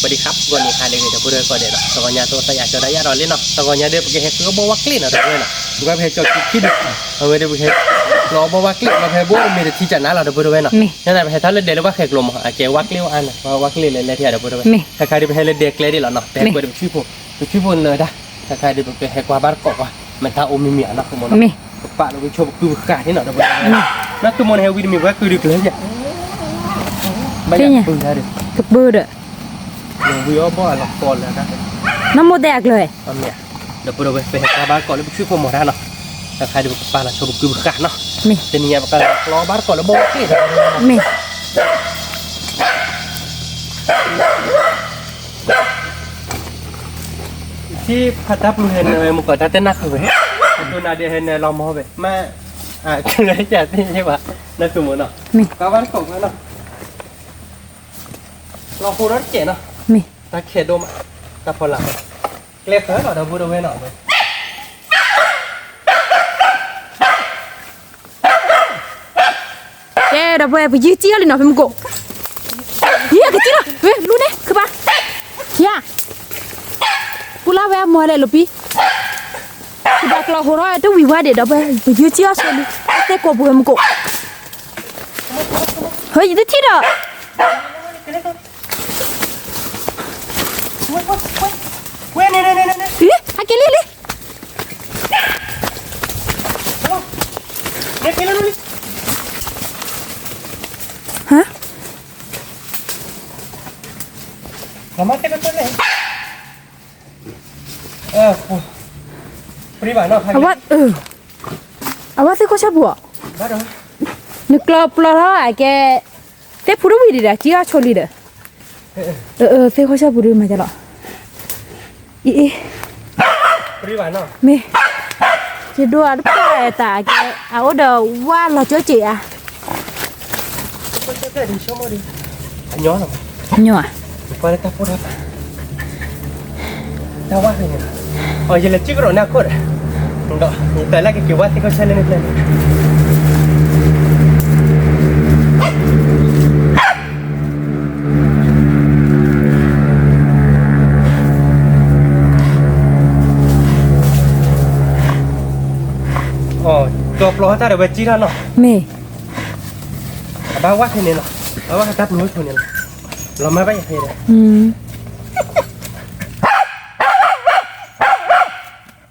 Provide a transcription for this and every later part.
สวัสดีครับ ဂီၤနံၤဟါလၢအဂ့ၤ ဒီပုၢ်ဝဲၢ်ကိးဂၤဒဲးနီၤ, တဂီၤညါအသးယၤကၠီဒၣ်ယၤဒီးလံနီၤ, တဂီၤညါဒီးပကဟဲဃုအီၣ်ဘီဝါကျ့နီၤ ဒီပုၢ်ဝဲၢ်နီၤ, ပကဟဲကၠီခံဒု, အဝဲဒီးပကဟဲကျီအီၣ်ဘီဝါကျ့ ပကဟဲဘိၣ်မ့ၢ်တထံကနါလီၤ ဒီပုၢ်ဝဲၢ်နီၤ, ညါန့ၣ်ပဟဲထီၣ်လၢဒဲးလၢပှၢ်ဃဲးကျိၤမး အကဲဝါကျ့ဝဲအါန့ၣ် ဝါကျ့လဲၤလဲၤထံၣ်ဒီပုၢ်ဝဲၢ်, ခဲခါဒီးပဟဲလၢဒဲးကျဲဒ်လီၤနီၤ, ပဟဲကွဲးဒီးပဆံၣ်ဖိ, ပဆံၣ်ဖိနၢၤတၢ်, ခဲခါဒီးပကဟဲကွၢ်ဘၣ်တကိးကွၢ်, မတၤအိၣ်မံၤမံၤအနီၢ်ခိမးနီၤ, ပပာ်လီၤဝံၤဆိပကုပဃာ်န့ၣ်နီၤ ဒီပုၢ်ဝဲၢ်, နီၢ်ခိမးန့ၣ်ဟဲဝံၤတမံၤပှၤကုဒုကျဲယါ ဘၣ်ယၤပၢၢ်ဒီး, ကပၢၢ်ဒီး, ဝံၤအီၣ်ဘီအလီၤကီလၢတၢ်, နီၢ်မိၢ်တဲအကျၢၤ, ဒီပုၢ်ဝဲၢ် ပဟဲကျီဘၣ်တကိးလၢပဆံၣ်ဖိမီၤတၢ်နီၤ, တခါဒီးပကပာ်လီၤဆိပကုပဃာ်နီၤ, တနံၤညါပကကျီဘၣ်တကိးလၢဘီဝါကျ့ဒီး, မ့ၢ် ထံဖးတၢ်ပျူၤဟဲနၢၤဝဲမုၢ်ကီးတၢ်တဲနၢ်ခိဝဲ, အဒိနၤဒဲးဟဲနၢၤလီၤမီၤဝဲ, မ့ၢ်, အကျၢၤယၤသ့ၣ်ယဲဘၣ်, နၢ်ခိမးနီၤ, မ့ၢ် ကဘၣ်တကိးနီၤ, လီၤဃိဒီတကဲးနီၤ, မ့ၢ် တၢ်ခဲဒိၣ်မး, တၢ်ဖီလာ်, ကျဲဃၢၤလီၤဒီပုၢ်ဝဲၢ်နီၤ ကဲဒီပုၢ်ဝဲၢ် ပယုၢ်စံၣ်အီၤလံနီၤ ဖဲမုၢ်ကိး, ယကစံၣ်လီၤ ဝဲလူန့ၣ် ခဘၣ်, ယၤ, ပူလၢဝဲအမီၤလဲၣ်လိာ်ပံ, ပဘၣ်ကျီဃိထီၣ်တဝံၤဝါဒံးဒီပုၢ်ဝဲၢ် ပယုၢ်စံၣ်အီၤဆိလံ, သ့ၣ်ကိးပူၤဖဲမုၢ်ကိး, ဟဲ ယတထံၣ်ဒီး, အက့ၤလံလံ ဟါ, အဝဲ, အဝဲသ့ၣ်ခိၣ်ဆၣ်ပူၤ, နကျီပျီထီၣ်အကဲ, သ့ၣ်ဖူတဝံၤဒံးဒီး ကံအီၤဆိလံဒီး, သ့ၣ်ခိၣ်ဆၣ်ပူၤဒုးမၤကလီၤ, အံၤ, မ့ၢ်, ယဒိအတပှၢ်တၢ်အကဲ, အအိၣ်ဒီးဝါလီၤကၠိက့ၤဧါ, အညီဧါ, တၢ်ဝါန့ၣ်, ယလဲၤစံၣ်ကဒီးနၢ်ခိၣ်ဒီး, ဒီးယတၢ်လၢကက့ၤဝါသ့ၣ်ခိၣ်ဆၣ်လၢန့ၣ်ဖျဲၣ်န့ၣ် ကၠီပျီတၢ်ဒီးဝဲစံၣ်ထီၣ်နီၤ, မ့ၢ်, အဘၣ်ဝါဖဲန့ၣ်လီၤ, အဘၣ်ဝါတၢ်ပျိဝဲခိၣ်န့ၣ်လီၤ, လီၤမၢ်ဘၣ်ယၤဖဲဒီး,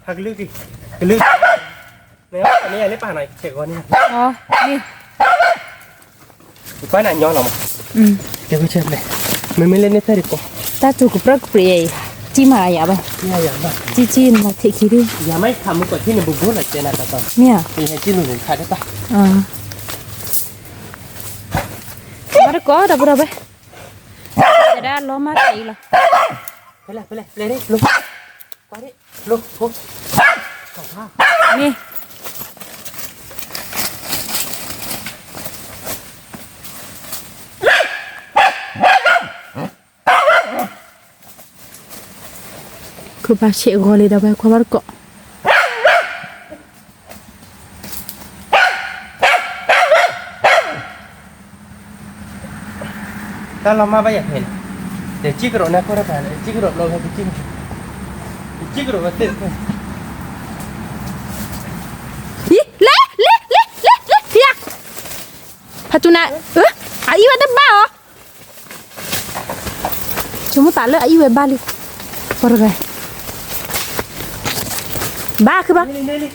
ဖးကလုၢ်က့ၤ, ကလုၢ်, မ့ၢ်လၢပၢ်နီၤ ဆဲးဂီၤန့ၣ်, ကွၢ်နၤညီလီၤမး, တဲဝဲဆဲးဖျဲၣ်, မ့မ့ၢ်လၢန့ၣ်ဖဲဒံးကိး, တၢ်စူၤကပြၢၢ်ကပြ့းအံၤ, စံၣ်မးယၤဘၣ်, စံၣ်စံၣ်နမၤထံးခံဒံး, ယၤမ့ၢ်ခးမုၢ်ကီးထံၣ်န့ၣ် ဘူးဘူးလီၤကဲနၤတၢ်တီ, မ့ၢ်ဧါ, ဟဲစံၣ်လိာ်န့ၣ်ခးတၢ်တၢ်, မၤတကိးဒီပုၢ်ဒီဝဲၢ်, တဒၣ်လီၤမၢ်တၢ်အံၤလီၤ, ဖဲလဲၣ်ဖဲလဲၣ်, ပျဲၢ်ဒံး, ကွၢ်ဒံး, မ့ၢ် ခိၣ်ဘၣ်ဆဲးဂီၤလံဒီးဝဲကွၢ်ဘၣ်တကိး, တၢ်လီၤမၢ်ဘၣ်ယၤဖဲန့ၣ်, ဒီးစံၣ်ကဒီးနၢ်ခိၣ်တဖၣ်န့ၣ် စံၣ်ကဒီးဘျီဝဲ, စံၣ်ကဒီးဝဲသ့ၣ်, လဲၤ လဲၤ လဲၤ လဲၤ လဲၤ ဖံယါ, ဖးတူနၤ, အအံၤဝဲတဘၣ်အီၤ ဆိကမိၣ်သးလၢအအံၤဝဲဘၣ်လံ, ပှၤတဂၤ, ဘၣ်ခုဘၣ်, ဝါ, လီၤ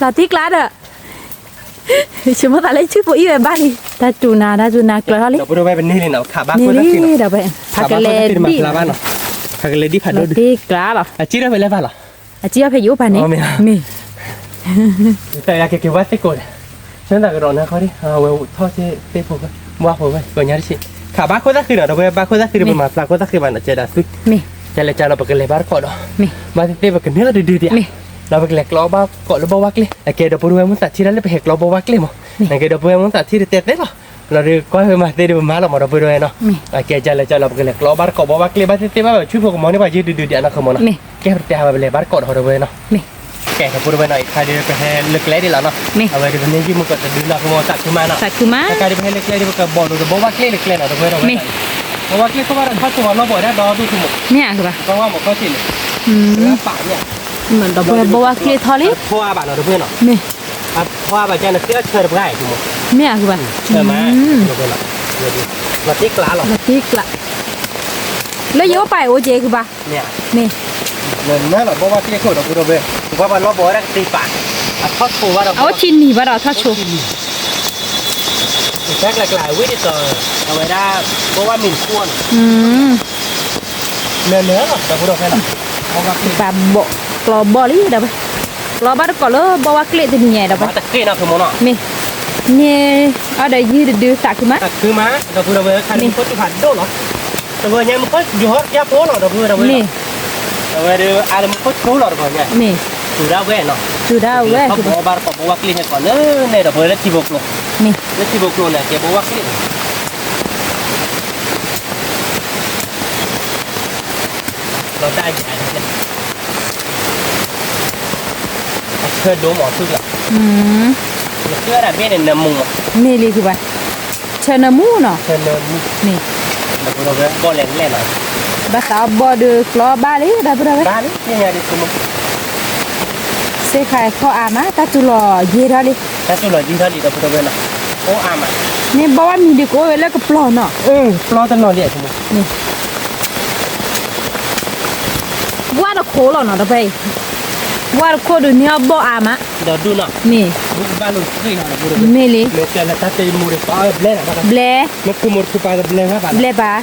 တံၢ်ကျါဒီး, ဆိကမိၣ်သးလၢဆူၣ်ဖိအံၤဝဲဘၣ်လံ, တၢ်စူၤနၤ တၢ်စူၤနၤကျၢၤထီၣ်လံ, ဒီပုၢ်ဒီဝဲၢ်ပန့ၢ်လံနီၤ, ခးဘၣ်ခိၣ်သၣ်ဃံနီၤ, ဖးကလဲၤဒံၣ်, ဖးကလဲၤဒံၣ်ဖးဒိၣ်ဒံး, လီၤတံၢ်ကျါလီၤ, အစံၣ်ထီၣ်ဖဲလဲၣ်ဘၣ်လီၤ, အစံၣ်ထီၣ်ဖဲယအိၣ်ပာ်န့ၣ်, မ့ၢ် တၢ်ကက့ၤဝဲသ့ၣ်ကိးဒီး, ဆၢသးကဒီးနၢ်ခီဒံး, အဝဲထီၣ်သ့ၣ်ဖိ, ဘၣ်ဖိဝဲ, ကိးညါတဆံး, ခးဘၣ်ခိၣ်သၣ်ဃံနီၤ, ဒီပုၢ်ဝဲၢ်ဘၣ်ခိၣ်သၣ်ဃံဒီးပမၤဖျါခိၣ်သၣ်ဃံဘၣ်နီၤ, ကဲဒၣ်သု, ကဲလဲၤကၢ်လီၤပကလဲၤဘၣ်တကိးဒီး, ဘၣ်သ့ၣ်သ့ၣ်ပကန့ၢ်လီၤဒုဒုဒံးဧါ, ဒီးပကလဲၤကျီဘၣ်ကိးလၢဘီဝါကျ့, အကဲဒီပုၢ်ဝဲၢ်မုၢ်သးထံၣ်တၢ်လၢပဟဲကျီဘီဝါကျ့မး, အကဲဒီပုၢ်ဝဲၢ်မုၢ်သးထံၣ်တတဲသ့လီၤ, လီၤဒီးကွၢ်ဝဲမၤသ့ဒီးပမၤလီၤမး ဒီပုၢ်ဝဲၢ်နီၤ, အကဲကၢ်လဲၤကၢ်လီၤပကလဲၤကျီဘၣ်တကိးဘီဝါကျ့, ဘၣ်သ့ၣ်သ့ၣ်ဘၣ်ဘၣ်ဆူၣ်ဖိကမီၤန့ၢ်ပှၤယုၢ်ဒုဒုဒံးဧါနီၤ ခီမးနီၤ, ကဲပတဲဟးဝဲပလဲၤဘၣ်တကိးဒီး ဒီပုၢ်ဝဲၢ်နီၤ, ကဲဒီပုၢ်ဝဲၢ်နီၤ, အံၤခါဒီးပဟဲလၢကျဲဒံးလီၤနီၤ, အဝဲဒီးပမ့ၢ်ယုၢ်မုၢ်ကီးတဒုနီၤ ခီမး သးခုမးနီၤ, သးခုမး, တခါဒီးပဟဲလၢကျဲဒီးပကဘီၣ်ဒိးဒီးဘီဝါကျ့လၢကျဲနီၤ ဒီပုၢ်ဝဲၢ်နီၤ, ဘီဝါကျ့ၣ်ခိၣ်ဘၣ်ဒီးထီၣ်ဆိဘၣ်လီၢ်ဘီၣ်ဒၣ်ဒီဒူၣ်ဆိမး, မ့ၢ်ဧါကဘၣ်, ဘီဝါမ့ၢ်ခီၣ်ထံးန့ၣ်, ပၢ်ဝါမ့ၢ်, ဒီပုၢ်ဝဲၢ် ဘီဝါကျ့ၣ်ထီၣ်လံ, ဖီအါဘၣ်နီၤ ဒီပုၢ်ဝဲၢ်နီၤ, မ့ၢ်, ဖီအါဘၣ်ကန့ၣ် သ့ၣ်အီၣ်ဆၢတပှၢ်အံၤဆိမး, မ့ၢ်ဧါကဘၣ်, ဆၢမး, လီၤတံၢ်ကျးလီၤ, လီၤတံၢ်ကျး, လၢယအိၣ်ပာ်အိၣ်က့ၤကဘၣ်, မ့ၢ်, နၢ်လီၤ ဘီဝါကျ့ၣ်ခိၣ်ဒီပုၢ်ဝဲၢ်, ပှၤပှၤလီၢ်ဘီၣ်ဝဲဒၣ်ကသ့ပာ်, အထီၣ်ဆိဘၣ်ဒီး အအိၣ်ထံနံၤဘၣ်ဒီးထီၣ်ဆိ တၢ်ကျဲကျဲဝံၤဒ်သိး, အဝဲဒၣ်, ဘီဝါမ့ၢ်တခိၣ်နီၤ, နၢၤနၢၤလီၤ ဒီပုၢ်ဒီဝဲၢ်လီၤ, ပာ်ဘီၣ်, ကျီဘီၣ်လံဒီး, ကျီဘၣ်တကိးလၢဘီဝါကျ့ၣ်တနံၤညါဒီး, မ့ၢ်, န့ၣ်, အဒီးယုၢ်တဒုသးခုမး, သးခုမး ဒီပုၢ်ဒီဝဲၢ် ခါန့ၣ်မူခိၣ်စူၤဖးဒိၣ်လီၤ, တဂီၤညါမူခိၣ်စူၤဟီၣ်တပျၢ်ဖိလီၤ ဒီပုၢ်ဒီဝဲၢ်လီၤ, အဝဲဒၣ်အါလၢမူခိၣ်စူၤလီၤတဂီၤညါ, မ့ၢ်, စူၤဒၣ်ဝဲနီၤ, စူၤဒၣ်ဝဲ, ဘီဘၣ်တကိးဘီဝါကျ့ၣ်ဟဲကိးလၢန့ၣ်ဒီပုၢ်ဝဲၢ်လၢထံဖိကျိၤ, မ့ၢ်, လၢထံဖိကျိၤန့ၣ် ကဲဘီဝါကျ့ၣ် လီၤတၢ်ယၤန့ၣ်, အဆၢဒိၣ်မးသုလီၤ, နဆှၢဒၣ်ဘ့ၣ်န့ၣ်နမူမး, မ့ၢ်လံကဘၣ်, ဆၢနမူနီၤ, ဆၢနမူ, မ့ၢ်, ဒီပုၢ်ဒီဝဲၢ် ဘီၣ်လဲၤလဲၣ်နီၤ, ဘၣ်သးအီၣ်ဘီၣ်ဒီးကျီဘၣ်လံ ဒီပုၢ်ဒီဝဲၢ်, ဘၣ်လံပညာဒီးဆိမး စ့ၢ်ခါအဖီအါမး တၢ်တူၢ်လီၤယံၤထီၣ်လံ, တၢ်တူၢ်လီၤယံၤထီၣ်လံ ဒီပုၢ်ဒီဝဲၢ်နီၤ, အိၣ်အါမး, န့ၣ်ဘီဝါမံၤဒုးကအိၣ်ဝဲလၢကပျီၤနီၤ, ပျီတနီၤလံ, န့ၣ်, ဘှၢ်တခိၣ်လီၤနီၤ ဒီပုၢ်ဝဲၢ်အံၤ, ဘှၢ်တခိၣ်ဒုးန့ၢ်အီၣ်ဘီၣ်အါမး, ဒီးဒူၣ်နီၤ, မ့ၢ်, မ့ၢ်လံ, မ့ၢ်တၢ်လၢတၢ်တမူတပာ်ဘျဲၣ်နီၤ, ဘျဲၣ်, မ့ၢ်ခူမူတခူပာ်ဘျဲၣ်ဘၣ်, ဘျဲၣ်ဘၣ်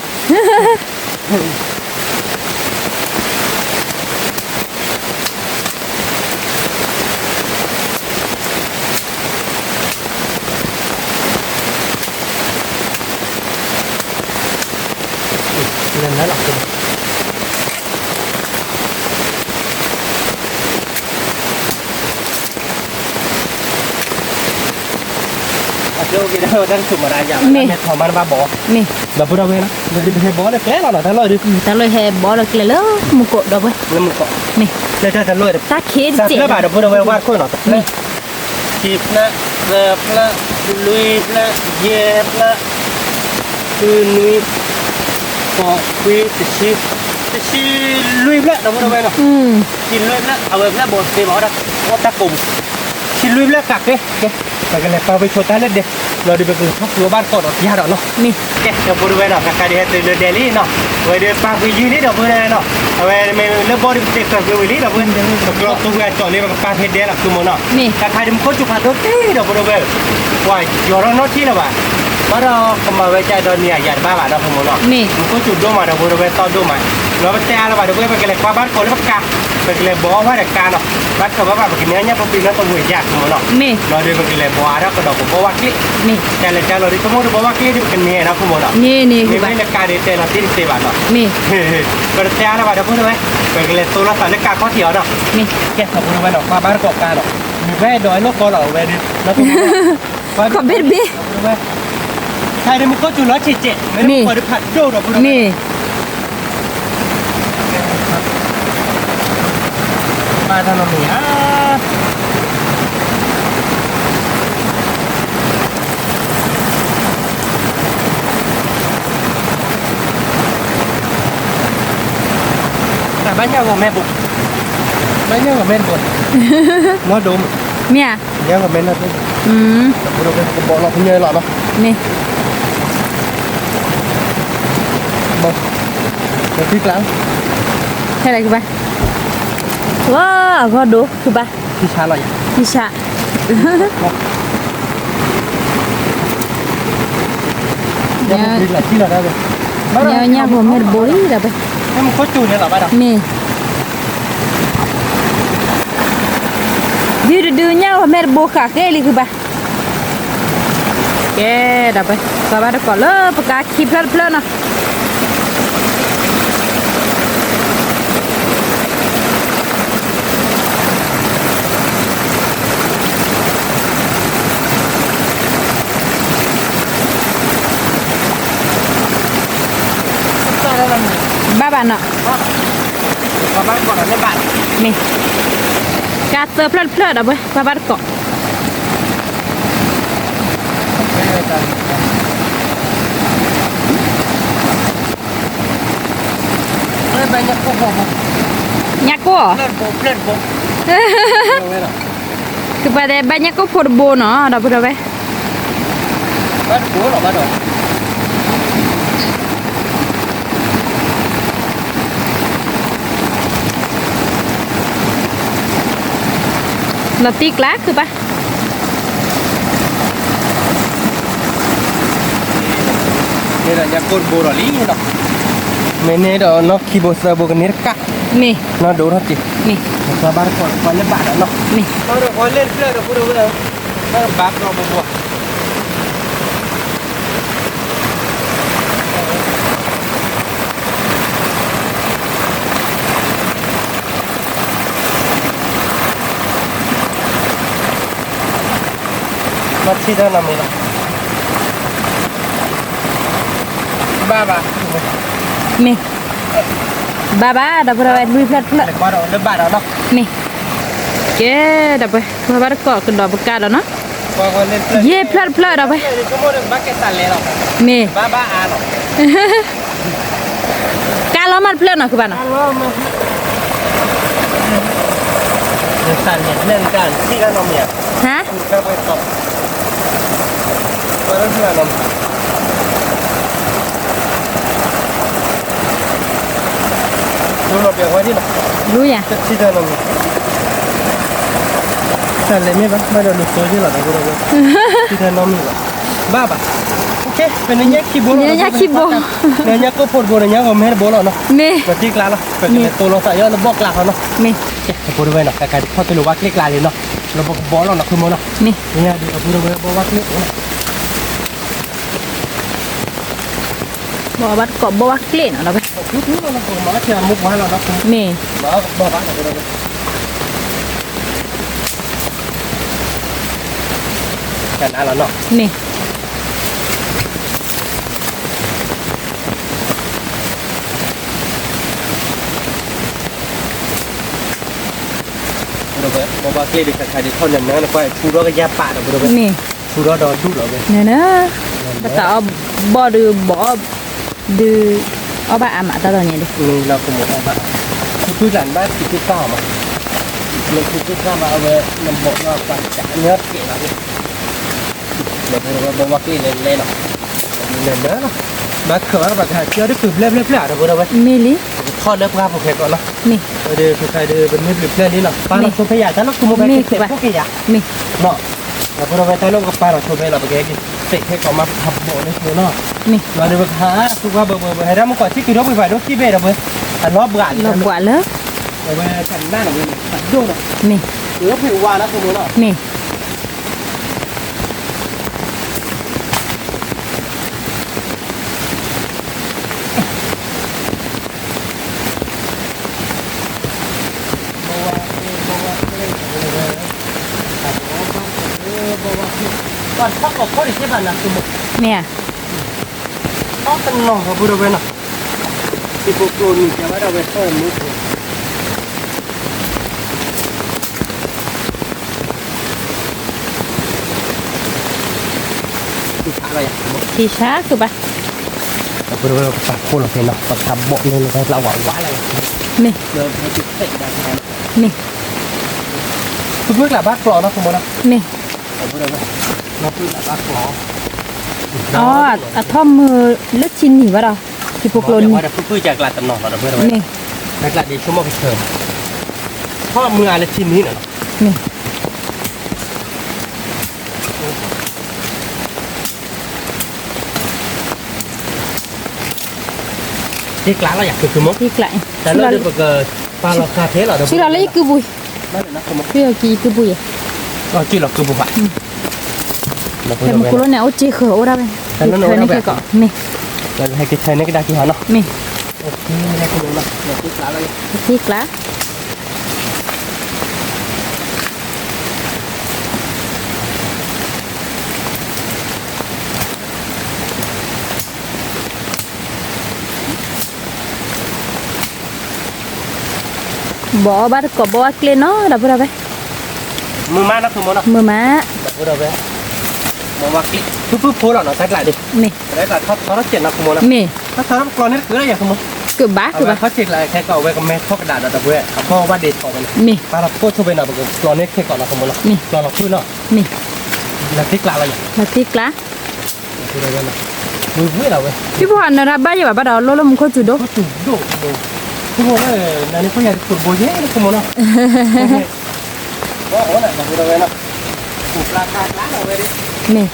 အကဲအိၣ်က့ၤဒၣ်တၢ်ကဆိးမၤတၢ်ယၤ, မ့ၢ်, မ့ၢ်ထီၣ်မၤတဘၣ်ဘီၣ်, မ့ၢ်, ဒီပုၢ်ဒီဝဲၢ်နီၤ, ဟဲဘီၣ်လၢကျဲလီၤနီၤ တၢ်လီၢ်ဒုး, တၢ်လီၢ်ဟဲဘီၣ်လၢကျဲလၢမူကိးဒီပုၢ်ဝဲၢ်, လၢမူကိး, မ့ၢ်, လၢတၢ်တၢ်လီၢ်, တၢ်ခံတစဲးဘၣ် ဒီပုၢ်ဒီဝဲၢ် ဝၢ်တခိၣ်နီၤ, တဖျၢၣ်, ခံဖျၢၣ်, သၢဖျၢၣ်, လွံၢ်ဖျၢၣ်, ယဲၢ်ဖျၢၣ်, ဃုနွံ, ဃိးခွံ, တဆံ, တဆံလွံၢ်ဖျၢၣ် ဒီပုၢ်ဒီဝဲၢ်နီၤ, တဆံလွံၢ်ဖျၢၣ် အဝဲဖျၢၣ်ဘီၣ်သ့ဘၣ်အီၣ်တၢ်ကိးပူၤ, တဆံလွံၢ်ဖျၢၣ်ကးက့ၤ, ကဲ, ပကလဲၤပာ်ကွံာ်ဆိတၢ်လၢဒဲး, လီၤဒုးပကလဲၤထီၣ်ပှ့ၤအီၣ်ဘၣ်တကိးဒီးပျၢ်ဒီးနီၤ, ကဲ ဒီပုၢ်ဒီဝဲၢ်နီၤ ကးကးဒုးဟဲတုၤလၢဒဲးလံနီၤ, အဝဲဒုးပာ်ကွံာ်ယုၢ်လံ ဒီပုၢ်ဒီဝဲၢ်နီၤ, အဝဲမ့ၢ်လၢဘီၣ်ဒုးပတဲာ်ကွံာ်ဝံၤလံ ဒီပုၢ်ဝဲၢ်, ပကျီတူၢ်ဝဲအကၠီၣ်လံ ပကပာ်ဖဲဒဲးလီၤ ဃိမိၢ်နီၤ, တၢ်ခါဒုးမူခိၣ်စူၤဖးဒိၣ်တ့ၢ် ဒီပုၢ်ဒီဝဲၢ်, ပှၤယီၤထီၣ်နီၣ်ထံလၢၤဘၣ်, ဘၣ်ဒီးကမၤဝဲကဒီးန့ၣ် အယၤတဘၣ်ဘၣ်ဒီးဃိမိၢ်နီၤ, မူခိၣ်စူၤဒိၣ်မး ဒီပုၢ်ဒီဝဲၢ် သီၣ်ဒိၣ်မး, လီၤပတဲအါလၢၤဘၣ် ဒီပုၢ်ဝဲၢ် ပကလဲၤကွၢ်ဘၣ်တကိးလၢပကး, ပကလဲၤဘီအီၣ်ဝဲဒီးကါနီၤ, ဘၣ်တခီဘၣ်ဘၣ် ပကမ့ၢ်အီၣ်ညၣ်ဖိပံၤနီၢ်သဝံၤယၤ ဃိမိၢ်နီၤ, လီၤဒုးပကလဲၤဘီအါထီၣ်ကဒီးပဘီဝါကျ့ၣ်, တၢ်လဲၤတၢ်လီၤဒုး ဆိကမိၣ်ဒုးဘီဝါကျ့ၣ်ဒုး ပကန့ၢ်နီၤ ဃိမိၢ်နီၤ, မ့မ့ၢ်လၢကါဒုးတဲလီၤတ့ၢ်တသ့ဘၣ်နီၤ, ပတတဲအါလၢၤဘၣ် ဒီပုၢ်ဒီဝဲၢ်, ပကလဲၤသိလီၤသးလၢကါခီၣ်ထံးအီၤနီၤ, ကဲ ဒီပုၢ်ဒီဝဲၢ်နီၤ ကွၢ်ဘၣ်တကိးကါနီၤ, မ့ၢ်ဝဲဒီးအဲၣ်လိာ်ကီလီၤ အဝဲဒုး ခီၣ်ဘ့ၣ်တဘ့ၣ်, ခါဒုးမူခိၣ်စူၤလီၤဆံးစဲး, မ့ၢ်, ဘၣ်တၢ်နီတမံၤဧါ, တၢ်ဘၣ်ညၣ်ဂီၤမဲဘိး, ဘၣ်ညၣ်ဂီၤမဲတဘိး, နီၢ်ဒိၣ်မး, မ့ၢ်ဧါ, ညၣ်ဂီၤမဲနီၢ်ဒိၣ်, ကဘီလီၤဖဲညၣ်လီၤနီၤ, မ့ၢ်, ဘီ, ဖဲလဲၣ်ကဘၣ်, ဝါ, အဂီၢ်ဒိၣ်ကဘၣ်, ဖံဆါလီၤ, ဖံဆါ ညၣ်ဂီၤမဲတဘိးလံဒီး, မ့ၢ်, ဒုးတဒုးညၣ်ဂီၤမဲတဘိးဃာ်ဃဲလံကဘၣ်, ကဲ, ဒီးပဘၣ်တကိးလၢပကါခံဖျၢၣ်တဖျၢၣ်နီၤ ဘၣ်ဘၣ်နီၤ, မ့ၢ်, ကါသၢဖျၢၣ်တဖျၢၣ်ဒီးပဘၣ်တကိး ပ ညၣ်ကိၢ်, ကပၤတဲဘၣ်ညၣ်ကိၢ်ဖိတဘိနီၤ ဒီပုၢ်ဒီဝဲၢ်, လီၤတံၢ်ကျါကပၤ န့ၣ်ဒီး ညၣ်ကိၢ်တဘိဒီးလံနီၤ, မ့ၢ်န့ၣ်ဒီးနီၢ်ခံဘိသၢဘိကန့ၢ်တကး, မ့ၢ်, နီၢ်ဒိၣ်ထီၣ်က့ၤ, မ့ၢ်, ပှၤဘၣ်တကိးပှၤလၢဘၣ်ဒီးနီၤ, မ့ၢ်, ဘၣ်တကိးလၢတဖျၢၣ်ဒီးပုၢ်ဒီဝဲၢ်, ဘၣ်တဘၣ်ဘျီဘိဘိ မ့ၢ်ထံၣ်တၢ်နီတမံၤလီၤ, ဘၣ်ဘၣ်, မ့ၢ်, ဘၣ်ဘၣ် ဒီပုၢ်ဒီဝဲၢ် လွံၢ်ဖျၢၣ်တဖျၢၣ်, မ့ၢ်, ကဲ ဒီပုၢ်ဝဲၢ် ပှၤဘၣ်တကိးကဒီးပကးဒီးနီၤ, ယဲၢ်ဖျၢၣ်တဖျၢၣ်ဒီပုၢ်ဝဲၢ်, မ့ၢ် ကါလီၤမးတဖျၢၣ်နီၤ ကဘၣ်နီၤ, ဟါ, လူၤယၤ, တၢ်လဲၤမ့ၢ်ဘၣ် ဘၣ်ဒီးလူၤသိယ့ၢ်လီၤ ဒီပုၢ်ဒီဝဲၢ်, ထံၣ်တၢ်နီတမံၤဘၣ်, ဘၣ်ဘၣ်, ပန့ၣ်ညၣ်ခံဘိလီၤ, ညၣ်ခံဘိ, န့ၣ်ညၣ်ကိၢ်ဖိတဘိန့ၣ် ညၣ်ဂီၤမ့ၢ်တဘိလီၤနီၤ, မ့ၢ်, ပတံၢ်ကျါလီၤ ပကလဲၤတိၢ်လီၤသးယီၤလၢဘီၣ်ကျါဃီနီၤ, မ့ၢ်, ဒီပုၢ်ဒီဝဲၢ်နီၤ ကကးဒံးဖီၣ်က့ၤလၢဝါကျ့ကျါလံနီၤ, လၢဘီၣ်ကဘီလီၤနီၤ ဖုမိၢ်နီၤ, မ့ၢ်, ဒီပုၢ်ဒီဝဲၢ် ဘီၣ်ဝါကျ့နီၤ ဘီၣ်ဘၣ်တကိးဘီၣ်ဝါကျ့နီၤ ဒီပုၢ်ဝဲၢ်, မ့ၢ်, ကနါလီၤနီၤ, မ့ၢ်, ဘီၣ်ဝါကျ့ဒံး ခါခါဒံးထီၣ်နၤနၤနကွၢ် ဖူထီၣ်ကယၢ်ပာ်ဒီပုၢ်ဒီဝဲၢ်, မ့ၢ်, ဖူထီၣ်ဒီဒူၣ်လီၤဝဲ, နၤနၤ, ပသးအီၣ်ဘီၣ်ဒုးဘီၣ်, ဒုး, အီၣ်ဘၣ်အါမးတၢ်လီၤညါဒံး, မ့ၢ်လီၤကမိၣ်အီၣ်ဘၣ်, ဖုဖုကျါနဘၣ်ဖံးဖုကျါမး, နဖံးဖုကျါမး အဝဲ, နဘီၣ်လီၤပှၤကးညီကဲးလီၤ, ဘီၣ်ဝါကျ့လဲၤလဲၤလီၤ, နၤနၤ, ဘၣ်ခၢၣ်ဘၣ် ပှၤကဟးကၢ်တကုာ်ဖျၢၣ်ဖျၢၣ်ဖျၢၣ်ဒီပုၢ်ဒီဝဲၢ်, မ့ၢ်လံ, ထီၣ်လၢပှၢ်ပူၤခဲကိးနီၤ, မ့ၢ်, ဒီးဖုခါဒီး ပန့ၢ်ဘျုးဖျၢၣ်လံနီၤ ပာ်လီၤဆိဖဲယၤ တၢ်လီၢ်ကမိၣ်ဖဲ မ့ၢ်ကဲးဖိက့ၤယၤ, မ့ၢ်, ဒီပုၢ်ဒီဝဲၢ် တၢ်လီၢ်ပကပာ်လီၤဆိဖဲလီၤ ပကဲက့ၤ, သ့ခဲကိးမး ပကဟးဘီၣ်လၢဆိနီၤ, မ့ၢ်, ဒီးပကဟး, သူကွၢ်ဘၢဘၢဘၢ ဟဲဒၣ်မုၢ်ကီးထံၣ်ကုာ်ဒီပုၢ်ဖးဒိၣ်ထံၣ်ဘဲဒီပုၢ်ဝဲၢ်, အလီၤဘှးလံ, လီၤဘှးလၢ, အဝဲတနၢ်လီၤဝဲန့ၣ် ဖးဒိၣ်နီၤ, မ့ၢ်, လၢဖဲဝါလၢကမိၣ်နီၤ, မ့ၢ် မ့ၢ်ဧါ, တနီၤ ဒီပုၢ်ဒီဝဲၢ်နီၤ, ထံဖိကျိနံၤကဲဝဲဒၣ်ဝဲထီၣ်မူခိၣ် ထံဆါကဘၣ်, ဒီပုၢ်ဒီဝဲၢ် ပသးခိၣ်လီၤဖဲနီၤ ပသးဘီၣ်န့ၣ်လီၤ တၢ်ကျါဝးဝးလီၤ, မ့ၢ်, မ့ၢ်, ဖုဖုကျါဘၣ်ကျီၤနီၤ မ့ၢ်, အီ အထီၣ်မုာ်လၢထံနံၤဘၣ်ဒီး ထံဖိကျိနံၤ, မ့ၢ်, တၢ်ကျါဒ်ဆိကမိၣ်ကဆၢ, ထီၣ်မုာ်အါလၢထံနံၤနီၤ, မ့ၢ်, တံၢ်ကျါလီၤယၤ ဖုဖုမိၢ်, တံၢ်ကျါ, တၢ်လၢပကပာ်လီၤခါထဲလီၤဒီး စုလီၤလၢယကုပူၤ, စုလီၤကံကုပူၤယဲ, စုလီၤကုပူၤဘၣ်, မ့ၢ်ကျိန့ၣ် အိၣ်စ့ဃၢၤအိၣ်ဒၣ်ဝဲ, ကထၢန့ၢ်ခဲကိး, မ့ၢ်, ဟဲကထၢန့ၢ်ကဒါက့ၤဟီနီၤ, မ့ၢ်, တံၢ်ကျါ ဘီၣ်အီၣ်ဘၣ်တကိးဘီၣ်ဝဲကျ့နီၤ ဒီပုၢ်ဒီဝဲၢ်, မုာ်မးနီၤ မုာ်မး, ဒီပုၢ်ဒီဝဲၢ်, ဘီၣ်ဝဲကျ့ ဖုဖုဖိလီၤနီၤ တၢ်ကျါဒ်, မ့ၢ်, တၢ်ထီၣ်ထီထီၣ်စဲးနီၤ မ့ၢ်, တၢ်ထီထီၣ်ပကျီန့ၣ်တကုာ်လၢယၤ မ့ၢ် ကဘၣ်ကဘၣ် အဝဲခီၣ်ထံးကျါခဲကီး အဝဲကမဲထီၣ်ကဒါဒီး တပှဲၤအဘီဘၣ်ဒ့ထီၣ်ဝဲန့ၣ် မ့ၢ် ပာ်လီၤခိၣ်ဆိဖဲနီၤ ပကကျီန့ၢ်ခဲကီးနီၤ ကမိၣ်နီၤ မ့ၢ် ကျီလီၤဖုၣ်နီၤ မ့ၢ် လၢသ့ကျါလီၤယၤ လၢသ့ကျါ ဝံၤဝံၤလီၤဝဲ ဖုဖိဟးနၢၤတၢ်ဘၣ်ယဲၢ်ဘၣ်ဘၣ်ဒီး လိၣ်လၢမူခိၣ်စူၤဒိၣ် ခိၣ်စူၤဒိၣ် ဖုဖိလၢ နၤန့ၣ်ခိၣ်ယၤတခိၣ်တဘိယဲၢ် ကမိၣ်နီၤ ဘီအိၣ်နၤ ဒီပုၢ်ဒီဝဲၢ်နီၤ ပူၤကျါကျါကျါလီၤဝဲဒၣ် မ့ၢ်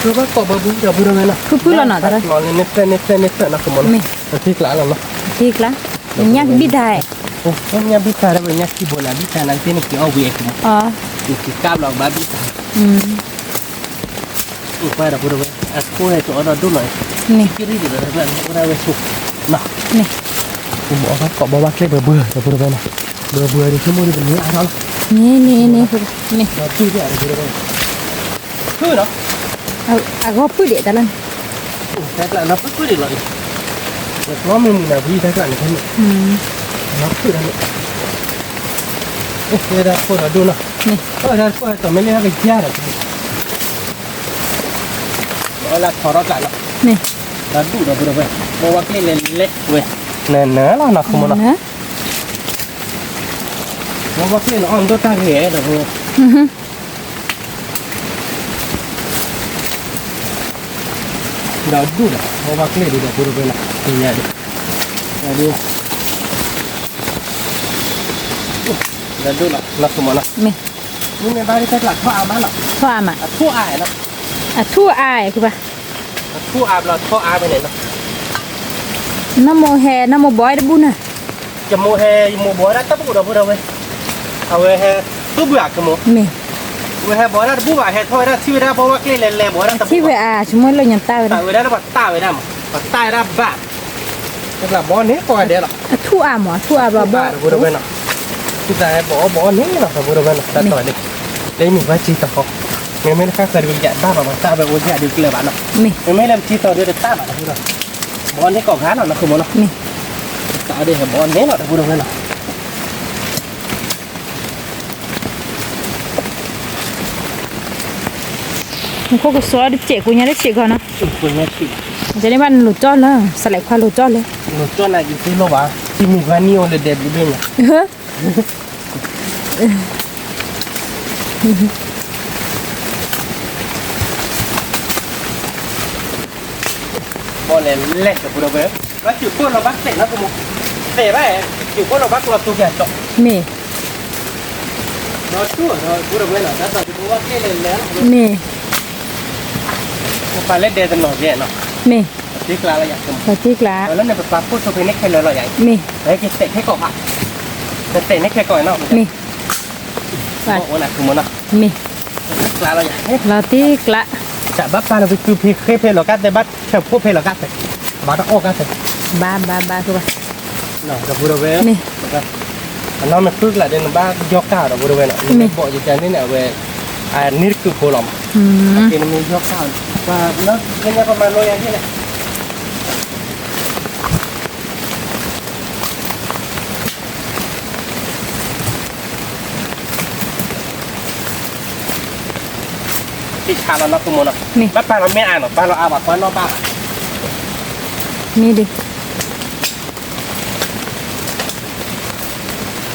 ဘၣ်ကိးဘၣ်ဘု ဒီပုၢ်ဒီဝဲၢ်နီၤ ဖုဖုလီၤနီၤ တၢ်လီၤန့ၣ် န့ၢ်ဖျၢၣ်န့ၢ်ဖျၢၣ်န့ၢ်ဖျၢၣ်နီၤ ကမိၣ်နီၤ မ့ၢ် တထံကျါလီၤနီၤ တထံကျါ ညၣ်ကဘံၣ်တၢ် ညၣ်ဘံၣ်တၢ် တဝဲညၣ်ခံဘိနၤ ဘံၣ်တၢ်နၤသ့ၣ်န့ၣ် က့ၤအီၣ်ဝံၤအကမိၣ် နက့ၤကၢ်ဘျီကဘၣ်ဘံၣ်တၢ် အိၣ်ပှၢ်ဒီပုၢ်ဒီဝဲၢ် အခိၣ်ဟဲကၠီအီၣ်ဒီဒိၣ်နီၤ ကရံၣ်ဒ်ဒီးတဖျၢၣ်န့ၣ် အိၣ်ဒၣ်ဝဲဆိ နီၤ ဘီဘၣ်ကိးဘီဘၣ်ကျဲဘၢဘၢ ဒီပုၢ်ဒီဝဲၢ်နီၤ ဘၢဘၢဒီးဆိကမိၣ်ဒီးပန့ၢ်အါထီၣ်လီၤ န့ၣ်န့ၣ်န့ၣ် ဒီပုၢ်ဒီဝဲၢ် ဖုၣ်နီၤ အဂီၢ်ဖုၣ်ဒံးတၢ်လီၤန့ၣ် တၢ်ကျးနီၤဖုၣ်ဖုၣ်ဒံးလီၤအံၤ နကျီမ့ၢ်မုာ်နၤဝံတၢ်ကျးန့ၣ်ဖဲန့ၣ် နီၤဖုၣ်ဒၣ်န့ၣ် ဝဲဒၣ်ခိၣ်ဒီးဒိၣ်နီၤ ဝဲဒၣ်ခိၣ်ဒီးမ့ၢ်လၢကယါဒီး အလၢထီထီၣ်ကျးလီၤ ဒီးဒူၣ်ဒီပုၢ်ဒီဝဲၢ် ဘီဝါကျ့လဲၤလဲၤဝဲ နနလီၤနီၤခိၣ်မနီၤ ဘီဝါကျ့န့ၣ်အီၣ်ဒိၣ်တၢ်ဂ့ၤဒီး ဒီးဒူၣ်ဒီး ဘီဘၣ်ကျ့ဒ်ဒီး ပုၢ်ဒီဝဲၢ်နီၤ တညါဒီး ဒီးဒူၣ် ဒီးဒူၣ်လီၤ နီၢ်ခိမနီၤ မ့ၢ် မ့ၢ်ဘၣ်ဒ်တၢ်ကျးထီၣ်အါမးနီၤ ထီၣ်အါမး အထူၣ်အါနီၤ အထူၣ်အါ ဖုဘၣ် အထူၣ်အါဘျီထီၣ်အါဖဲန့ၣ်နီၤ နမိၢ်ဟဲ နမိၢ်ဘီတဘူၣ်နၤ ယမိၢ်ဟဲ ယမိၢ်ဘီဒၣ်တဘူၣ်ဒီး ပုၢ်ဒီဝဲၢ် အဝဲဟဲ သူၣ်ဘုၣ်အကမိၢ် မ့ၢ် အဝဲဟဲဘီဒၣ်တဘူၣ်ဘၣ် ဟဲထီၣ်ဝဲဒၣ်ထံၣ်ဝဲဒၣ်ဘီဝါကျ့လဲၤလဲၤဘီဒၣ်တဘူၣ်ဘၣ် ထံၣ်ဝဲအါ ဆိကမိၣ်လၢညါတၢ်ဝဲဒၣ် တၢ်ဝဲဒၣ်လၢပှၤတၢ်ဝဲဒၣ်မး ပှၤတၢ်ဝဲဒၣ်ဘၣ် တဘျီဘီန့ၣ်ကိးဂၤဒဲးလီၤ အထူၣ်အါမး အထူၣ်အါဘျီဘီ ဒီပုၢ်ဒီဝဲၢ်နီၤ သုသးဟဲဘီအီၣ်ဘီအီၣ်န့ၣ်လီၤ ဒီပုၢ်ဒီဝဲၢ်နီၤ တၢ်တီၤဒ် လၢမ့ၢ်ပှၤစံးတီၤဃီ မ့မ့ၢ်တခါဃၢၤဒုးယၤတၢ်ဘၣ် ပှၤတၢ်ဝဲအိၣ်ယၤဒုးကျၢၤဘၣ်နီၤ မ့ၢ်မ့ၢ်လၢပစံးတီၤဒုးတတၢ်ဘၣ်ဒီပုၢ်ဒီဝဲၢ် ဘီန့ၢ်ကိးဂၤနီၤ နီၢ်ခိမနီၤ မ့ၢ် တၢ်ဒ်ဟဲဘီန့ၣ်လီၤ ဒီပုၢ်ဒီဝဲၢ်နီၤ မူခိၣ်ကစီဒီးစဲးကိညါလၢစဲးကီးနီၤ ကန့ၢ်ဘၣ်နလိၤကၠီၣ်လၢ စးလဲၤခွါလိၤကၠီၣ်လၢ လိၤကၠီၣ်နၤက့ၤသ့လိၣ်ဘၣ် ထံမုၢ်ပှၤနံၣ်အိၣ်လၢဒဲးဘျုးဘ့ၣ်ညါ ဘီလဲၤလဲၤ ဒီပုၢ်ဒီဝဲၢ် ဘၣ်စူးခိၣ်လီၤဘၣ်သဲးနီၢ်ကမိၢ် သဲးဘၣ် စူးခိၣ်လီၤဘၣ်ကျီတူၢ်ကဲၤတီၤ မ့ၢ် ဒီပုၢ်ဒီဝဲၢ်နီၤ တၢ်တီၤဒုးဘီဝါကျ့လဲၤလဲၤ မ့ၢ် ပပာ်လၢဒဲးတနီၤယဲနီၤ မ့ၢ် ပသ့ကျါလီၤယၤ ပသ့ကျါ လၢန့ၣ်ပပာ်ခိၣ်ဆိဖဲန့ၣ်ခဲလၢာ်လီၤယၤ မ့ၢ် ပဟဲက့ၤသဲးခဲကိာ်ဖး ပသဲးန့ၣ်ခဲကိာ်နီၤ မ့ၢ် အိၣ်နၤခိမနီၤ မ့ၢ် ကျါလီၤယၤ လီၤတံၢ်ကျါ တၢ်ဘၣ်ပာ်လီၤပစုဖံဃ့ဖဲလီၤကါသဲး ဘၣ်ထၢၣ်ဖိဖဲလီၤကါသဲး ဘၣ်တအီၣ်ကါသဲး ဘၣ်ဘၣ်ဘၣ် ဒီပုၢ်ဒီဝဲၢ် မ့ၢ် အနီၢ်မ့ၢ်ဃုကျးဒီး နဘၣ်ယီၢ်ကါဒီပုၢ်ဒီဝဲၢ်နီၤ မ့ၢ် နဘီၣ်ယကန့ၣ်န့ၣ် အဝဲ အန့ၣ်တကုးဖိလီၤမး ကဲနမ့ၢ်ယီၢ်ကါ ပှၤနီၢ်ကဲညါပမၤလိယၤဟ့ၣ်လဲၣ် ထံဆးလီၤနီၢ်ခိမနီၤ ဘၣ်ပာ်လီၤမ့ၢ်အါနီၤ ပာ်လီၤအါဘၣ်ပှၤနီၢ်ဘၣ်ဘၣ် မ့ၢ်ဒ်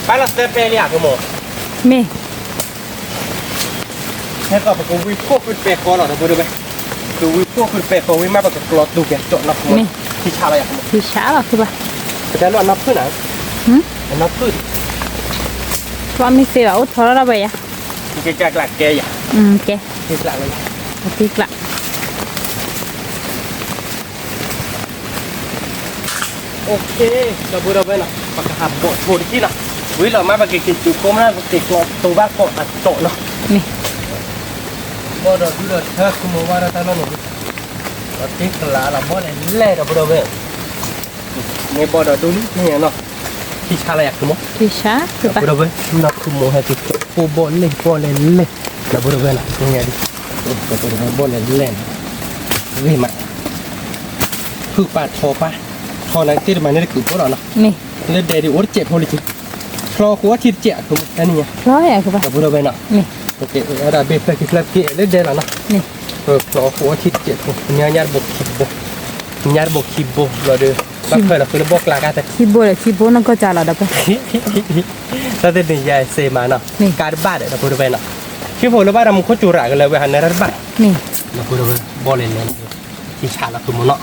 ပာ်လီၤသၢပဲလံဧါခိမိၢ် မ့ၢ် ဟဲကီးပကဝံခိၣ်ဃုတပဲဃီလီၤ ဒီပုၢ်ဒီဝဲၢ် ကဝံခိၣ်ဃုတပဲဃီဝံၤမး ပကကျီတူၢ်ကဲၤကၠီၣ်နီၢ်ခိမနီၤ ထံဆးလီၤယၤခိမိၢ် ထံဆးလီၤခိဘၣ် ပတဲလိာ်အနီၢ်ဖုၣ်နၤ အနီၢ်ဖုၣ် ကျီမ့ၢ်သ့ဘၣ် အိၣ်ထီထီၣ်ဝဲယၤ ကဲကျးကျးကဲယၤ ကဲ ကဲကျးလီၤယၤ ကဲကျး အိၣ်ခ့ ဒီပုၢ်ဒီဝဲၢ်နီၤ ပကဟးဘီၣ်ထိၣ်တထံၣ်နီၤ ဝံၤလီၤမး ပကက့ၤစူးကိးမး ပက့ၤကျီတူၢ်ဘၣ်ကီးအတီၢ်နီၤ မ့ၢ် ဘီၣ်ဒီးဒူဒီးထၢခိမိၢ်ဝါဒီးတၢ်နီၢ်နီၤ ဒီးတ့ကလးလီၤ ဘီၣ်လဲၤလဲၤ ဒီပုၢ်ဒီဝဲၢ် မ့ၢ်ဘီၣ်ဒီးဒူလံ သ့ၣ်ညါနီၤ ထံဆါလီၤယၤခုမိၢ်, ဒီပုၢ်ဒီဝဲၢ် နီၢ်ခုမိၢ်ဟဲက့ၤဖျိးဖိဘီၣ်လဲၢ်ဘီၣ်လဲၢ်လဲၢ်, ဒီပုၢ်ဒီဝဲၢ်နီၤ ညါဒ် ဒီပုၢ်ဒီဝဲၢ်ဘီၣ်လဲၢ်လဲၢ်နီၤ, ဂ့ၤမး, ဖုၣ်ပာ်ထီပာ်, ထီနၤတ့ၢ်တမၤန့ၢ်တကုးဖိလီၤနီၤ, လၢဒဲးဒ်အိၣ်တစဲးဖိလံက့, ဖျီဃိအထံတစဲးအခိၣ်မး တနံၤညါ, ဒီပုၢ်ဒီဝဲၢ်နီၤ, အဝဲဒၣ်ဘ့ၣ်ဖျၢၣ်ခံဖျၢၣ်က့ၤလၢဒဲးလီၤနီၤ, ဖျီဃိအထံတစဲးဖိ ညါညါတဘိခံဘိ, ညါတဘိခံဘိလီၤဒီး ဘၣ်ဖၢလီၤဃုလၢဘီၣ်ကျါကါတၢ်, ခံဘိဒီးခံဘိနီၢ်ကီၢ်ကၢလီၤဒီပုၢ်, တၢ်တနံၤညါစ့မးနီၤ, ကါတဘၣ်ဒီး ဒီပုၢ်ဒီဝဲၢ်နီၤ, ဆံဖိလၢဘၣ်ဒီးမူခိၣ်စူၤရၤကလၢဝဲဟးနၢၤတၢ်တဘၣ်, ဒီပုၢ်ဒီဝဲၢ် ဘီၣ်လဲၢ်လဲၢ် ထံဆါလီၤခုမိၢ်နီၤ,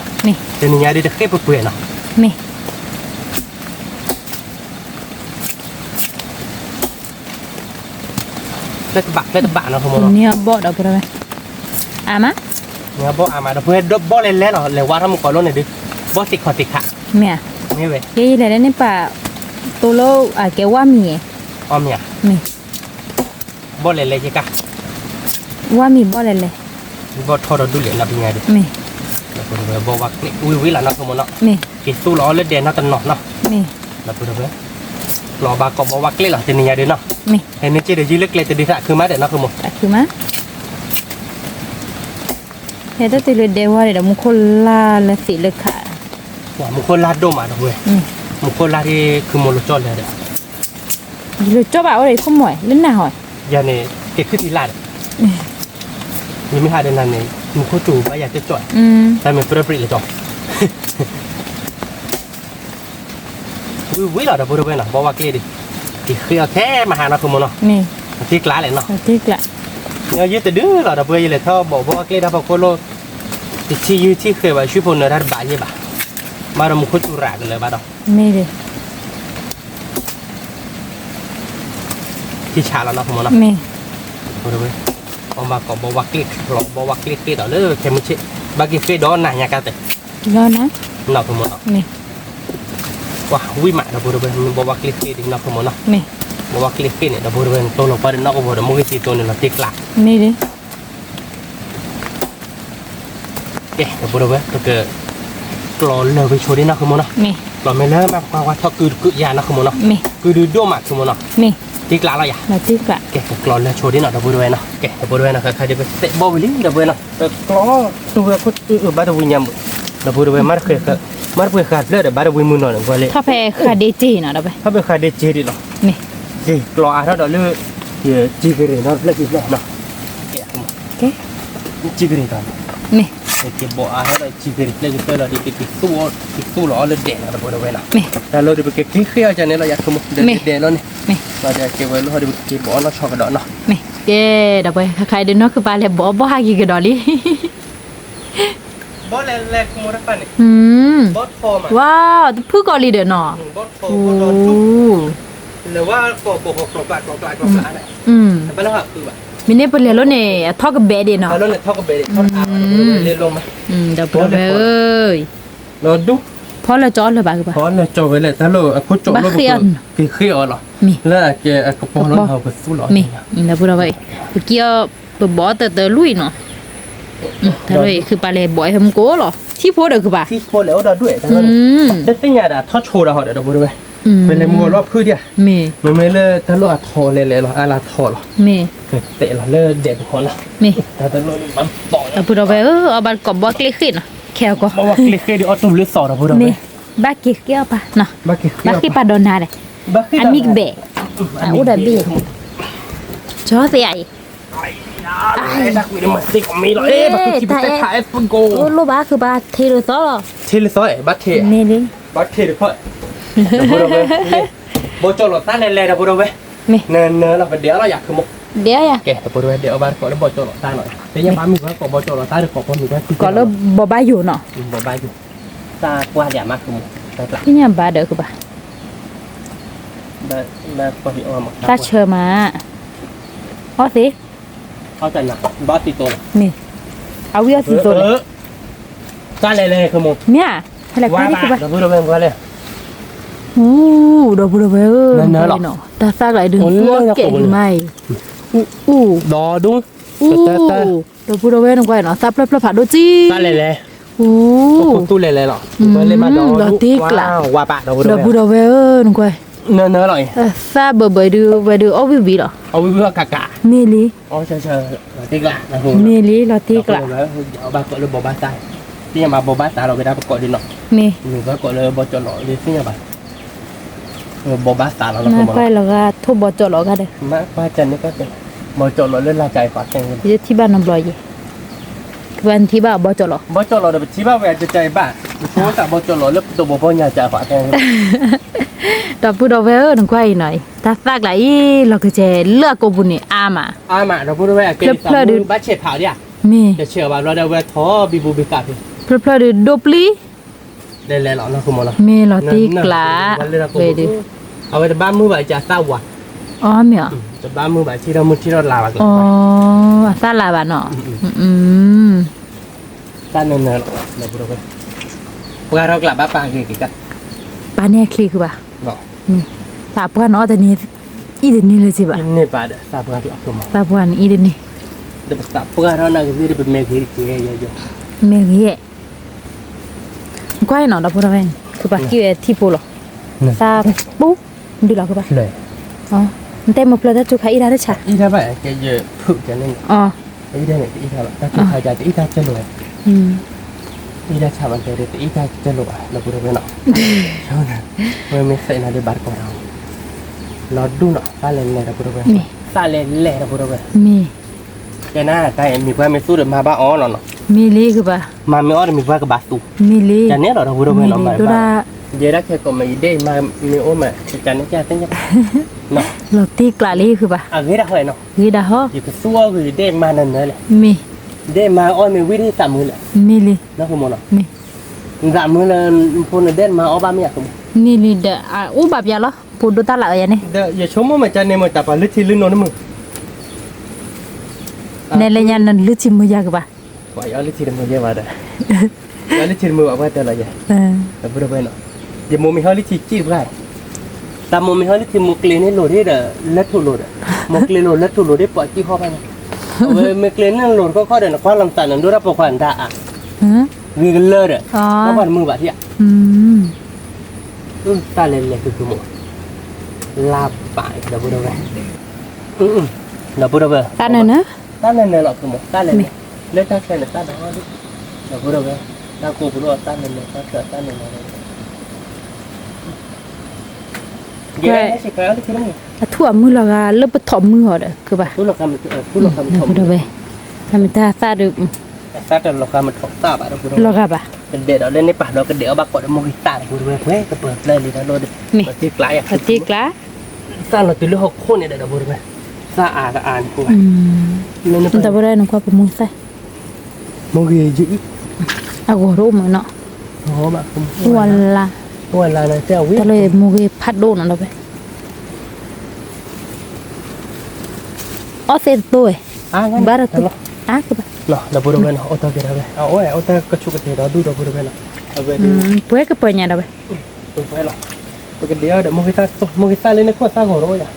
တနံၤညါဒ်တဃ့ၢ်ပှဲၤပှဲၤနီၤ ဖျၢၣ်တဘၣ်ဖျၢၣ်တဘၣ်နီၤ မ့ၢ်အဘီၣ်ဒီပုၢ်ဒီဝဲၢ်, အါမး, မ့ၢ်အဘီၣ်အါမး ဒီပုၢ်ဝဲၢ် ဘီၣ်လဲၢ်လဲၢ်လီၤ လဲၤဝါထီၣ်မူကီးလိန့ၣ်ဒုး, ဘီၣ်သ့ၣ်ခီၣ်သ့ၣ်ခါ, မ့ၢ်ဝဲ, ကဲလဲၤလၢန့ၣ်ပာ်, တိၢ်လၢအကဲဝါမံၤ, အီမ့ၢ်ဧါ, မ့ၢ်, ဘီၣ်လဲၢ်လဲၢ်က့ၤကါ, ဝါမံၤဘီၣ်လဲၢ်လဲၢ်, ဘီၣ်ထီၣ်ဒီးဒူၣ်လဲၣ်နီၤ ပညါဒုး, မ့ၢ်, ဒီပုၢ်ဒီဝဲၢ် ဘီၣ်ဝါကျ့ၣ် ဝံၤဝံၤလီၤနီၤ ခုမိၢ်နီၤ, မ့ၢ်, က့ၤသူၣ်လီၤအီၤလၢဒဲးနီတနီၤနီၤ, မ့ၢ်, ဒီပုၢ်ဒီဝဲၢ် ကျီဘၣ်ကိးဘီဝါကျ့ၣ်လီၤ တနံၤညါဒုးနီၤ, မ့ၢ်, ဟဲန့ၢ်က့ၤဒီးယုၢ်လၢကျဲတဒုးသးခုမးဒီးနီၤ ခုမိၢ်, ခုမး, ဟဲတတုၤလၢဒဲးဝါဒီး မူခိၣ်လါလၢသ့ၣ်လၢခး, မူခိၣ်လါဒိၣ်မးဒီပုၢ်ဝဲၢ်, မူခိၣ်လါဒ်ခုမိၢ်လိာ်ကၠီလၢဒီး ယလိာ်ကၠီဘၣ်အိၣ်ဒီးယခိၣ်မိၢ်လၢနၤဟီ, ယၤန့ၣ် က့ၤခုၣ်သံလၢ်ဒီး, ယမ့ၢ်ဟးဒီးနၤန့ၣ် မူခိၣ်စူၤဘၣ်ယၤကၠီကၠီ, တၢ်မ့ၢ်ပြၢပြံးလၢကၠီ, ဝံၤဝံၤလီၤဒီပုၢ်ဒီဝဲၢ်နီၤ ဘီဝါကျ့ၣ်ဒံး, က့ၤဃ့အီၤခဲမဟါနီၤ ခုမိၢ်နီၤ, အတ့ကျးလဲၣ်နီၤ, ယတဒုလီၤဒီပုၢ်ဝဲၢ် ယလဲၤထီၣ်ဘီၣ်ဘီဝါကျ့ၣ်တၢ်ဖီခိၣ်လိၣ်, ယထံၣ်ယုၢ်ထံၣ်ဃဲးဘၣ် ဆှံဖိနၢၤတၢ်တဘၣ်ယဲၢ်ဘၣ်, ဘၣ်ဒီးမူခိၣ်စူၤရၤကလၢၤဘၣ်ဒီး မ့ၢ်ဒ် ထံဆါလီၤနီၤ ခုမိၢ်နီၤ, မ့ၢ်, အီၣ်ဘၣ်ကိးဘီဝါကျ့ၣ်ချီ ဘီဝါကျ့ၣ်ဃ့ဒီးလၢခဲမုၢ်ဆ့ၣ်, ဘၣ်က့ၤဃ့ဒီးနၤညါကါသ့, နီၤ ခုမိၢ်နီၤ, မ့ၢ်, ဝံၤမးဒီပုၢ်ဒီဝဲၢ် ဘီဝါကျ့ၣ်ဃ့ဒံးနီၤ ခုမိၢ်နီၤ, မ့ၢ်, ဘီဝါကျ့ၣ်ဃ့န့ၣ် ဒီပုၢ်ဒီဝဲၢ် တိၢ်လီၤပှၤဒီးနီၢ်ကဝီၤဒီး မ့ၢ်ဂ့ၤသံသိန့ၣ်လီၤ တ့ကျး, မ့ၢ်ဒ် ကဲ ဒီပုၢ်ဒီဝဲၢ် ပက ကျီလၢာ်ဝံၤဆိဒံးနီၤ ခုမိၢ်နီၤ, မ့ၢ်, ကျီမ့ၢ်လၢမၤပှၤဝါထီၣ်ကုာ် ကုာ်ယၤနီၤ ခုမိၢ်နီၤ, မ့ၢ်, ကုာ်ဒုးဒိၣ်မး ခုမိၢ်နီၤ, မ့ၢ်, တ့ကျးလီၤယၤ, တ့ကျး, ကဲ ပကျီလၢာ်ဆိဒံးနီၤ ဒီပုၢ်ဒီဝဲၢ်နီၤ, ကဲ ဒီပုၢ်ဒီဝဲၢ်နီၤ ခဲခါဒ်ပသဲးဘီၣ်ဝံၤလံ ဒီပုၢ်ဝဲၢ်နီၤ, ပကျီ တူၢ်ဝဲခိၣ်တူၢ်ဘၣ်တဝံၤညါမုာ်, ဒီပုၢ်ဒီဝဲၢ် မ့ၢ်တပှဲၤဃာ်ဖျၢၣ်ဒီး ဘၣ်တဝံၤမုာ်နီၤန့ၣ် ကွၢ်လံ, ထီၣ်ဖဲဃာ်ဒ့စ့နီၤ ဒီပုၢ်ဝဲၢ်, ထီၣ်ဖဲဃာ်ဒ့စ့ဒံးလီၤ, မ့ၢ်, က့ၤကျီအါထီၣ်ဒီးလၢ စံကရ့ၤနီတဖျၢၣ်ခံဖျၢၣ်နီၤ, ကဲ, စံကရ့ၤဒီး, မ့ၢ်, က့ၤဘီၣ်အါထီၣ်ဒီးစံကရ့ၤတဖျၢၣ်ခံဖျၢၣ်လီၤဒီး က့ၤသူၣ်လီၤအီၤလၢဒဲးနီၤ ဒီပုၢ်ဒီဝဲၢ်နီၤ, မ့ၢ်, တၢ်လီၤဒီး ပကက့ၤဃ့အီၤကန့ၣ်လီၤ ယၤ ခုမိၢ် ဒီးဒဲးလီၤန့ၣ်, မ့ၢ်, ဒီးက့ၤဝဲလီၤဒီး ပကက့ၤဘီၣ်အီၤနီၢ်ဆီကဒီးနီၤ, မ့ၢ်, ကဲ ဒီပုၢ်ဝဲၢ် ခဲခါဒုးနီၢ်ခုၣ်ပၤလဲၤဘီၣ်ဘီၣ်ဟးက့ၤကဒီးလံ ဘီလဲၣ်လဲၣ် ဝါ တဖုၣ်ကီးလံဒီးနီၤ, မ့ၢ်န့ၣ်ပလဲၤလီၤန့ၣ် အထီၣ်ကဘဲဒံးနီၤ, ဒီပုၢ်ဒီဝဲၢ်ဧၢ, ဖီလၢကၠီလၢၤဘၣ်ကဘၣ်, ဘၣ်ဃ့အီၤ, က့ၤဃ့အီၤလီၤ, မ့ၢ်, လၢအကဲအကပီၤလီၤ, မ့ၢ်, ဒီပုၢ်ဒီဝဲၢ်, ပက့ၤအီၤ ပဘီၣ်တၢ်တၢ်လွံၢ်နီၤ, တၢ်လီၤအံၤခုၣ်ပၤလဲၤဘီၣ်ဟဲမူကိးလီၤ, ထံဖိဒီးကဘၣ်, ထံဖိလဲၤအိၣ်ဒီးဒွဲၣ်, တသ့ၣ်ညါဒီးအထီၣ်ဆိဒီးဟီဒီး ဒီပုၢ်ဒီဝဲၢ်, ပလဲၤမူဂီၤလီၤဖုၣ်ဒံးဧါ, မ့မ့ၢ်လၢတၢ်လီၢ်အထီလဲၤလဲၤလီၤ အါလၢထီလီၤ, ကတဲာ်လီၤလၢဒဲးပူၤဃီနီၤ, တၢ်တလီၢ်ဘၣ်ဘီၣ်, ဒီပုၢ်ဒီဝဲၢ်ဧၢ, အီၣ်ဘၣ်ကိးဘီကျ့ၣ်ဃ့ၣ်နီၤ, ခဲအကီ, ဘီကျ့ၣ်ဃ့ၣ်ဒံးအီၣ်တူၢ်လၢသီဒီပုၢ်ဒီဝဲၢ်, ဘၣ်က့ၤဃ့အီၤပၢ်နီၤ, ဘၣ်ဃ့ပၢ်ဒီးနၤဒီး, အမံၤကဘဲၣ်, အအိၣ်ဒီးဘ့ၣ်, ကၠီသ့အံၤ အိၣ်လိၣ်ဘၣ်ခုပတဲဖးအဲၣ်ပကိး, အိၣ်လိၣ်ဘၣ်ခုပၤထ့လိာ်သီလီၤ, ထ့လိာ်သီ, ဘၣ်ထ့, ဘၣ်ထ့တဖၣ်, ဘီကၠီလီၤသးလဲၤလဲၤ ဒီပုၢ်ဒီဝဲၢ်, နနလီၤ ပဒဲးအီၤလီၤယၤ ခုမိၢ်, ဒဲးအီၤယၤ, ကဲ ဒီပုၢ်ဒီဝဲၢ် ဒဲးအီၤဘၣ်တကိးလၢဘီကၠီလီၤသးနီၤ, သ့ၣ်ညါဘၣ်မုၢ်ဝဲကိးဘီကၠီလီၤသးဒီးကိးဘီမုၢ်ဝဲ, ကိးလၢဘီဘᣁယိၤနီၤ, ဘီဘၣ်ယိၤ, တၢ်ကွၢ်ဒံးမး ခုမိၢ်, သ့ၣ်ညါဘၣ်ဒီးကဘၣ် တၢ်ဆၢမး, အီၣ်သ့, မ့ၢ်, အဝံၣ်အီၣ်သံသိးလဲၣ်, တၢ်လဲၤလဲၤ ခုမိၢ်, မ့ၢ်, ဟဲလဲၤကွၢ်ဒံးကဘၣ်, ဒီပုၢ်ဒီဝဲၢ်ဧၢ, တၢ်သၣ်ကျါအံၤဒုး သူၣ်အီၣ်ကဲးလံမးအံၤ, အူ, အူ, ဒီပုၢ်ဒီဝဲၢ် နကွၢ်နီၤ သၣ်ဖျၢၣ်ဖျၢၣ်ဖးဒိၣ်ကံ, တၢ်လဲၤလဲၤ, အူ, လီၤတ့ကျး, ဒီပုၢ်ဒီဝဲၢ်ဧၢ နကွၢ် နၢနၢလီၤအံၤ, သၣ်ဘၢဘၢဒုးဝဲဒုးအီၣ်ဝံၣ်ဝံၣ်လီၤ, အီၣ်ဝံၣ်ဝံၣ်အီၣ်ကးကး, မ့ၢ်လံ, လီၤတံၢ်ကျါ, မ့ၢ်လံ လီၤတံၢ်ကျါ, ဘၣ်ဃးလၢဘိးဘၣ်သး, သ့ၣ်ညါဘၣ်ဘိးဘၣ်သးလီၤဝဲဒၣ်ပကိးဒ်နီၤ, မ့ၢ်, မ့ၢ်ဘၣ်ကိးလၢဘီကၠီလီၤလၢသ့ၣ်ညါဘၣ်, ဘိးဘၣ်သးလီၤ, မ့ၢ်ကွၢ်လီၤဂၤထိၣ်ဘီကၠီလီၤဂၤဒီး, မ့ၢ်ကွၢ်န့ၣ်က, ဘီကၠီလီၤလၢလၢ်ကၠၤအံၤဖးသ့ၣ်, ယထံၣ်ဘၣ်နီတဘျီယဲ, ကဘၣ်နထံၣ်ဘၣ်ဘီကၠီလီၤ, ဘီကၠီလီၤဒီးပထံၣ်ဘၣ်ဝဲအကၠၤအံၤဘၣ်, ပဆိသးဘီကၠီလီၤလၢပတဘိးဘီညါကၠၤဖးသ့ၣ် ဒီပုၢ်ဒီဝဲၢ်ဧၢ နကွၢ်အံၤနီၤအံၤ တၢ်သၣ်ကျါအံၤ လီၤကစဲၤလၢအကိာ်ပူၤန့ၣ်အါမး, အါမး ဒီပုၢ်ဒီဝဲၢ်, ဖျၢၣ်ဖျၢၣ်ဒုး, ဘၣ်ဆဲးဖးဒံးဧါ, မ့ၢ်, တဆဲးအီၤဘၣ်ဘျီဒီးဝဲထီၣ်ဘံဘူဘံကးဖဲ, ဖျၢၣ်ဖျၢၣ်ဒုးဒိပျံၤ, လဲၤလဲၤလီၤနီၤ, မ့ၢ်လီၤတံၢ်ကျါ, ဝဲဒုး, အဝဲတဘၣ်မုာ်ဘၣ်ကသၣ်ဝါ, အီမ့ၢ်, တဘၣ်မုာ်ဘၣ်ထံထီၣ်မုၢ်ထံထီၣ်လါဘၣ်ကျါ, အသၣ်လါဘၣ်နီၤ, တၢ်နၢနၢလီၤ, ပှၤထီၣ်ကျးဘၣ်ပာ်ဂ့ၤက့ၤက, ပာ်န့ၢ်အချံဃုာ်ဘၣ်, သးပှၢ်န့ၣ်အီၣ်တန့ၢ်, အီၣ်တန့ၢ်လၢၤဘၣ်, သးပှၢ်န့ၣ်အီၣ်တန့ၢ်, ဒီးပသးပှၢ်ထီၣ်နာ်က့ၤဒီးပမဲာ်ဂ့ၤတက့ၢ်, မဲာ်ဂ့ၤ, ကွၢ်နီၤ ဒီပုၢ်ဒီဝဲၢ်န့ၣ် ကပာ်ကံၣ်ဝဲထံဖိလီၤ, သးပူၤ, ဒုးလီၤကဘၣ်, နတဲမုာ်ဖျၢၣ်တၢ်စူၤခါအံၤတၢ်တဆါ, အံၤတၢ်ဘၣ်ကဲယဖုၣ်ကဲန့ၣ်, အံၤတၢ်န့ၣ် တအံၤတၢ်ဘၣ် တၢ်စူၤခါယၤတအံၤတၢ်ကၢၢ်လိာ်ဝဲ, အံၤတၢ်ဆါဘၣ်တဲဒီး တအံၤတၢ်ကၢၢ်လိာ်ဘၣ် ဒီပုၢ်ဒီဝဲၢ်နီၤ, ဝဲမ့ၢ်သဲးနၤဒုးဘၣ်တကိးတၢ်, လီၤဒူၣ်နီၤ သၣ်လဲၤလဲၤ ဒီပုၢ်ဒီဝဲၢ်, သၣ်လဲၤလဲၤ ဒီပုၢ်ဒီဝဲၢ်, မ့ၢ်, ကဲနၤ တၢ်အံၤမ့ၢ်ပှၤမ့ၢ်သူဒီးမၤဘၣ်အီၣ်လီၤနီၤ, မ့ၢ်လံကဘၣ်, မၤမ့ၢ်အီၣ်ဒီးမ့ၢ်ပှၤကဘၣ်သူ, မ့ၢ်လံ, ကန့ၣ်လီၤ ဒီပုၢ်ဒီဝဲၢ်နီၤ, မ့ၢ်ဒိၣ်ဒၣ်, ယဲဒၣ်ခဲကိးမ့ၢ်ယဒဲၣ်မၤမ့ၢ်အိၣ်မး ကန့ၣ်ကသ့ၣ်ညါ, လီၤတံၢ်ကျးလံဃုာ်ဘၣ်, အဂ့ၤဒၣ်ဟီနီၤ, ဂ့ၤဒၣ်ဟီ, ယကသူအီၣ်ဂ့ၤယဒဲၣ်မၤနၢၤနၢၤလဲၣ်, မ့ၢ်, ဒဲၣ်မၤအီၣ်မ့ၢ်ဝံၤဒ်သးမုာ်လဲၣ်, မ့ၢ်လံ, နီၢ်ခိမ့ၢ်နီၤ, မ့ၢ်, သးမုာ်လၢ ဖိနဒဲၣ်မၤအီၣ်ဘၣ်မ့ၢ်ဧါ, မ့ၢ်လံဒီး အအိၣ်ဘၣ်ပျါလီၤ ဖိဒိၣ်တၢ်လၢအယၤန့ၣ်, ဒီးယဆိကမိၣ်မးကန့ၣ်မ့ၢ်တၢ်ပှၤလုၢ်ထံလုၢ်နိန့ၣ်မုာ် နဲလၢညါနလုၢ်ထံမုာ်ယၤကဘၣ်, ပှၤယအီၣ်လုၢ်ထံတမုာ်ယဲဘၣ်ဒီး, ယအီၣ်လုၢ်ထံတမုာ်ဘၣ်ပှၤတဲလီၤယဲ, ဒီပုၢ်ဒီဝဲၢ်နီၤ, ယမိၢ်မ့ၢ်ဟီလုၢ်ထံစံၣ်တပှၢ်, တၢ်မိၢ်မ့ၢ်ဟီလုၢ်ထံမိၢ်ကျ့ၤန့ၣ်လိၤဒ်ဒီး လဲၤထူၣ်လိၤဒီး, မိၢ်ကျ့ၤလိၤလဲၤထူၣ်လိၤဒ်ပှၤစံၣ်ဟီၣ်ဘၣ်န့ၣ်, အဝဲမ့ၢ်ကျ့ၤန့ၣ်လိၤတခီခီဒီး နကွၢ်လီၤနသးနဒိၣ်တၢ်ပိာ်ခွါနဒါအါ, ဂ့ၤကလၢာ်ဒီး, နကွၢ်တမုာ်ဘၣ်ထံၣ်ဧါ, တၢ်လဲၤလဲၤဃုာ်ဃုာ်မိၢ်, လါဘၣ်ဒီပုၢ်ဒီဝဲၢ်, ဒီပုၢ်ဒီဝဲၢ်, တၢ်နၢနၢ, တၢ်နၢနၢလီၤဃုာ်မိၢ် တၢ်လဲၤလဲၤ, လၢတၢ်ခဲန့ၣ်တၢ်ဒီးအီၣ်ဒံး, ဒီပုၢ်ဒီဝဲၢ်, တၢ်ကိးပူၤလီၤတၢ်လဲၤလဲၤ တၢ်ခဲတၢ်လဲၤလဲၤ, အထူၣ်အမုၢ်လီၤဂာ်လၢပထီၣ်မုၢ်အီၤဒီး ကဘၣ်, ဒီပုၢ်ဒီဝဲၢ်, တၢ်မ့ၢ်တၢ်သၣ်ဒီး, သၣ်တလီၤဂာ်မထီၣ်သၣ်ဘၣ်ဒီပုၢ်ဒီဝဲၢ်, လီၤဂာ်ဘၣ်, ကဒဲးဒီးလၢန့ၣ်ပာ်ဒီးကဒဲးအီၣ်ဘၣ်ကိးဒီးမိၢ်ဂ့ၤသၣ်ဒီပုၢ်ဒီဝဲၢ် ပှဲၤကပၢၤပျၢၤလံတၢ်လိၣ်ဒီး, ပတံၢ်ကျါယၤ, ပတံၢ်ကျါ, သၣ်လီၤတုၤလၢဟီၣ်ခိၣ်န့ၣ်ဒီးဒီပုၢ်ဒီဝဲၢ်, သၣ်အါတအါန့ၣ်, ဒီပုၢ်ဒီဝဲၢ်နကွၢ်ပမိၢ်သၣ် မိၢ်ဂ့ၤယံၤ, အဂီၤတအိၣ်မးနီၤ, ဝလါ, ဝလါ, တၢ်လၢမိၢ်ဂ့ၤဖးဒိၣ်နီၤဒီးဝဲ, အီၣ်သ့တတိၢ်ဝဲ, ဘၣ်ဒီးတိၢ်, ဒီပုၢ်ဒီဝဲၢ်နီၤ အိၣ်တၢ်ကဲဒီးဝဲ, အအိၣ်ဝဲအိၣ်တၢ်ကဆူၣ်ကတ့ၤဒီးဒူၣ်ဒီပုၢ်ဒီဝဲၢ်နီၤ, ပှဲၤကပၢၤညါဒီးဝဲ ပကဒဲးအီၣ်ဒီး မိၢ်ဂ့ၤသၣ်လၢန့ၣ်ခိၣ်သၣ်ဂီၤဒီးယၤ,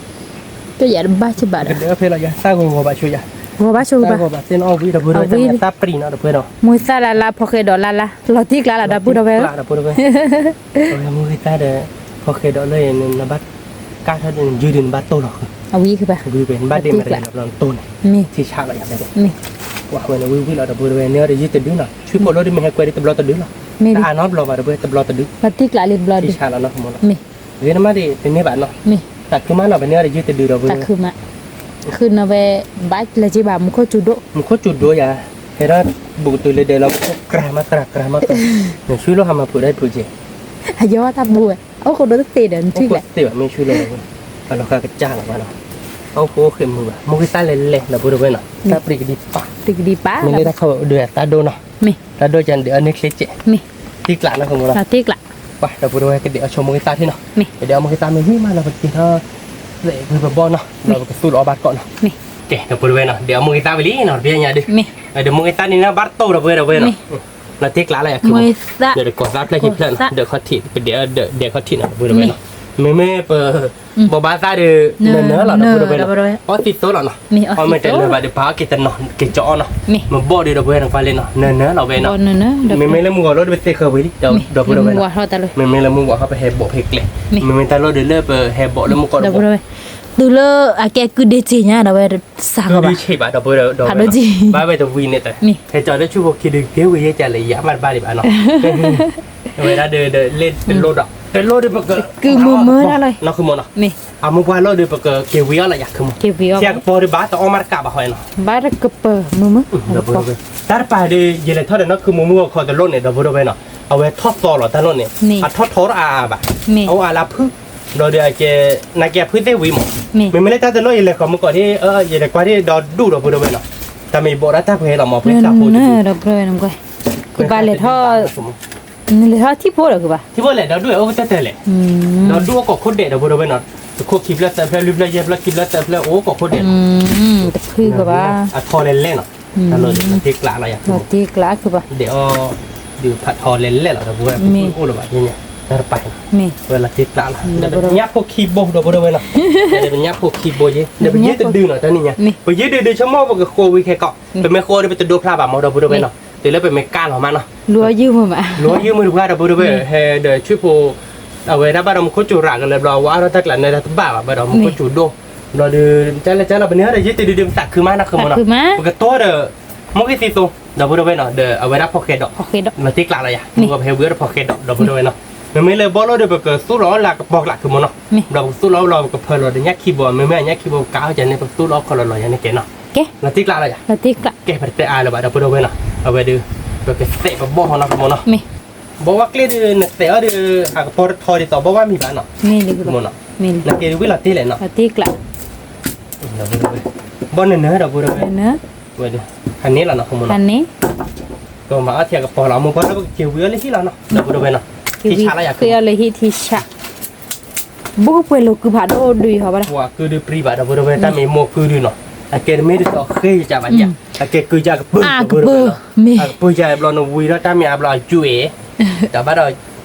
တယၤတဘၣ်စံးဘၣ်ဒီး, ကဒဲးအီၣ်ဖဲလီၤယၤ သၣ်ဂီၤဂီၤဘၣ်ဆိယၤ, ဂီၤဘၣ်ဆိဘၣ်, သၣ်ဂီၤဘၣ်သ့ၣ်နီၣ်အီၣ်ဝံၤဒီပုၢ်ဒီဝဲၢ် တၢ်မ့ၢ်သၣ်ပျံၤနီၤဒီပုၢ်ဒီဝဲၢ်နီၤ, မိၢ်သၣ်လါလါဖီဃဲဒီးလါလါ, လီၤတံၢ်ကျါလီၤဒီပုၢ်ဒီဝဲၢ်ဧၢ, ဒီပုၢ်ဒီဝဲၢ်, မိၢ်ဂ့ၤသၣ်ဒီး, ဖီဃဲဒီးလၢနဘၣ်, ကၢ်ထီၣ်ဒီးနယုၢ်ဒီးနဘၣ်တိၢ်လီၤဃုာ်, အဝံၤဃုာ်ဘၣ်, နဘၣ်ဒ့ၣ်မးတလဲၤလီၤဘျီနတိၢ်န့ၣ်, ထံဆးလီၤယၤဖဲ, ပှၤဝဲန့ၣ်ဝံၤဝံၤလီၤဒီပုၢ်ဒီဝဲၢ် နအီၣ်ဒီးယုၢ်တဒုနီၤ, ဆူကိးလိဒီးမ့ၢ်ဟဲကွဲးဒီးတဘျီတဒုလီၤ, တအါနီတဘျီဘၣ်ဒီပုၢ်ဝဲၢ် တဘျီတဒု, လီၤတံၢ်ကျါလံတဘျီဒု, ထံဆးလီၤနီၤမ့ၢ်နီၤ, ဂ့ၤနမးဒံးတန့ၢ်ဘၣ်နီၤ, တၢ်ခုမးနီၤ ပန့ၢ်အီၣ်ဒီးယုၢ်တဒုဒီပုၢ်ဒီဝဲၢ်, ဃုနီၤဝဲ, ဘၣ်လဲၤက့ၤဘၣ်မူခိၣ်စူၤဒိၣ်, မူခိၣ်စူၤဒိၣ်ယၤ, ဟဲထီၣ်ဘူးကတုၤလၢဒဲးလီၤ မူခိၣ်ကြၤမးကြၤကြၤမးကြၤ, နဆူလီၤဟးမၤဖုးဒီးဖုးက့ၤ, အယီၤတၢ်ဘူးဝဲ, အိၣ်ဃိဒိၣ်တသ့ဒီးနထံၣ်လဲၣ်, အိၣ်ဃိတသ့ဘၣ်မ့ၢ်ဆူလီၤ, အလီၤဃာ်ကစၢ်လီၤဘၣ်နီၤ, အိၣ်ဃိအိၣ်ဃ့ၢ်မုာ်ဘၣ် မိၢ်ဂ့ၤသၣ်လဲၤလဲၤဒီပုၢ်ဒီဝဲၢ်နီၤ, တၢ်ပျံၤကဒံပာ်, မ့ၢ်လၢတၢ်ခီဒုးသၣ်ဒိၣ်နီၤ, တၢ်ဒိၣ်ကန့ၣ်ဒုးအီၣ်န့ၢ်ချ့စဲး, တံၢ်ကျးနီၤဃုာ်မ့ၢ်လီၤ, ပှၤဒီပုၢ်ဒီဝဲၢ်ကဒဲးအီၣ်ဆိမိၢ်ဂ့ၤသၣ်ထံၣ်နီၤ, ကဒဲးအီၣ်မိၢ်ဂ့ၤသၣ်မ့ၢ်ဝံၤမးလီၤ ပက့ၤထီၣ်, ဝံၤပဘီနီၤ လီၤပကသူၣ်လီၤအီၣ်ဘၣ်ကိးနီၤ, ကဲဒီပုၢ်ဒီဝဲၢ်နီၤ ဒဲးအီၣ်မိၢ်ဂ့ၤသၣ်ဝံၤလံနီၤ တပျဲညါဒုး, ဒီးမိၢ်ဂ့ၤသၣ်န့ၣ်နီၤ ဘၣ်တိၢ်ဒီပုၢ်ဝဲၢ်ဒီပုၢ်ဝဲၢ်နီၤ, လီၤတံၢ်ကျးလီၤယၤခု, ဒီးကိးသၣ်ဖျၢၣ်ခံဖျၢၣ်နီၤ ဒီးခီၣ်ထံး ပဒဲးအီၣ်ဒဲးခီၣ်ထံးနီၤ ဒီပုၢ်ဒီဝဲၢ်နီၤ မ့မ့ၢ်ပ ဘိးဘၣ်သၣ်ဒီး နၢၤနၢၤလီၤ ဒီပုၢ်ဒီဝဲၢ်နီၤ, အီၣ်သံသိလီၤနီၤ, အီၣ်မ့ၢ်တလၢာ်ဘၣ်ဒီး ပဟးအီၣ်က့ၤတနီၤက့ၤကၠီအီၣ်နီၤ, မ့ၢ်ဘီၣ်ဒီး ဒီပုၢ်ဝဲၢ်နကွၢ်လံနီၤ, နၢၤနၢၤလီၤဝဲနီၤ, မ့မ့ၢ်လၢမုၢ်ဂီၤလိၣ်ဒီး ပသ့ဃၢၤဝံၤလံ ဒီပုၢ်ဒီဝဲၢ်နီၤ, မ့မ့ၢ်လၢမုၢ်ဂီၤဟီ ပဟဲဘိးဖဲကျဲ, မ့မ့ၢ်တၢ်လိၣ်ဒီးလၢပဟဲဘိးလၢမုၢ်ကီၢ်ဒီး ဒီပုၢ်ဒီဝဲၢ်, တုၤလၢအကဲကုဒ့စ့ညါ ဒီပုၢ်ဝဲၢ်စးကီးဘၣ်, ဒီပုၢ်ဝဲၢ် ဘၣ်ဝဲတဝံၤန့ၣ်တၢ်, ဟဲကၠီလၢဆူဖိခံဒုးက့ၤဝံၤယဲၢ်ကလဲၣ် ယၤမးတဘၣ်ဒံးဘၣ်နီၤ, အဝဲဒၣ်ဒီး လ့ၣ်တလိၣ်ဒီး တလိၣ်ဒီးပက ကုမုာ်မုာ်နီၤ နီၢ်ခုမီၤနီၤ, အမိၢ်ပှၢ်လိၣ်ဒီး ပကက့ၤဝံၤအီၣ်လီၤယၤခုမီၤ, ဆံးကပီၤဒီး ဘၣ်တအီၣ်မးတကးဘၣ်ဟီနီၤ, ဘၣ်တကပၤမုာ်မုာ်, တၢ်တပၤဒီး ယလဲၤထီၣ်ဒီး နီၢ်ခုမီၤမုၢ်အခီတလိၣ်န့ၣ် ဒီပုၢ်ဒီဝဲၢ်နီၤ, အဝဲထီၣ်သီလီၤတၢ်လိၣ်န့ၣ်, အထီၣ်ထီတအါအါဘၣ်, အအိၣ်အါလၢဖုၣ်, ဒီးဒီးအကဲ နာ်က့အဖုၣ်သ့ၣ်ဝံၤမး, မ့မ့ၢ်လၢတၢ်တလိၣ် ယလဲၤဃီၤမုၢ်ကီၢ်ဒ် ယလဲၤကွၢ်ဒ်ဒီဒူၣ် ဒီပုၢ်ဒီဝဲၢ်နီၤ, တၢ်မ့ၢ်ဘိးဒၣ်တၢ်ပှဲၤလီၤမး ပှဲၤတၢ်ဖိတဒူၣ်, ကဘၣ်လဲၤထီၣ် လဲၤထီၣ်ထံဖိဒီးကဘၣ်, ထံဖိလဲၣ် ဒီဒူၣ်အိၣ်ကတၢၢ်တၢၢ်လဲၣ်, ဒီဒူၣ်အိၣ်ကိးခိၣ်ဒဲး ဒီပုၢ်ဒီဝဲၢ်နီၤ, တခိၣ်ခံဖျၢၣ်သၢဖျၢၣ်လွံၢ်ဖျၢၣ်ယဲၢ်ဖျၢၣ်ခံဖျၢၣ်သၢဖျၢၣ်အိၣ်ကိးခိၣ်ဒဲး, တဖုကဘၣ်, အထီလဲၤလဲၣ်နီၤ, တၢ်လီၤတ့ကျးလီၤယၤ, ဒဲးအီၤ ဒုးဖးထီလဲၤလဲၣ်လီၤ ဒီပုၢ်ဝဲၢ် ပအိၣ်လၢၤဘၣ်ယဲၢ်ညါ, တၢ်တပၤနီၤ, ဝဲလီၤတ့ကျးလီၤ, ဒီးပညၣ်ဖိခံဘိ ဒီပုၢ်ဒီဝဲၢ်နီၤ, ဒီးပညၣ်ဖိခံဘိယဲၢ်, ဒီးပယဲၢ်တဒုနီၤ တၢ်နံၣ်ညါ, ပယဲၢ်တဒုဒုးဆိကမိၣ် ပကဃိဝံၤခဲကီး, ပမ့ၢ်ဃိဒီး ပတဒိဖျါဘၣ်မး ဒီပုၢ်ဒီဝဲၢ်နီၤ, တုၤလၢပမ့ၢ်ကၢ်လီၤမးနီၤ, လူၤယုၢ်မုာ်တပှၢ် ဒီပုၢ်ဒီဝဲၢ် ဟဲဒီးဆူဖိ အဝဲဒၣ်ဘၣ်ဒီးမူခိၣ်စူၤရးကလၢဘျီ အဝဲအါထီၣ်တၢ်ကျးနၢတၢ်တဘၣ်ဘၣ် ဘၣ်ဒီးမူခိၣ်စူၤဒိၣ်, ဘျီဒီး ကလဲၣ်ကလဲၣ် ပန့ၢ်ဒီးယဲၢ်တဒုဒုး ပသးခုမးနီၤ ခုမီၤနီၤ, ပကတိၤဒီး မိၢ်ဂ့ၢ်သံသိ ဒီပုၢ်ဒီဝဲၢ်နီၤ, ဒီးအဝဲဒၣ်ဖီၣ်ဃဲဒိး, လီၤတ့ကျးလီၤယၤ, ပဟဲဝံၤအီၣ်ဒီးဖီၣ်ဃဲဒိး ဒီပုၢ်ဒီဝဲၢ်နီၤ, မ့မ့ၢ်လၢဘီၣ်လိၣ်ဒီး ပကသူၣ်လီၤအီၣ်လၢကပီၤကျး ခုမီၤနီၤ, ဒီးပကသူၣ်လီၤအီၣ်လီၤ ပကဖၢလီၤဒီးညၣ်ခံဘိ မ့မ့ၢ်အညၣ်ခံဘိ ပကးအီၣ်ကန့ၣ် ပကသူၣ်လီၤအီၣ်ခီလီၤလီၤယၤန့ၣ်ကဲနီၤ, လီၤတ့ကျးလီၤယၤ, ကဲ ပတတဲအါလၢၤဘၣ် ဒီပုၢ်ဒီဝဲၢ်နီၤ, အဝဲဒီး ပကသဲးပဘီၣ်ဟီနီၤ ခုမီၤနီၤ, ဘီဝါကျ့ဒီး နသဲးအီၤဒီး အကပီၤတထီဒ်သိး ဘီဝါမံၤဘၣ်နီၤ, ခုမီၤနီၤ, နက့ၤဝံၤလီၤတ့လဲၣ်နီၤ, ဘီၣ်နၢၤနၢၤ ဒီပုၢ်ဒီဝဲၢ်, ဖးန့ၢ်လီၤနီၤ ခုမီၤနီၤ, ကမၤအီၣ်ထံအကပီၤလီၤ မိၢ်ပှၢ်လၢပကက့ၤဝံၤအီၤလၢဟံၣ်လီၤနီၤ ဒီပုၢ်ဒီဝဲၢ်နီၤ, ထံဆးလီၤယၤ ဃ့အီၤလၢဟံၣ်ထံဆး, ဘိၣ်ကပှဲၤလိာ်ကုဖးဒိၣ်ဒုးယဟီဘၣ်ဒၣ်, ပှၤကုဒုးပြံဘၣ် ဒီပုၢ်ဒီဝဲၢ် တၢ်မ့ၢ်မိၢ်ကုဒုးနီၤ, အကဲတမ့ၢ်ဒ်သိးဃ့ယကဘၣ်ယၤ, အကဲကုယၤကပၢၢ် ဒီပုၢ်ဒီဝဲၢ်နီၤ, အကပၢၢ်ယၤဘျီနဝံၤဒီး တၢ်မ့ၢ်အါဘျီအယွဲၢ် တဘၣ်ဒီး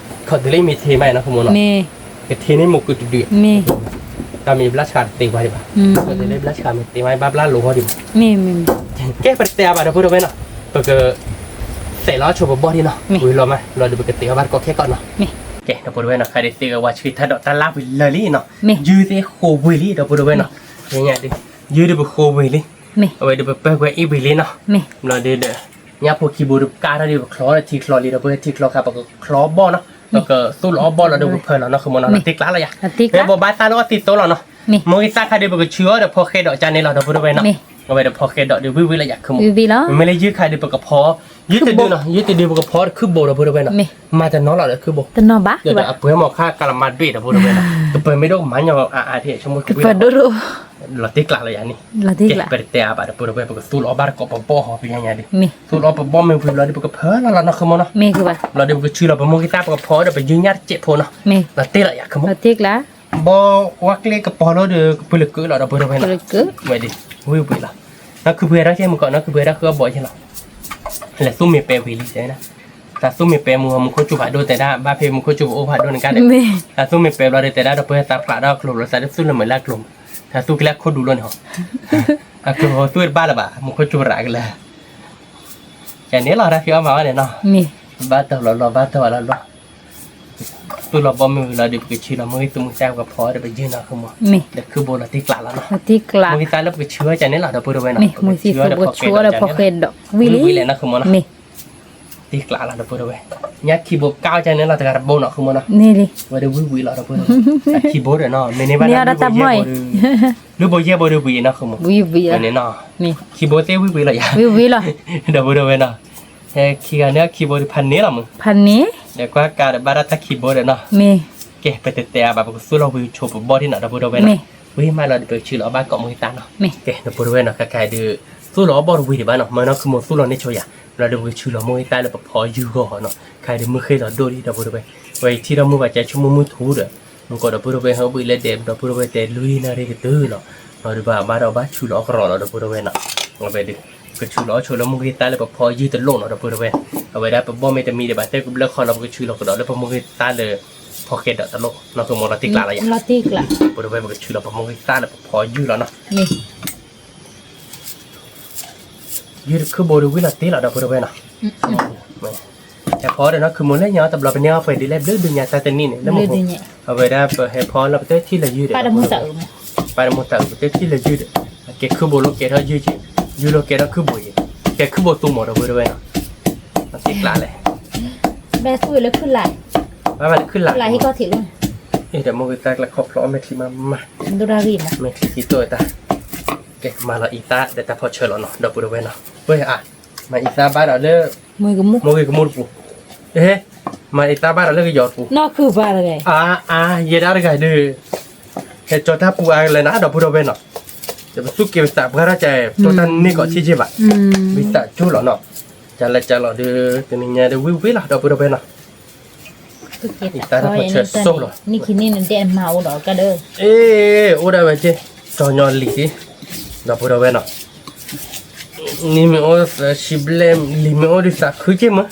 ခီၣ်တုၤလၢမ့ၢ်ထံမးနီၤ ခုမီၤနီၤ, ကထံန့ၣ်မိၢ်ကုတဒုး, တၢ်မ့ၢ်ဘျါဆှးတသ့ဝဲဒံးဘၣ်, ခီၣ်တုၤလၢဘျါဆှးမ့ၢ်သ့မး ဘၣ်ဘျါလိာ်ဝဲဒံးဘၣ်, ကဲ ပတတဲအါဘၣ် ဒီပုၢ်ဒီဝဲၢ်နီၤ, ပက သဲးလီၤဆိပဘီၣ်ဒံးနီၤ, ဝံၤလီၤမး လီၤဒီးပကသ့အီၤဘၣ်တကိးခဲကီးနီၤ, ကဲ ဒီပုၢ်ဒီဝဲၢ်နီၤ, ခဲဒုးသ့ကဝါဆှံထၢၣ်ဒီးတၢ်လၢဝံၤလၢာ်လံနီၤ, ယုၢ်သ့ၣ်ဃိဝံၤလံ ဒီပုၢ်ဒီဝဲၢ်နီၤ, ညါဒုး ယုၢ်ဒုးပဃိဝံၤလံ, အဝဲဒုးပပၢၢ်ကွဲအ့ၣ်ဝံၤလံနီၤ, ဘျီဒုးဒီး ညၣ်ဖိခံဘိဒီးပကါထီၣ်ဒုး ပချီထီၣ်ထံချီလံ ဒီပုၢ်ဝဲၢ် ထံချီခါ ပကချီဘီၣ်နီၤ, ပကသူၣ်လီၤအီၣ်ဘီၣ်လီၤဒီးပဖၢလီၤနီၤ ခုမီၤနီၤ, လီၤတ့ကျးလီၤယၤ, မ့ၢ်ဘိးဘၣ်သၣ်လၢအီၣ်သံသိလီၤနီၤ, မိၢ်ဂ့ၤသၣ်ခါဒုး ပကဆှၢအီၤဒီးဖီၣ်ဃဲဒိးကန့ၣ်လီၤ ဒီပုၢ်ဒီဝဲၢ်နီၤ, အဝဲဒီးဖီၣ်ဃဲဒိးဒုးဝံၣ်ဝံၣ်လီၤယၤ ခုမီၤ, မ့မ့ၢ်လၢယုၢ်ခါဒုး ပကဖီ ယုၢ်တဒုနီၤ, ယုၢ်တဒုပကဖီတခုဘိ ဒီပုၢ်ဒီဝဲၢ်နီၤ, မၤတနီၤလီၤဒီးခုဘိ, ဒီးအပှဲၤမီၤခါကလးမၤဒွဲၣ် ဒီပုၢ်ဒီဝဲၢ်နီၤ, ကပၢၤမ့ၢ်ဒိၣ်ကမၤညီအါအါထံၣ် ဆိကမိၣ်ကပၢၤဒိၣ်ဒိၣ်, လီၤတ့ကျးလီၤယၤန့ၣ်, ကဲ ပတတဲအါဘၣ် ဒီပုၢ်ဒီဝဲၢ် ပကသူၣ်လီၤအီၣ်ဘၣ်တကိးပဘီၣ်ဟီ ပညါညါဒုး, သူၣ်လီၤအီၣ်ပဘီၣ်မ့ၢ်ဝံၤလီၤဒီး ပကဖၢလီၤလီၤနီၤ ခုမီၤနီၤ, လီၤဒီးပကဆှၢလီၤပမိၢ်ဂ့ၤသၣ် ပကဖီဒီးပယုၢ်ညၣ်တစဲးဖိနီၤ, လီၤတ့လီၤယၤ ခုမီၤ, ဘီဝါကျ့ကပီၤလီၤဒီး ကပၢၤလၢကၢလီၤ ဒီပုၢ်ဒီဝဲၢ်နီၤ, ဝဲဒုး ဝံၣ်ဝံၣ်လီၤ, နီၢ်ခုပှဲၤထီၣ်ကဲမုၢ်ကီး နီၢ်ခုပှဲၤထီၣ်ဃုအီၣ်ဘီၣ်ကဲလီၤ, လဲၤသူမ့ၢ်ပဲဝံၤလံ, တၢ်သူမ့ၢ်ပဲမုၢ် မူခိၣ်စူၤဖးဒိၣ်တဲဒၣ် ဘၣ်ဖဲမူခိၣ်စူၤကအိၣ်ဖးဒိၣ်န့ၣ်ကါဒဲး, တၢ်သူမ့ၢ်ပဲဘျီဒီးတဲဒၣ် ဒီပုၢ်ဝဲၢ်သးဖျးဒီးကျိၤဘျီ သးတသူၣ်လၢမုာ်လၢအကျိၤမး, တၢ်သူကလၢခိၣ်ဒူလီၤန့ၣ်ဟီ, အကျိၤသူၣ်တဘၣ်လၢၤဘၣ် မူခိၣ်စူၤရးကလၢာ် ကန့ၣ်လီၤ တၢ်ဖံးအီၣ်မၤအီၣ်န့ၣ်နီၤ, ဘၣ်တီလီၤလီၤ ဘၣ်တီလီၤလီၤ, သူၣ်လီၤဘီမ့ၢ်ဝံၤလီၤဒီး ပကဆှၢလီၤမိၢ်ဂ့ၤသူမိၢ်ဂ့ၤသၣ် ပကဖီဒီးပယုၢ်နီၤ ခုမီၤ, ဒီးခုဘိလီၤတ့ကျးလီၤနီၤ, မိၢ်ဂ့ၤသၣ်လၢပကဆှၢဝဲကန့ၣ်လီၤ ဒီပုၢ်ဒီဝဲၢ်နီၤ, ပကဆှၢဒီးဖီၣ်ဃဲဒီးကန့ၣ်, ဝံၣ်ဝံၣ်လဲၣ်နီၤ ခုမီၤနီၤ, တ့ကျးလီၤ ဒီပုၢ်ဒီဝဲၢ်, ညၣ်ခံဘိကါဝဲကန့ၣ်လီၤ တဂၤတဘိနီၤ ခုမီၤနီၤ, ဝဲဒၣ်ဝံၣ်ဝံၣ်လီၤ ဒီပုၢ်ဒီဝဲၢ်, အခံဘိဒီးနီၤ မ့ၢ်န့ၢ်ဘၣ်ဒၣ် လွံၢ်ဘိယဲၢ်ဘိဒီးဝံၤနီၤ ခုမီၤ, ဝဲန့ၣ်နီၤ, ခံဘိသ့ၣ်ဝံၣ်ဝံၣ်လီၤယၤ, ဒီပုၢ်ဒီဝဲၢ်နီၤ, ဟဲခံဂၤန့ၣ် အခံဘိဒီးဖးန့ၢ်လီၤမး, ဒီးကွၢ်ကးဒီးဘၣ်ဒၣ်တၢ်ခံဘိဒီးနီၤ, ကဲ ပတတဲအါဘၣ် ပကသူၣ်လီၤဝံၤဆိပဘီၣ်ဒံးနီၤ ဒီပုၢ်ဒီဝဲၢ်နီၤ, ဝံၤမးလီၤဒီး ပကဆှၢလီၤအီၣ်ဘၣ်ကိးမိၢ်ဂ့ၤသၣ်နီၤ, ကဲ ဒီပုၢ်ဒီဝဲၢ်နီၤ ခဲခါဒုး သူၣ်လီၤအီၣ်ဘီၣ်တဝံၤဒံးဘၣ်နီၤ မၢနီၤ ခုမီၤသူၣ်လီၤန့ၢ်ဆိယၤ, ဘျီဒီးပကဆှၢလီၤမိၢ်ဂ့ၤသၣ်လၢ ပဖီယုၢ်ဂီၢ်နီၤ, ခဲဒုးမုၢ်ဃ့လီၤဒိၣ်လံ ဒီပုၢ်ဒီဝဲၢ်, ဝဲအံၤထံၣ်ထီၣ်မုၢ်ဘၣ်ကဲဆိကမိၣ်မုၢ်ထူဒီး မုၢ်ကီး ဒီပုၢ်ဒီဝဲၢ် ဟဲအိၣ်ဘှံးလၢဒဲး ဒီပုၢ်ဒီဝဲၢ်တဲ လွံၢ်နၣ်ရံၣ်ကတုၤလီၤ, ဒီးဘၣ်ဘၣ်ဒီးဘၣ်ဆူလီၤအီၣ်ကရီလီၤ ဒီပုၢ်ဒီဝဲၢ်နီၤ, အဝဲဒုး ပကဆှၢလီၤအီၣ်ဆိလၢမိၢ်ဂ့ၤသၣ်လၢပဖီယုၢ်တလိၣ်နီၤ ဒီပုၢ်ဒီဝဲၢ်, အဝဲဒၣ်ပဘီၣ်မ့ၢ်တမံၤဒံးဘၣ် တဲကဘျၢၣ်ခီလီၤ ပကဆှၢလီၤကဒီးလၢပမိၢ်ဂ့ၤသၣ်လၢ ဖ ဖီဃဲဒိးတလိၣ်နီၢ်ဃုာ်မိၢ်လီၤတံၢ်ကျါလီၤယၤ, ဒီပုၢ်ဒီဝဲၢ် ပကဆူးလီၤပမိၢ်ဂံၢ်သၣ်လၢပဖီယုၢ်လီၤနီၤ, ယုၢ်တခုၣ်ဘိဒီးဝံၢ်လီၤတံၢ်လီၤ ဒီပုၢ်ဒီဝဲၢ်နီၤ, ဟဲဖီဒီးနီၢ်ဃုာ်မိၢ်လၢညါတဘျီပန့ၢ်အီၣ်ပှဲၤဒ်လဲၣ်ဘျုးဒုးညါတၢ်တနံၣ်န့ၣ် လၢမ့ၢ် အဝဲဒၣ်ပဟဲဖီလၢပတထံၣ်လၢယုၢ်ဒီး ပၢ်တမိၢ်သးအုးပတထံၣ်လၢယုၢ်ဒီး, အကဲခုၣ်ဘိလၢကဲထီၣ်ယုၢ်က့, ယုၢ်လၢကဲထီၣ်ခုၣ်ဘိယ့, ကဲခုၣ်ဘိသူမီၤ ဒီပုၢ်ဒီဝဲၢ်နီၤ, တံၢ်ကျါလဲၣ်, ဘဲသူလၢခုၣ်လၢ်, ဘၣ်ဘၣ်လၢခုၣ်လၢ်, ဟံၣ်ကီၢ်ထံးလီၤ, ဒီးမိၢ်ဂံၢ်သၣ်ကျါခီဖျိအီၣ်မဲာ်ချံမးမး, မဲာ်ချံခံတိၢ်တၢ်, ကဲကမၤလီၤအံသၣ်ဒီးတၢ်ဖီဆၢလီၤနီၤ ဒီပုၢ်ဒီဝဲၢ်နီၤ, ဝဲအါ, မၤအံသၣ်ဘၣ်ဒီးလၢ မိၢ်ဂ့ၤကမူၣ်တပူၤ, မၤအံသၣ်ဘၣ်ဒီးလၢကယီၤတပူၤ, အါအါ ယဲဒၣ်တဂၤဒုး ဟဲကၠီတၢ်ပူၤအါကလဲၤနၤ ဒီပုၢ်ဒီဝဲၢ်နီၤ, ယပသူၣ်က့ၤပသးပှၢ်ထီၣ်ကဲ ကၠီတၢ်န့ၢ်ကီးဆံးဆံးဘၣ်, ဝံသးစူၤလီၤနီၤ, ကလဲၤကလီၤဒုး တနံၤညါဒုးဝံၣ်ဝံၣ်လီၤ ဒီပုၢ်ဒီဝဲၢ်နီၤ, အံသၣ်တၢ်ဖီဆၢစိၢ်လီၤ, နံၣ်ခံနံၣ်နဒဲးမၤအိၣ်ဒီးကဒီး, အ့ အိၣ်ဒၣ်ဝဲက့, ကၠီညီလံၤက့, ဒီပုၢ်ဒီဝဲၢ်နီၤ, နံၣ်မ့ၢ်အိၣ်သၢဆံဘျဲၣ် လံၤမ့ၢ်အိၣ်ဒုးသးခုက့မ့ၢ်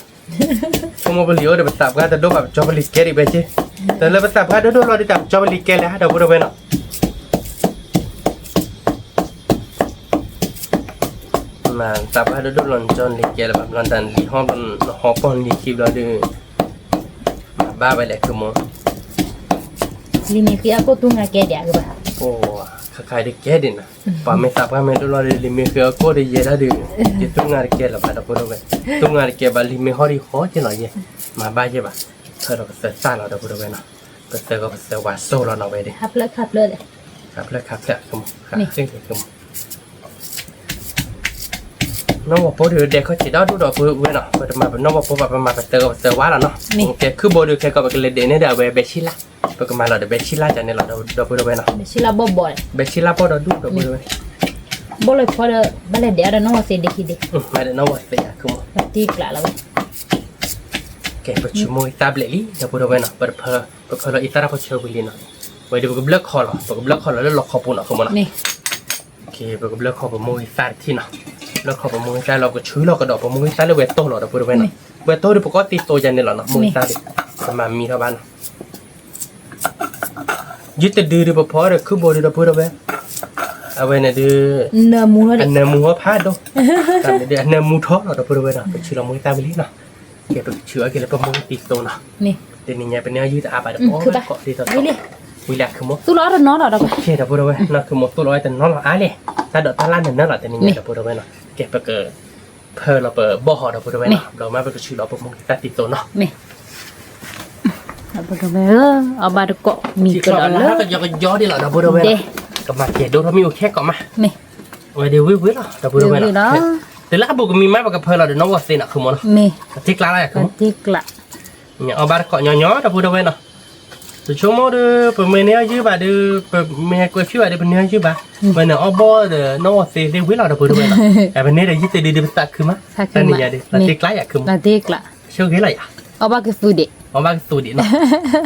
ဆိကမိၣ်ပလံၤအိၣ်ဒီးပသးပှၢ်တဒိၣ်ဘၣ် ပကၠီပလံၤကဲဒံးဝဲက့, တၢ်လၢပသးပှၢ်ဒိၣ်ဒိၣ်လီၤဒုးတၢ်ပကၠီပလံၤကဲလဲၣ် ဒီပုၢ်ဒီဝဲၢ်နီၤ, သးပှၢ်ဒိၣ်ဒိၣ်လီၤ နကၠီလံၤကဲလၢၤဘၣ် ဘျီတၢ်လံၤဟီၣ်ဘျီ နဟီၣ်ပီၢ်လံၤခံဘျီဒုး, မၤဘၣ်ဝဲလဲၣ်ခုမိၢ် လံၤမ့ၢ်ဃ့အီၣ်ကိၣ်သူငါကဲဒံးဧါကဘၣ်, အိၣ်, ခါခါဒုးကဲဒံးနၤ, ပှၤမ့ၢ်သးပှၢ်မ့ၢ်ဒိၣ်လီၤဒုး လံၤမ့ၢ်ဃ့အီၣ်ကိၣ်ဒုးယဲဒၣ်ဒုး, ယသူငါတကဲလၢၤဘၣ် ဒီပုၢ်ဒီဝဲၢ်, သူငါတကဲဘၣ် လံၤမ့ၢ်ဟီၣ်ဒုးဟီၣ်က့လီၤယဲ, မၤဘၣ်ယဲဘၣ်, ဖၢလီၤပသၢသၣ်လီၤ ဒီပုၢ်ဒီဝဲၢ်နီၤ, ပသၢဂီၤပသၢဝါစိၢ်လီၤနီၤဝဲဒၣ်, ခါဖျၢၣ်ခါဖျၢၣ်, နီၢ်ဝီၤဖိဒုးဒဲးခီၣ်ဆံးဒီဒူၣ်ဒီပုၢ်ဝဲၢ်နီၤ, ပတမၤပနီၢ်ဝီၤဖိဘၣ် ပမၤပသၢဂီၤပသၢဝါလီၤနီၤ, ကဲခုၣ်ဘိဒုး ခဲကီးပကလဲၤဒဲးန့ၢ်ဒီးအဝဲဘဲဆံလၢ်, ပကမၤလီၤဒီးဘဲဆံလၢ်ကန့ၣ်လီၤ ဒီပုၢ်ဒီဝဲၢ်နီၤ, ဘဲဆံလၢ်ဘီၣ်ဘီၣ်, ဘဲဆံလၢ်ဘီၣ်ဒီဒူၣ် ဒီပုၢ်ဒီဝဲၢ်, ဘီၣ်လၢဖီဒီး ဘၣ်လဲၤဒဲးအီၤဒီးနီၢ်ဝီၤသ့ဒ့ခံဒ့, ဘၣ်လဲၤနီၢ်ဝီၤသ့အါခုမိၢ်, တံၢ်ကျးလီၤဝဲ ကဲ ပဆူမိၢ်ဂံၢ်သၣ်ဘျဲၣ်လံ ဒီပုၢ်ဒီဝဲၢ်နီၤ, ပဖၢလီၤအံသၣ်တၢ်ဖီဆၢဝံၤလံနီၤ, ဝဲဒုးပကဘျၢၣ်ခီလီၤ ပကဘျၢၣ်ခီလီၤလၢလီခီပူၤနီၤ ခုမိၢ်နီၤ, ပကဘျၢၣ်ခီပမိၢ်ဂံၢ်သၣ်တထံၣ်နီၤ, ဘျၢၣ်ခီပမိၢ်ဂံၢ်သၣ်လီၤ ပကဆူလီၤကဒီးပမိၢ်ဂံၢ်သၣ်လၢဝဲတိၢ်လီၤ ဒီပုၢ်ဒီဝဲၢ်နီၤ, ဝဲတိၢ်ဒုးပကီၢ်သံသိယါန့ၣ်လီၤနီၤ မိၢ်ဂံၢ်သၣ်ဒုး, ပမၤမံထီၣ်ဘၣ်နီၤ ယုၢ်တဒုဒုးပဖီဒီးခုၣ်ဘိဒုး ဒီပုၢ်ဒီဝဲၢ်, အဝဲန့ၣ်ဒုး, အနၢမူထီၣ်ဖးဒိၣ်, အနၢမူထီၣ်လီၤ ဒီပုၢ်ဒီဝဲၢ်နီၤ, ပဆူလီၤမိၢ်ဂံၢ်သၣ်ဝံၤလံနီၤ, ကဲပကဆူအီၣ်က့ၤလၢပမိၢ်ဂံၢ်သံသိနီၤ, တနံၤညါပန့ၢ်အီၣ်ယုၢ်တအါဘၣ်ဒီး ပအီၣ်ဘၣ်ကိးသ့သိးသိး, ဝံၤလၢခုမိၢ်, ဒီပုၢ်ဒီဝဲၢ်နီၤ ခုမိၢ်သူၣ်လီၤအီၣ်တနီၤလီၤအါလဲၣ်, တၢ်ဒိးတၢ်လၢနနၢလီၤ တနံၤညါ ဒီပုၢ်ဒီဝဲၢ်နီၤ, ကဲပက ဖၢလီၤပဘီၣ်ဟီ ဒီပုၢ်ဒီဝဲၢ်နီၤ, ဘျီမးပကဆူလီၤပမိၢ်ဂံၢ်သၣ်သံသိနီၤ, အဘၣ်တကိးမံၤကဒီးလၢ ကယီကယီဒ်လီၤ ဒီပုၢ်ဒီဝဲၢ်နီၤ, ကမၤကဲၤဒိၣ်ထီၣ်မ့ၣ်အူခဲကိးမး, ဝဲဒုးဝံၣ်ဝံၣ်လီၤ ဒီပုၢ်ဒီဝဲၢ်နီၤ, တုၤလၢအဘူးကမံၤမး ပကဖၢလီၤဒီးနီၢ်ဝီၤသ့နီၤ ခုမိၢ်နီၤ, တံၢ်ကျါလီၤ ခုမိၢ်, အီၣ်ဘၣ်တကိးညီညီ ဒီပုၢ်ဒီဝဲၢ်နီၤ, ပဆိကမိၣ်ဒီး ပမ့ၢ်န့ၢ်အီၣ်ယုၢ်ဘၣ်ဒီး ပမ့ၢ်ဟဲကွဲးဖံၣ်ဘၣ်ဒီး ပန့ၢ်အီၣ်ယုၢ်ဘၣ်, ပန့ၢ်အီၣ်ဘီၣ်ဒီးနီၢ်ဝီၤသ့သ့ဝံၣ်လီၤ ဒီပုၢ်ဒီဝဲၢ်နီၤ, ပန့ၢ်ဒီးယုၢ်တဒုဒုးပသးခုမး, တနံၤညါဒီး လီၤတံၢ်ကျါယၤ ခုမိၢ်, ဆိၣ်ဂ့ၤလီၤယၤ, အီၣ်ဘၣ်ကသူဒံး, အီၣ်ဘၣ်ကသူဒံးနီၤ,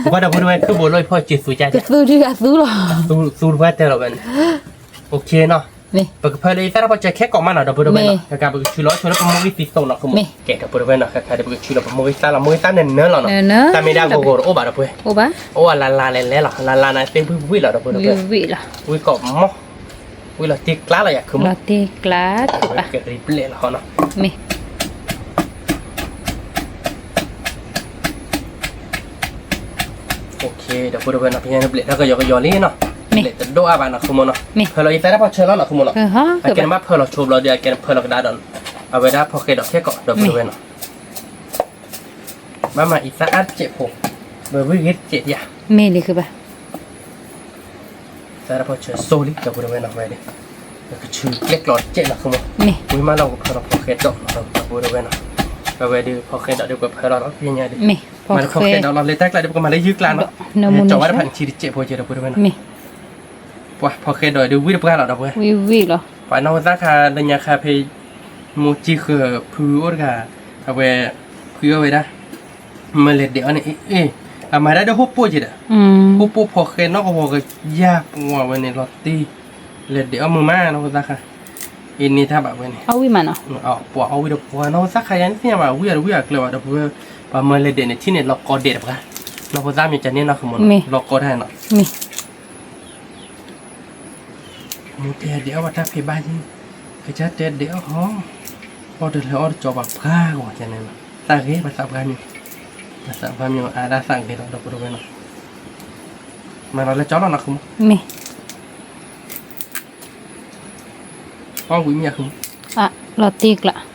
ပကွၢ်ဒီပုၢ်ဒီဝဲၢ် ခုၣ်ဘိလီၤဖီၣ်စ့သူကါ, ကသူဒံးအသူလီၤ, သူတပှၢ်တဲလီၤဝဲန့ၣ်, အိၣ်ခ့နီၤ, ပကဖၢလၢအံသၣ်တၢ်ဖီဆၢခဲကိးမးနီၤ ဒီပုၢ်ဒီဝဲၢ်နီၤ, ကကပကဆူလီၤဆိလၢပမိၢ်ဂံၢ်သံသိနီၤ ခုမိၢ်, ကဲ ဒီပုၢ်ဒီဝဲၢ်နီၤ ခဲခါဒီးပကဆူလီၤပမိၢ်ဂံၢ်သၣ်လီၤ မိၢ်ဂံၢ်သၣ်န့ၣ်နၢလီၤနီၤ, တၢ်မ့ၢ်ဒၣ်ဂီၤဂီၤတအိၣ်ဘၣ်ဒီပုၢ်, အိၣ်ဘၣ်လါလါလဲၤလဲၤလီၤ လါလါန့ၣ်သ့ဝံၣ်ဝံၣ်လီၤ ဒီပုၢ်ဒီဝဲၢ်, ဝံၣ်ကိးမး, ဝံၣ်လီၤတံၢ်ကျါလီၤယၤ ခုမိၢ်, လီၤတံၢ်ကျါ, ကရံၣ်ဘျဲၣ်လီၤဟီနီၤ, မ့ၢ် ဒီပုၢ်ဒီဝဲၢ်နီၤ ဖဲညါန့ၣ်ဘျဲၣ်ထီၣ်ကယီကယီလံနီၤ, ဘျဲၣ်တဒိၣ်အါဘၣ်နီၤ ခုမိၢ်နီၤ, ဖၢလီၤအံသၣ်တၢ်ဖီဆၢလီၤနီၤ ခုမိၢ်နီၤ, အကဲနဘၣ်ဖၢလီၤဆိဘျီဒီး အကဲနဖၢလီၤကဒါဒီး အဝဲဒၣ်ဖီဃဲဒီးခဲကိး ဒီပုၢ်ဒီဝဲၢ်နီၤ, ဘၣ်မၤအံသၣ်အါတစဲးဖိ, ဝဲဝံၣ်ဂ့ၤတစဲးဒံးဧါ, မ့ၢ်လံ ခုဘၣ် သၣ်တၢ်ဖီဆၢစိလံ ဒီပုၢ်ဒီဝဲၢ်နီၤ ဝဲဒၣ်, ပကဆူကျဲကျိးတစဲးနီၤ ခုမိၢ်, ဝံၤမးလီၤပကဖၢလီၤဖီဃဲဒီး ဒီပုၢ်ဒီဝဲၢ်နီၤ, အဝဲဒၣ်ဖီဃဲဒီးဒုးပဖၢလီၤနီၤ ဖဲညါဒုး, မၤတဖီဃဲဒီးလီၤ လၢတၢ်ကျါဒုး ပကမၤလၢယုၢ်ကျါနီၤ, ကၠီဝဲတဖၣ်နထံတစဲးဖိကဲ ဒီပုၢ်ဒီဝဲၢ်နီၤ, ပှၤဖီဃဲဒီးဒုးဝံၣ်တပှၢ်လီၤ ဒီပုၢ်ဝဲၢ်, ပှၤနီၢ်ဝဲသၣ်ခါလၢညါခါဖဲ မိၢ်ကံၢ်ဃၢၤဖုအိၣ်တဂၤ, အဝဲ ဖုအီၣ်ဝဲဒၣ်, မၢလဲၤဒဲးအီၣ်န့ၣ် အ့ၣ်, အမၤဒၣ်ဒီးဟိၣ်ပိၢ်ကဲဒီး, ဟိၣ်ပိၢ်ဖီဃဲနီၢ်ကဝီၤကယၢ်ပှၤဝဲန့ၣ်လီၤတံၢ်, လဲၤဒဲးအီၣ်မုာ်မးနီၢ်ဝဲသၣ်ခါ, အ့ၣ်န့ၢ်တၢ်ဘၣ်ဝဲန့ၣ်, ပှၤအီၣ်ဝံၣ်ဒီးပှၤနီၢ်ဝဲသၣ်ခါယါန့ၣ်သ့ၣ်ညါဘၣ် ဝံၣ်အီၤတဝံၣ်အကျၢၤဘၣ် ဒီပုၢ်ဝဲၢ်, ပှၤမၢလဲၤဒဲးန့ၣ်ထံၣ်န့ၣ်လီၤကီဒဲးတပှၢ်, နီၢ်ဖိသၣ်မ့ၢ်ကန့ၣ်နီၢ် မ့ၢ်လီၤကီတၢ်နီၢ်, မ့ၢ် မ့ၢ်တဲဒဲးအီၣ်ဘၣ်တၢ်ဖံးဘၣ်ယံၤ, ကစၢ်တဲဒဲးအီၣ်ဟီ, အီၣ်တလၢအီၣ်တကၠီဘၣ်ပှၤဂီၤကန့ၣ်နီၢ်, သၣ်ဂ့ၤဘၣ်သၣ်ပှၢ်မ့ၢ်, ဘၣ်သၣ်ပှၢ်မ့ၢ်အါဒၣ်သၣ်ဂ့ၤဒီး ဒီပုၢ်ဒီဝဲၢ်နီၢ်, မၤလီၤလၢကၠီလီၤနီၢ် မ့ၢ် အီၣ်ဝံၤမ့ၢ်ယၤ, လီၤတ့ကျး,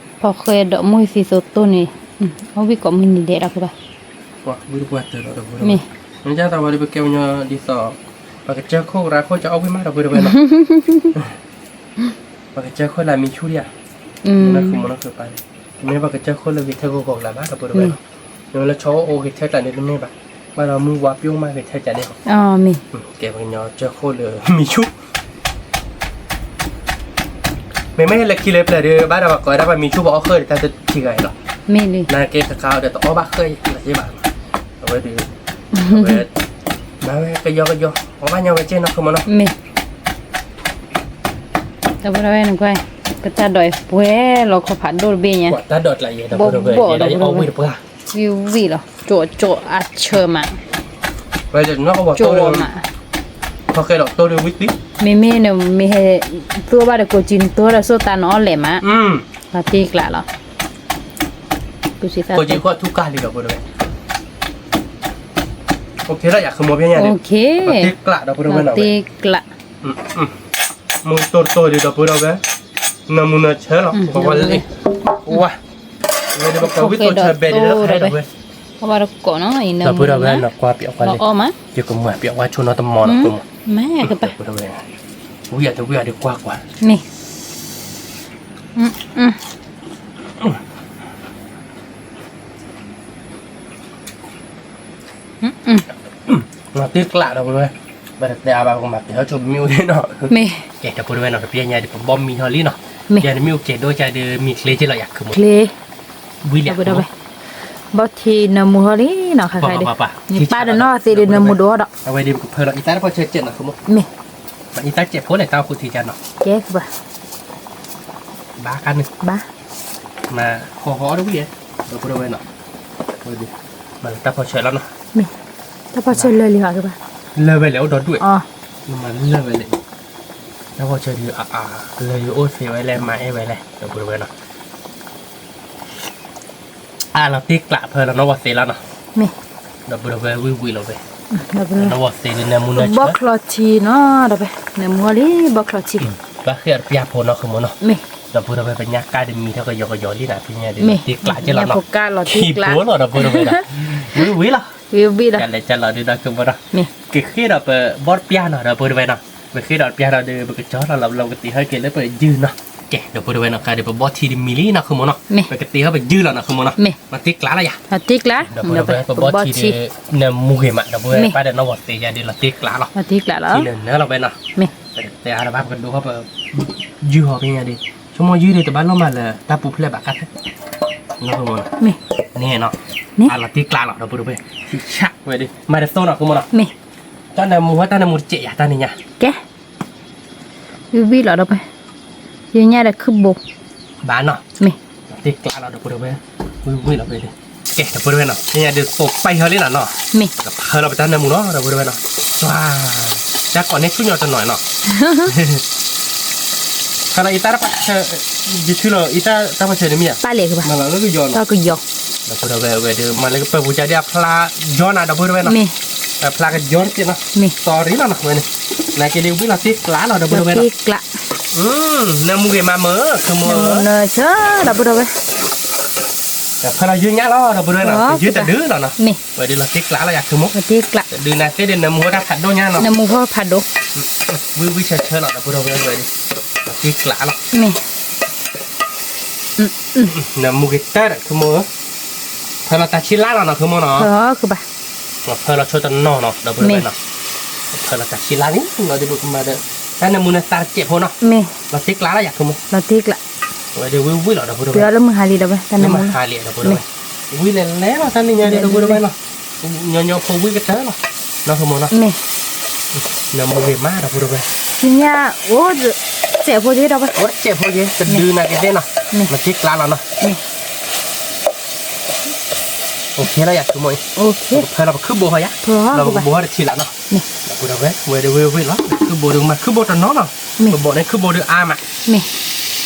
ဖီဃဲဒီးမုၢ်သံသိတိၢ်န့ၣ်, အီၣ်ဝံၤကိးမုၢ်နံၤဒဲးဒီးကဘၣ်, မ့ၢ်, မ့ၢ်ဒ်သိးဝဲဒၣ်ပကဲပညီဒ်သိး, ပကစၢၢ်ခိၣ်ရၤခိၣ်ကအီၣ်ဝံၤမးဒီပုၢ်ဒီဝဲၢ်နီၢ်, ပကစၢၢ်ခိၣ်လၢမံၤဆူၣ်ဒံးဧါ, မ့ၢ်နီၢ် မ့ၢ်ပကစၢၢ်ခိၣ်လၢဂဲၤထၢၣ်ဂီၤဂီၤကျါဘၣ်ဒီပုၢ်ဒီဝဲၢ်နီၢ်, မ့ၢ်လၢဆီအိၣ်ဂဲၤထၢၣ်ကျါန့ၣ်တမ့ၢ်ဘၣ်, ဘၣ်ဒီးမုၢ်ဝါပျိၢ်မးဂဲၤထၢၣ်ကျါန့ၣ်, ကဲပကညီကစၢၢ်ခိၣ်လၢမံၤဆူၣ် မ့မ့ၢ်လၢခံလၢပျၢၤဒီး ဘၣ်ဒီးပှၤကိးဝဲဒၣ်ပှၤမံၤဆူၣ်ပှၤအီၣ်ဃၢၢ်ဒီးတၢ်တထံဂၤအံၤလီၤ, မ့ၢ်လံ, နာ်က့တခါအီၤဒီးတအီၣ်ဘၣ်ဃၢၢ်လၢၤဘၣ်, အဝဲဒီး, အဝဲ, မၤဝဲကယီကယီ, အီၣ်ဘၣ်ညါဝဲကဲနီၢ် မ့ၢ်နီၢ်, မ့ၢ် တၢ်ဝဲဒၣ်ဝဲနကွၢ်, ကတၢ်ဒိးအံၤပှဲၤလီၤခီဖးဒိၣ်တဘ့ၣ်ညါ, ဘိၣ်ဘိၣ်ဒီး, ဝံၣ်ဝံၣ်လီၤ, ကၠိကၠိအဆၢမး, ကၠိလီၤမး, မ့မ့ၢ်နမ့ၢ်ဟဲ, သူဘၣ်ဒီးကိးကံနသူဒီးဆိၣ်သးနအီၣ်လဲၣ်မး, လီၤတ့ကျးလီၤ, ကိးကံဃီထူကၢ်လံဒီး, လီၤတ့ကျး, လီၤတ့ကျး, မူတိတိဒီးပုၢ်ဒီဝဲၢ်, နမူနဆၢလီၤ, ဝဲလံ, ဝဲ, ဝဲဒ်ပကဝံၣ်တိၢ်ဆၢဘဲဒ်လၢဟဲဒီးဝဲ, အဝဲတကိးနီၤ, ဒီပုၢ်ဒီဝဲၢ်နကွၢ်ပၠးကွၢ်လံ, ယကမၤပၠးကွၢ်ဆိနီတမီၤနီၤ, ဒီပုၢ်ဒီဝဲၢ်, ဝံၣ်အတဝံၣ်အဒုးကွၢ်ကွၢ်, မ့ၢ် လီၤတ့ကျးဒီပုၢ်ဒီဝဲၢ်, ဘၣ်တတဲအါဘၣ်ပကမၤပျးဆိမ့ၣ်အူလံနီၤ, မ့ၢ်, ကဲဒီပုၢ်ဒီဝဲၢ်နီၤ တပျဲညါဒီးပဘီၣ်မံထီၣ်လံနီၤ, ယၤနမ့ၣ်အူကဲၤဒိၣ်ကဒီးမံချ့က့လီၤယၤ, ချ့, ဝံၤလံ, ဘီၣ်ထံနၢမူထီၣ်လံနီၤ, ခါခါဒီး, နပၢ်ဒီးနီၣ်သ့ဒီးနၢမူဒိၣ်ဒီး, အဝဲဒ်ပကဖၢလီၤအံသၣ်တဖီၣ်ဆၢကဲးနီၤ, မ့ၢ်, မ့ၢ်အံသၣ်ကဲးဖိလဲၣ်တၢ်အိၣ်ဃုထံကနီၤ, ကဲ, ဘၣ်ခါန့ၣ်, ဘၣ်, မၤဟီၣ်ဟီၣ်တဝံၤ, ဒီပုၢ်ဒီဝဲၢ်နီၤ, မၤလၢတၢ်ဖီၣ်ဆၢလီၤနီၤ, မ့ၢ်, တၢ်ဖီၣ်ဆၢလၢာ်လံဧါကဘၣ်, လၢာ်ဝဲလဲၣ်အိၣ်ဒီဒူၣ်, မၤလၢာ်ဝဲလဲၣ်, တၢ်ဖီၣ်ဆၢဒီး, လၢာ်ယအိၣ်သ့ဝဲလဲၣ်မၤအဲၣ်ဝဲလဲၣ် ဒီပုၢ်ဒီဝဲၢ်နီၤ အလီၤတ့ကျးဖၢလီၤနီၢ်ဝီၤသ့လီၤနီၤ, မ့ၢ်, ဒီပုၢ်ဒီဝဲၢ်ဝံၣ်ဝံၣ်လီၤဝဲ, နီၢ်ဝီၤသ့လၢနၢမူနၢဆၢ, ဘီၣ်ချီထံနီၤ, ဒီးဖဲ, နၢမူလံဘီၣ်ချီထံ, ဘၣ်ဃ့ၢ်အီၤတပျၢ်ဖိနီၤ ဃုမီၤနီၤ, မ့ၢ်, ဒီပုၢ်ဒီဝဲၢ်ပညါကါဒ်မံထီၣ်ကယီကယီလံနီၤ, ဖဲညါဒ်လီၤတ့ကျးကဲလီၤနီၤ, ခံဖိလီၤ ဒီပုၢ်ဒီဝဲၢ်ဒီး, ဝံၣ်ဝံၣ်လီၤ, ဝံၣ်ဝံၣ်လီၤ, ကလဲၤကလီၤဒုးဒီး ဃုမီၤနီၤ, မ့ၢ်, ကဃ့ၢ်ဒီးပဘီၣ်တပျၢ်နီၤ ဒီပုၢ်ဒီဝဲၢ်နီၤ, ပဃ့ၢ်ဒီးတပျၢ်ဒီးဒုး ပကကၠီလီၤလီၤပလီၢ် ပကတ့ဟဲက့ၤလၢပယုၢ်နီၤ, ကဲ ဒီပုၢ်ဒီဝဲၢ်နီၤ ခါဒီးပဘီၣ်ထံဒ်မံလံနီၤ ဃုမီၤနီၤ, မ့ၢ်, ပကတ့ဟဲပယုၢ်လီၤနီၤ ဃုမီၤနီၤ, မ့ၢ်, လီၤတ့ကျးလီၤယၤ, လီၤတ့ကျး, ဒီပုၢ်ဒီဝဲၢ် ပဘီၣ်ထံဒီး, နၢမူဂ့ၤမး ဒီပုၢ်ဒီဝဲၢ် ပၢ်ဒီးနီၢ်ဝီၤသ့ယၤဒုး လီၤတ့ကျးလီၤ, လီၤတ့ကျးလီၤ, ထံနၢနၢလီၤဝဲနီၤ, မ့ၢ်, ပတဲအါဒီးဘၣ်ပကဒိးဃီပ, ယုၢ်ဟီၣ်ဖဲညါဒုး, ဆိကမိၣ်ယုၢ်ဒုးတဘၣ်လီၤမးလၢတၢ်ပူၤဖျဲၣ်ဘၣ်ခါ, မ့ၢ်, န့ၣ်နီၤ, အလီၤတ့ကျးလီၤ ဒီပုၢ်ဒီဝဲၢ်, ဆံးဆးဝဲဒုး မၤတသိနီၤ ဃုမီၤနီၤ, မ့ၢ်, တၢ်နၢမူဝဲ တၢ်နၢမူတစဲးယၤ တၢ်နံၤညါ, ကဲ ဝံၣ်ဝံၣ်လီၤဒီးပှဲၤ, ယညါဒီးခုၣ်ဘိ, ဘၣ်နီၤ, မ့ၢ်, တ့ကျးလီၤ ဒီပုၢ်ဒီဝဲၢ်, ဝံၣ်ဝံၣ်လီၤပှဲၤဒုး, ကဲ ဒီပုၢ်ဒီဝဲၢ်နီၤ ဖဲညါဒုးသိးပာ်ဟီၣ်လံနီၤနီၤ, မ့ၢ်, ကဖၢလီၤပတၢ်နၢမူလီၤ ဒီပုၢ်ဒီဝဲၢ်နီၤ, တၢ်ကိးန့ၢ်ဆူၣ်ညီတနီၤနီၤ ဖဲလီၤအံသၣ်တၢ်ဖီၣ်ဆၢ, ယထုလီၤအံသၣ်တၢ်ဖီၣ်ဆၢန့ၣ်မ့ၢ်ဧါ, ပၢ်လဲၤကဘၣ်, မၤလီၤလၢကယီၤနီၤ, ကယီၤ, ဒီပုၢ်ဒီဝဲၢ်ဝဲဒုး မၤလၢကပၢၢ်ပူၤကဒီးအဖျါယီၤနၤ ဒီပုၢ်ဒီဝဲၢ်နီၤ, မ့ၢ်, အဖျါကယီၤတက့ၢ်နီၤ, မ့ၢ်, သီရံလီၤနီၤဝဲန့ၣ်, နာ်က့ဒုးဝံၣ်လီၤတ့ကျးလီၤ ဒီပုၢ်ဒီဝဲၢ်နီၤ, တ့ကျး, နၢမူဂ့ၤမးမၢ် နၢမူနၢဆၢ ဒီပုၢ်ဒီဝဲၢ် ဒီးဖဲလီၤယုၢ်ညါလီၤ ဒီပုၢ်ဒီဝဲၢ်နီၤ, ယုၢ်တဒုလီၤနီၤ, မ့ၢ်, ဝဲဒုးလီၤတ့ကျးလီၤယၤ ခုမီၤ, တ့ကျး, တဒုနၤသ့ၣ်ဒုး နၢမူဝဲတၢ်ဖးဒိၣ်ညါနီၤ, နၢမူဝဲဖးဒိၣ်, ဝံၣ်ဝံၣ်ဆၢဆၢလီၤ ဒီပုၢ်ဒီဝဲၢ်ဝဲဒုး, တ့ကျးလီၤ, မ့ၢ်, နၢမူဂ့ၤတၢ်ဒီး ခုမီၤဧၢ, ဖဲလီၤတၢ်ဆံးလါလီၤနီၤ ခုမီၤနီၤ, ဖဲလီၤဆိတနီၤနီၤ ဒီပုၢ်ဒီဝဲၢ်နီၤ, ဖဲလီၤတၢ်ဆံးလါလံနီၤ ဒုးပကမၤဒီး, တၢ်နၢမူနၢသးတစဲးဖိနီၤ, မ့ၢ်, လီၤတ့ကျးလီၤယၤ ခုမီၤ, လီၤတ့ကျး, ဝဲဒုးဝံၣ်ဝံၣ်လီၤ ဒီပုၢ်ဒီဝဲၢ်, လၢမုၢ်ဟါလံဒီးဝဲ တၢ်နၢမူနၢသးလံ ဒီပုၢ်ဒီဝဲၢ်, ဝံၣ်လဲၤလဲၤလီၤ တၢ်နံၤညါဒုး ဒီပုၢ်ဒီဝဲၢ်နီၤ, ညီညီဖိဝံၣ်ကတၢၢ်လီၤ, နီၤ ခုမီၤနီၤ, မ့ၢ်, နၢမူဂ့ၤမး ဒီပုၢ်ဒီဝဲၢ်, ညါအိၣ်, စဲးဖိက့ဒီးဝဲ, အိၣ်စဲးဖိက့ တဒုနၤက့သ့ၣ်နီၤ, လီၤတ့ကျးလီၤနီၤ, မ့ၢ် အိၣ်ခ့လီၤယၤ ခုမိၣ်အံၤ, ဖဲလီၤပခုဘိဟီယၤ, လီၤပကဘိဟီတထံၣ်လၢနီၤ, ဒီပုၢ်ဒီဝဲၢ် ဝဲဒၣ်ဝ့ၢ်ဝ့ၢ်လီၤ ခုဘိဒုးမၤခုဘိတနီၤနီၤ, ပဘိန့ၣ်ခုဘိဒုးအါမး,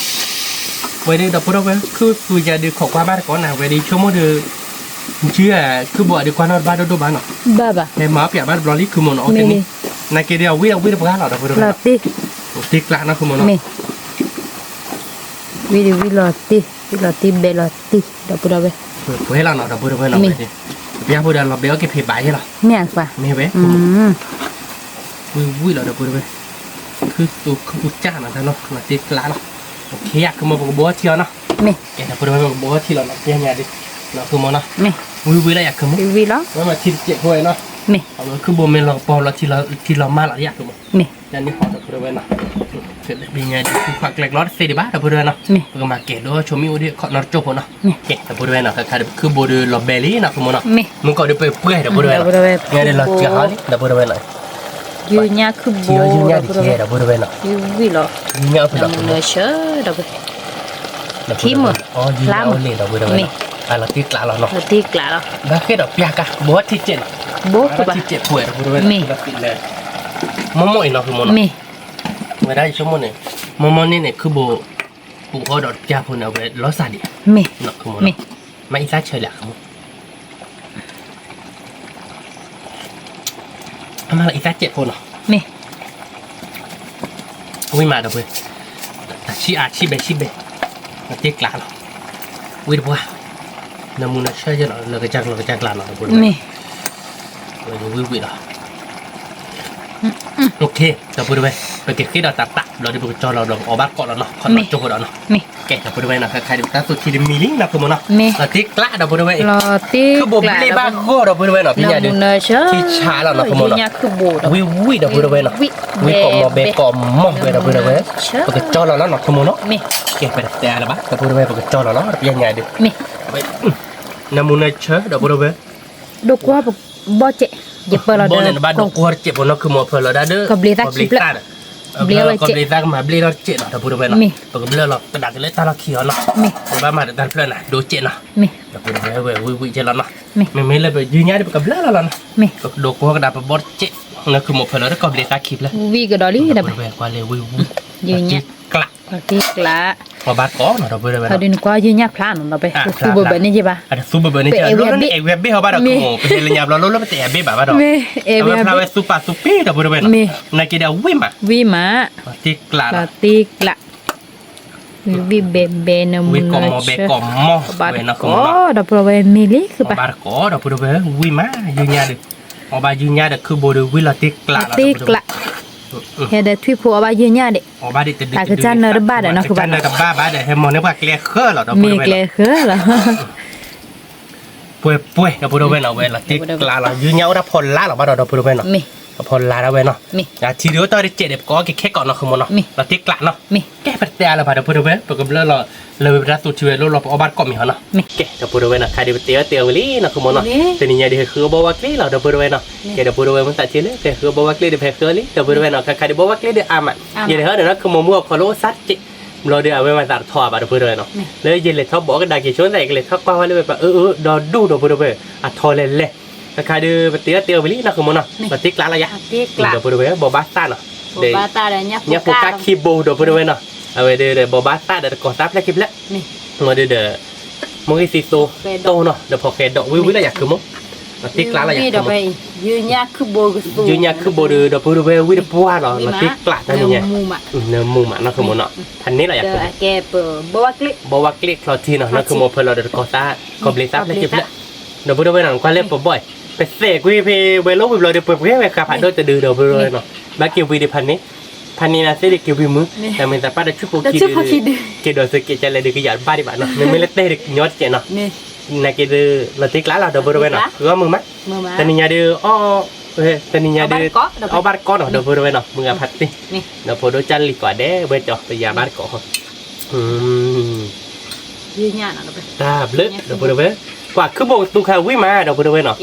ဝဲဒၣ်ဒီပုၢ်ဒီဝဲၢ် ခုသူယၤဒုးခိးကွၢ်ဘၣ်တကိးနၤ ဝဲဒၣ်ဆိကမိၣ်ဒုး, ခုဘိအဒုးကွၢ်နီတဘၣ်ဒိၣ်ဒိၣ်ဘၣ်နီၤ, ဟဲမၤအီၣ်ပၠးဘၣ်တဘျီလံ ခုမိၣ်နီၤ အီၣ်တနံၣ်, နာ်က့ဒုးအဝ့ၢ်ဒီးဝ့ၢ်တပှၢ်လီၤ ဒီပုၢ်ဒီဝဲၢ်, တ့ကျးနီၤ ခုမိၣ်နီၤ, ဝံၤဒုးဝံၤလီၤတံၢ်, ဝံၤလီၤတံၢ်ဘဲလီၤတံၢ် ဒီပုၢ်ဒီဝဲၢ်, ပှဲၤလီၤနီၤ ဒီပုၢ်ဒီဝဲၢ်နီၤ, ပျၢ်ဖိဒီးလီၤဘဲအီၣ်က့ၤဖံးဘၣ်ယဲလီၤ, မ့ၢ်ဝဲ, ဝံၤဝံၤလီၤ ဒီပုၢ်ဒီဝဲၢ်, ခုသူခုပူၤကၢ်နီၤ တၢ်နီၤ လီၤတ့ကျးလီၤ, အိၣ်ခ့ယၤ ခုမိၣ် ပကဘိထံအီၤနီၤ, ကဲ ဒီပုၢ်ဒီဝဲၢ် ပကဘိထံလီၤနီၤ ပျၢ်ညါဒုး, နီၤ ခုမိၣ်နီၤ, ဝံၤဝံၤလီၤယၤ ခုမိၣ်, ဝဲမၤထံတစဲးဖိဝဲနီၤ, အဝဲခုဘိမ့ၢ်လီၤကပီၤလီၤ ထံလီၤမၢ်လီၤယၤ ခုမိၣ်, တၢ်န့ၣ်ဟီ ဒီပုၢ်ဒီဝဲၢ်နီၤ, ပျၢ်ညါဒုး ခုခွးကျဲကျီတသ့ဒံးဘၣ် ဒီပုၢ်ဒီဝဲၢ်နီၤ, ပကမၤကဲၤဒိၣ်ဆိမ့ၣ်အိၣ်ဒံးခီၣ်နီတကၠိၢ်ဖိနီၤ, ကဲ ဒီပုၢ်ဒီဝဲၢ်နီၤ ခါခါဒုးခုဘိဒုးလီၤဘဲလံနီၤ ခုမိၣ်နီၤ, မုၢ်ကီၢ်ဒုးပှဲၤပှဲၤ ဒီပုၢ်ဒီဝဲၢ်နီၤ, ညါဒုးလီၤစှၤဟီလံ ဒီပုၢ်ဒီဝဲၢ်နီၤ, ယုၢ်ညါခုဘိ ယုၢ်ညါဒံးခဲ ဒီပုၢ်ဒီဝဲၢ်နီၤ, ယုၢ်ဝံၤလီၤ, ယုၢ်ညါအိၣ်ဖဲလီၤ ခုမိၣ်နီၤ, ထံမုၢ်, ယုၢ်ညါအိၣ်န့ၣ် ဒီပုၢ်ဒီဝဲၢ်နီၤ, အလီၤတ့ကျးလီၤနီၤ, လီၤတ့ကျးလီၤ, ဘၣ်ဃ့ဒီးပျၢ်ကါ ဘိထံစဲးနီၤ, ဘိထံစဲးဖိ ဒီပုၢ်ဒီဝဲၢ်နီၤ, မိၢ်မိၢ်အံၤနီၤ ခုမိၣ်နီၤ, ဝဲဒၣ်ယဆိကမိၣ်န့ၣ်, မိၢ်မိၢ်န့ၣ်န့ၣ် ခုဘိ ပူၤဃီဒီးပျၢ်ဖိန့ၣ် အဝဲလီၤစၢ်ဒံး, ခုမိၣ်နီၤ, မ့ၢ်အံသၣ်ဆၢလံ ခုမိၣ် အမၤလီၤအံသၣ်စဲးဖိနီၤ, ဝံၤမးဒီပုၢ်ဝဲၢ်, တၢ်ဆံးအါဆံးဘဲဆံးဘဲ, တ့ကျးလီၤ, ဝံၤတပှၢ်, နမူနဆၢယဲလီၤ လၢကစၢ်ကျီကစၢ်ကျါနီၤ ဒီပုၢ်ဝဲၢ်, ဝံၤဝံၤလီၤ, ဒီပုၢ်ဝဲၢ်, ပကဃ့ဒီးတၢ်တၢ်ဘျီဒီး ပကကၠီလီၤဘျီ ပအီၣ်ဘၣ်တကိးလီၤနီၤ ခီၣ်နီတကၠိၢ်ဖိဒီးနီၤ, ကဲ ဒီပုၢ်ဝဲၢ်နီၤ ခါခါဒုး ပတၢ်သူၣ်ထံတမံၤလံနီၤ ခုမိၣ်နီၤ, လီၤတ့ကျး ဒီပုၢ်ဝဲၢ်အံၤ, ခုဘိဘျ့ၣ်ဘၣ်ဂီၢ် ဒီပုၢ်ဝဲၢ်နီၤ ပျၢ်ညါဒုး, ထံဆးလီၤနီၤ ခုမိၣ်နီၤ, ဝံၤဝံၤ ဒီပုၢ်ဝဲၢ်နီၤ, ဝံၤကိးမီၤဘဲကိးမီၤဝဲ ဒီပုၢ်ဝဲၢ်, ပကကၠီလီၤလီၤနီၤ ခုမိၣ်နီၤ, ကဲ ပတတဲလၢၤဘၣ် ဒီပုၢ်ဝဲၢ် ပကကၠီလီၤလီၤ ပျၢ်ညါဒုး, နမူနဆၢ ဒီပုၢ်ဝဲၢ်, ဒိကွၢ်ဘီၣ်စဲး, ယပၢလီၤဒီး ဘီၣ်န့ၣ် နဘၣ်ဒိကွၢ်တစဲးဖိနီၤ ခုမိၣ် ဖၢလီၤဒၣ်ဒီး ကီၢ်ဘျ့သၣ်ခံဖျၢၣ်, ကီၢ်ဘျ့သၣ်ကမၤဘျ့ၣ်ထီၣ်တစဲးနီၤ ဒီပုၢ်ဝဲၢ်နီၤ, ပကဘျၢလီၤကဒါက့ၤလၢတၢ်လီၢ်ခံအီၤနီၤ, ပဘၣ်မၤဒီးတၢ်တဖျၢၣ်န့ၣ် ဒိစဲးနီၤ, ဒီပုၢ်ဝဲၢ် ဝံၤဝံၤကဲလီၤနီၤ, မ့မ့ၢ်လၢပယုၢ်ညါဒီး ပကဘျၢလီၤလီၤနီၤ, ပကဒိကွၢ်ကဒါပဘီၣ်တစဲး, နခုမိၣ် ဖၢလီၤဒီးကီၢ်ဘျ့သၣ်ခံဖျၢၣ်, ဝံၤကဒီးလံ ဒီပုၢ်ဝဲၢ် ကွၢ်လၢဝံၤဝံၤ, ယုၢ်ညါ, တ့ကျး အီၣ်ဘၣ်တကိးနီၤ ဒီပုၢ်ဝဲၢ်, နကွၢ်ယုၢ်ညါဖျါနီၤ ဒီပုၢ်ဝဲၢ်, တသူဘၢဘၢန့ၢ်ယဘၣ်, တသူဘၢဘၢန့ၢ်ယဘၣ်, အဲၣ်ဝံၤဟဘ့ၣ်ဟီဘၣ်ဒီး ပဟဲလၢညါဘျီလၢပတအဲၣ်ဘ့ၣ်ဘၣ်ဘၣ်ဒီး, အဝဲဖျါဝဲသူပာ်သူပ့ၢ် ဒီပုၢ်ဝဲၢ်နီၤ, နာ်က့ဒီးဝံၤမး, ဝံၤမး, တ့ကျးလီၤ, တ့ကျး, ဝံၤဘဲဘဲ နမူနဆၢ, အီၣ်ဘၣ်တကိး ဒီပုၢ်ဝဲၢ် မ့ၢ်လံခုဘၣ်, အီၣ်ဘၣ်တကိး ဒီပုၢ်ဝဲၢ် ဝံၤမး ယုၢ်ညါဒီး, အီၣ်ဘၣ်ယုၢ်ညါဒီး ခုဘိဒီး ဝံၤလီၤတ့ကျးလီၤ တ့ကျး, ဟဲဒီးထွံၣ်ဖိအီၣ်ဘၣ်ယုၢ်ညါဒံး, အီၣ်ဘၣ်ဒံးတဒု, တၢ်ကစၢ်နၢတဘၣ်ဒီးနီၤ တၢ်ကစၢ်နၢတဘၣ်ဒီးနီၤ ခုဘၣ်, မ့ၢ်ကျဲဃၢလီၤ ဒီပုၢ်ဝဲၢ်နီၤ, ကျဲဃၢလီၤ ပှဲၤပှဲၤ ဒီပုၢ်ဝဲၢ်နီၤ ဝဲလီၤတ့ကျးလီၤ ယုၢ်ညါအိၣ်ဒၣ်ဖီလာ်လီၤဘၣ်ဒီး ဒီပုၢ်ဝဲၢ်နီၤ, ဖီလာ်ဒၣ်ဝဲနီၤ, အထံဒုးအိၣ်တ့ၢ်တစဲးဒီး ပကအီၣ်က့ၤခဲကိးနီၤ ခုမိၣ်နီၤ, လီၤတ့ကျးနီၤ, ကဲ ပတတဲအါလၢၤဘၣ် ဒီပုၢ်ဝဲၢ် ပကဘျၢလီၤ, လၢဝဲပတၢ်သူၣ်ထံဝဲလိၣ်လီၤ ပအီၣ်ဘၣ်တကိးမ့ၢ်ဟီနီၤ, ကဲ ဒီပုၢ်ဝဲၢ်နီၤ ခါဒုးပတဲအီၤတဲအဝဲလံနီၤ ခုမိၣ်နီၤ, တနံၤညါဒုးဟဲဃုအီၣ်ဘီဝါကျ့လီၤ ဒီပုၢ်ဝဲၢ်နီၤ, ကဲ ဒီပုၢ်ဝဲၢ် မ့ၢ်သးဆံးလၢ ပဟဲဃုအီၣ်ဘီဝါကျ့ဒီး ပဟဲဃုအီၣ်လံ ဒီပုၢ်ဝဲၢ်နီၤ, ခါခါဒုးဘီဝါကျ့ဒီးအါမး, ယဲဒၣ်ဟဲဒီးနီၤ ခုမိၣ်မုၢ်အခီၣ်လိၣ်အိၣ်စးတစဲး, ဘျီဒီးအဝဲမၤသးတထီအါဘၣ် ဒီပုၢ်ဝဲၢ်နီၤ, လၢယလဲၤထီၣ်ဘီကဒါက့ၤဆိသး ယကလဲၤထီၣ်ကွၢ်ဝဲလၢဝဲပှၤအၢအၢဒီဒူၣ် ဒီပုၢ်ဝဲၢ်, အထီလဲၤလဲၤ, ခါခါဒုးပတဲအီၤတဲအဝဲလံနီၤ ခုမိၣ်နီၤ, လီၤတ့ကျးလီၤယၤ, ဒီပုၢ်ဝဲၢ် ဘိးဘၣ်သၣ်နီၤ, ညၣ်ဖိကၣ်ခံဘိ ဒီပုၢ်ဝဲၢ်နီၤ, အဝဲဒၣ်ဒီး ဘိးဘၣ်သၣ်ဒီးတကိးသၣ်ဖျၢၣ်ခံဖျၢၣ်, မ့ၢ်ဒုးဒီး မိၢ်ဂ့ၢ်သံသိတိၢ်နီၤ ဒီးဖီၣ်ဃဲးဒီး ဝံၤဝံၤလီၤယၤ ခုမိၣ်, လီၤတ့ကျးလီၤယၤ, ယုၢ်ညါခုဘိဒုး ဒီပုၢ်ဝဲၢ် ဝံၤတပှၢ်လီၤ လီၤတ့ကျးတၢ်န့ၣ်ညါ, နမူမးနီၤ ခုမိၣ်နီၤ, ဖးန့ၣ်လီၤယၤ ဘီဝါကျ့ချီထံနီၤ နီၤ ခုမိၣ်ဖၢလီၤဒီးတကိးသၣ် ကီၢ်ဘျ့သၣ်ဖျၢၣ်ခံဖျၢၣ်, ဒီပုၢ်ဝဲၢ်နီၤ ကွၢ်လၢပဘီၣ်, ပသဲးကွံာ်ဖဲဝဲလိၣ်ဝံၤဘျီဒီး ပှဲၤပှဲၤဝဲဃးဖးဒိၣ်တဒု ဒီပုၢ်ဝဲၢ်နီၤ, ဘၣ်က့ၤဝံၤဒီးဖးန့ၣ်, ဖးန့ၣ်နၤသ့ၣ်ဒုးက့ၤဝံၤမုၢ်, တၢ်မ့ၢ်သးပၢ်ဒီးဆူၣ်ဖိခံဒုး, က့ၤဒီးသုးက့ၤကလဲၤဒုးကယၤတဘၣ်ဒံးဘၣ်နီၤ မ့မ့ၢ်လၢတဲဒုးကညီတစဲးနီၤ, နာ်က့ဒုး လီၤတ့ကျးလီၤ ဒီပုၢ်ဝဲၢ်နီၤ ဂီၢ်မုၢ်မး, တနံၤညါဒုး အီၣ်, တနံၤညါဒုး အီၣ်ဘၣ်တကိးနီၤ ဒီပုၢ်ဝဲၢ်နီၤ မုၢ်ဂၤဖးတ့ၢ်, ဒီးဖိဒိၣ်ကၢ်လံၤကိးဒဲး ဝဲကၠီၤ ပယၤဘၣ်တကိးဟီ တၢ်ဘျုး ဒီပုၢ်ဝဲၢ်, ကွၢ်ခုဘိကသူခါဝံၤမး ဒီပုၢ်ဝဲၢ်နီၤ,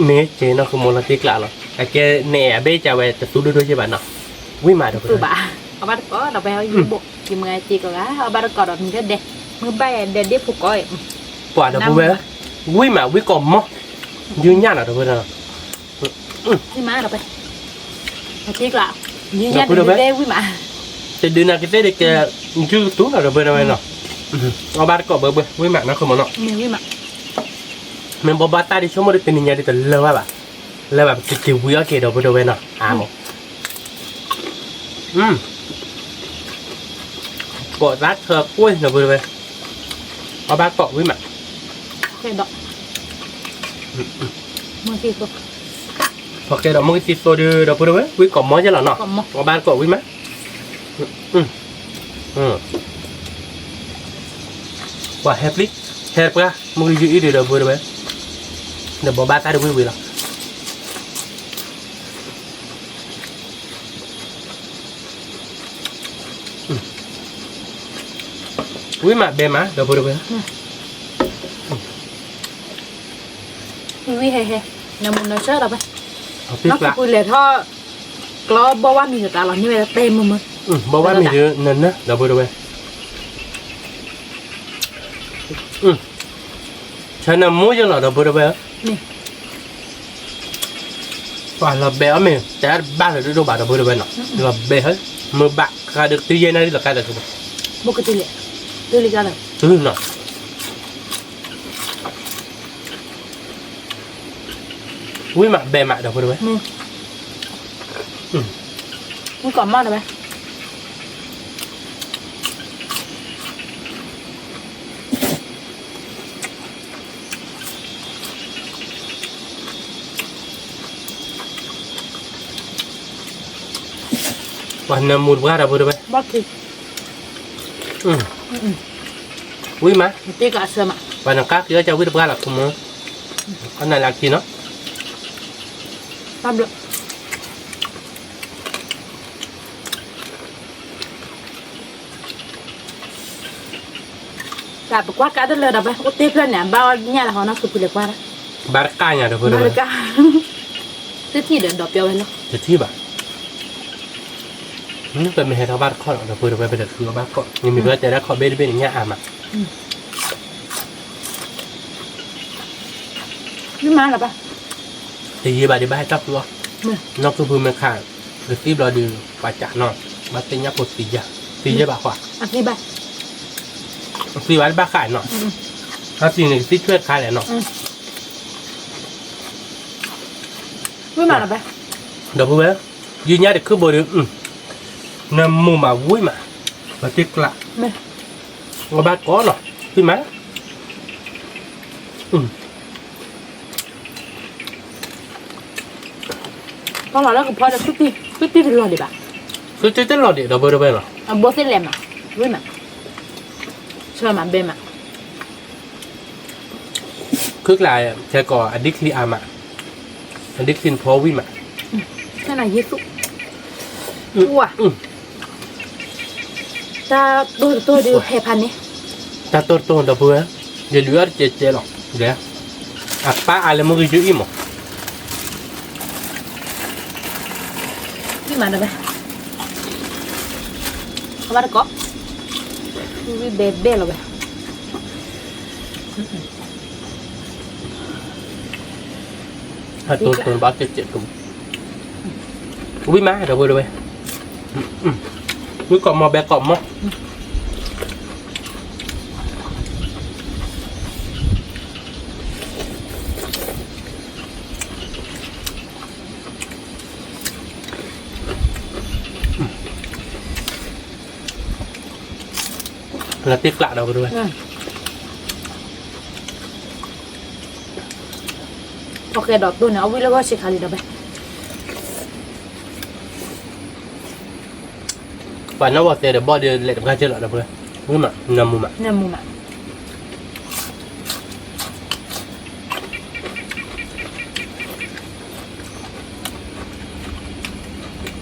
မ့ၢ်ကဲနီၤ ခုမိၣ်လီၤတ့ကျးလီၤ အကဲန့ၣ်အဘ့ၣ်ကဝဲတသူဒိၣ်ဒိၣ်ယဲၢ်ဘၣ်နီၤ, ဝံၤမး ဒီပုၢ်ဝဲၢ်, အီၣ်ဘၣ်တကိးဒီး ပှၤဟဲယုၢ်ဘိၣ် ကမၤစ့ကီးဂၤ အီၣ်ဘၣ်တကိးဒီးမံၤလၢဒဲး, မုၢ်ဘၣ်ယၤဒဲးဒ့ၣ်ဖိကိး, ပှၤဒီပုၢ်ဝဲၢ် ဝံၣ်မး ဝံၣ်ကိးမီၢ်, ယုၢ်ညၣ်နီၤ ဒီပုၢ်ဝဲၢ်, ဒီပုၢ်ဝဲၢ်, တဒုးနၤကသ့ၣ်ဒ်ကဲ, ယုၢ်ကတူၢ်နီၤ ဒီပုၢ်ဝဲၢ်နီၤ, အီၣ်ဘၣ်တကိးဘၢဘၢ ဝံၣ်မးနီၤ ခိၣ်မီၢ်နီၤ, မ့ၢ်ဘိးဘၣ်တၢ်ဒ်ဆိကမိၣ်ဒီးတနံၤညါဒ်တလၢဘၣ်ဘၣ်, လၢဘၣ်ပကက့ၤဝံၤအီၣ်က့ၤ ဒီပုၢ်ဝဲၢ်နီၤ, အါမး ကိးသးထၢကွ့ၢ် ဒီပုၢ်ဝဲၢ်, အီၣ်ဘၣ်ကိးဝံၣ်မး, ဖီကဲဒီးမုၢ်ကသံသိဒုး ဒီပုၢ်ဝဲၢ် ဝံၣ်ကိးမီၢ်ယဲလီၤနီၤ, အီၣ်ဘၣ်ကိးဝံၣ်မး, ပှၤဟဲပျံၤ, ဟဲတပှၢ် မုၢ်ကယုၢ်အံၤဒုး ဒီပုၢ်ဝဲၢ်, ဒီးဘိးဘၣ်တၢ်ဒ်ဝံၣ်ဝံၤလီၤ. ဝံၣ်မးဘဲမး ဒီပုၢ်ဝဲၢ်, ဝံၣ်ဟဲဟဲ, နမူနဆၢဒီးဘဲ, နီၢ်ကပူၤလဲၤထီၣ်, ကျီဘီဝါမံၤဒီးတၢ်လီၤန့ၢ်ဝဲတဲမုာ်မုာ်, ဘီဝါမံၤဒီးနနၢ် ဒီပုၢ်ဝဲၢ်, ဆၢနမူယလီၤ ဒီပုၢ်ဝဲၢ်, ပှၤလီၤဘဲအီၣ်မ့ၢ် တဲတဘၣ်လၢဒိၣ်ဒိၣ်ဘၣ် ဒီပုၢ်ဝဲၢ်နီၤ, လီၤဘဲဟဲ, မုာ်ဘၣ်ဃးဒီးတုၤယဲၢ်နၣ်ရံၣ်လီၤကါဒီး, ဘိကတုၤလဲၣ်, တုၤလံကါဒီး, တုၤနီၤ ဝံၣ်မးဘဲမး ဒီပုၢ်ဝဲၢ်, ဝံၣ်ကိးမီၢ်ဒီးဝဲ, ပှၤနၢမူတပှၢ် ဒီပုၢ်ဝဲၢ်, ဝံၣ်မး, ပှၤနကါက့ၤအီၣ်ကဝံၣ်တပှၢ်လီၤ ခိၣ်မီၢ်, အနၢ်လၢအခံနီၤ တၢ်ပကွၢ်ကါတလၢဒီး ပအိၣ်တ့ၢ်ဖျၢၣ်န့ၣ် အဘၣ်အီၣ်ညၣ်လၢဟီနီၢ်ကပူၤလဲၤကွၢ်ဒၣ်, ဘၣ်တကၢ်ညါဒီး ဘၣ်တကၢ်, တထံၣ်ဒီးဒီးပျီဝဲလီၤ, တထံၣ်ဘၣ်, ပမ့ၢ်ဟဲထီၣ်ဘၣ်တခီလီၤ ဒီပုၢ်ဝဲၢ် ပတဃုအီၣ်ဘၣ်ကိး, နမ့ၢ်ဘၣ်တဲဒၣ်ခိးဘ့ၣ်တဘ့ၣ်န့ၣ် ညၣ်အါမး မ့ၢ်မးလၢၤဘၣ်, တယံာ်ဘၣ်ဒံးဘၣ်ဟဲထီၣ်ဃုအီၣ်, နီၢ်ကီၢ်ဖုမ့ၢ်ခး, ကသံၣ်ဘျီဒုး, ပှၤကးနီၤ, ဘၣ်သ့ၣ်ညါဖိသံယဲ, သံယဲဘၣ်ဃီ, သံဘၣ်တဘၣ်ဃးနီၤ, အသံန့ၣ်ကသံၣ်ထွဲတခါလဲၣ်နီၤ, ဒီပုၢ်ဝဲၢ်, ယုၢ်ညၣ်တခုၣ်ဘိဒုး, နမူမးဝံၣ်မး, ပှၤတ့ကျး, အီၣ်ဘၣ်ကိးနီၤ, ဝံၣ်မး ပီၢ်လီၤလၢကဖီဒီး ဃုတံၢ်တလီၤဒံးဘၣ်, ဃုတံၢ်တလီၤဒံး ဒီပုၢ်ဝဲၢ်လီၤ, အဘိသ့ၣ်လဲၤမး, ဝံၣ်မး, ဆၢမးဘဲမး, ခုၣ်ကျး, ဆဲးကိးအဒံၣ်ချံအါမး, အဒံၣ်ချံနဖီဝံၣ်မး, ဆဲးနယ့သူၣ်, ဝါ တၢ်တိၢ်တတိၢ်ဒုးဟဲဖးန့ၣ်, တၢ်တိၢ်တတိၢ် ဒီပုၢ်ဝဲၢ်, ယဒုးအီၣ်တကဲးကဲးလီၤ, ဒဲး, အပၢ်အါလၢမုၢ်ကယုၢ်အံၤမး, မးတဘဲ, အဘၣ်တကိး, ဝံၣ်ဘဲဘဲလီၤဝဲ အတိၢ်တိၢ်ဘၣ်ကဲးကဲးတိၢ်, ဝံၣ်မး ဒီပုၢ်ဝဲၢ်, ဝံၣ်ကိးမီၢ်ဘဲကိးမီၢ်, လၢတ့ၢ်ကျးဒီပုၢ်ဝဲၢ်, ပကဲဒီးတိၢ်န့ၣ် အဝံၣ်လၢဂီၢ်ဆံးခါလံဒီးဘဲ, ပှၤနီၢ်ဝဲသဲဒီးဘီၣ်ဒီးလဲၤတပှၢ်ကၢၢ်လီၤဒီပုၢ်ဝဲၢ်, ဝံၣ်မး နမူမး, နမူမး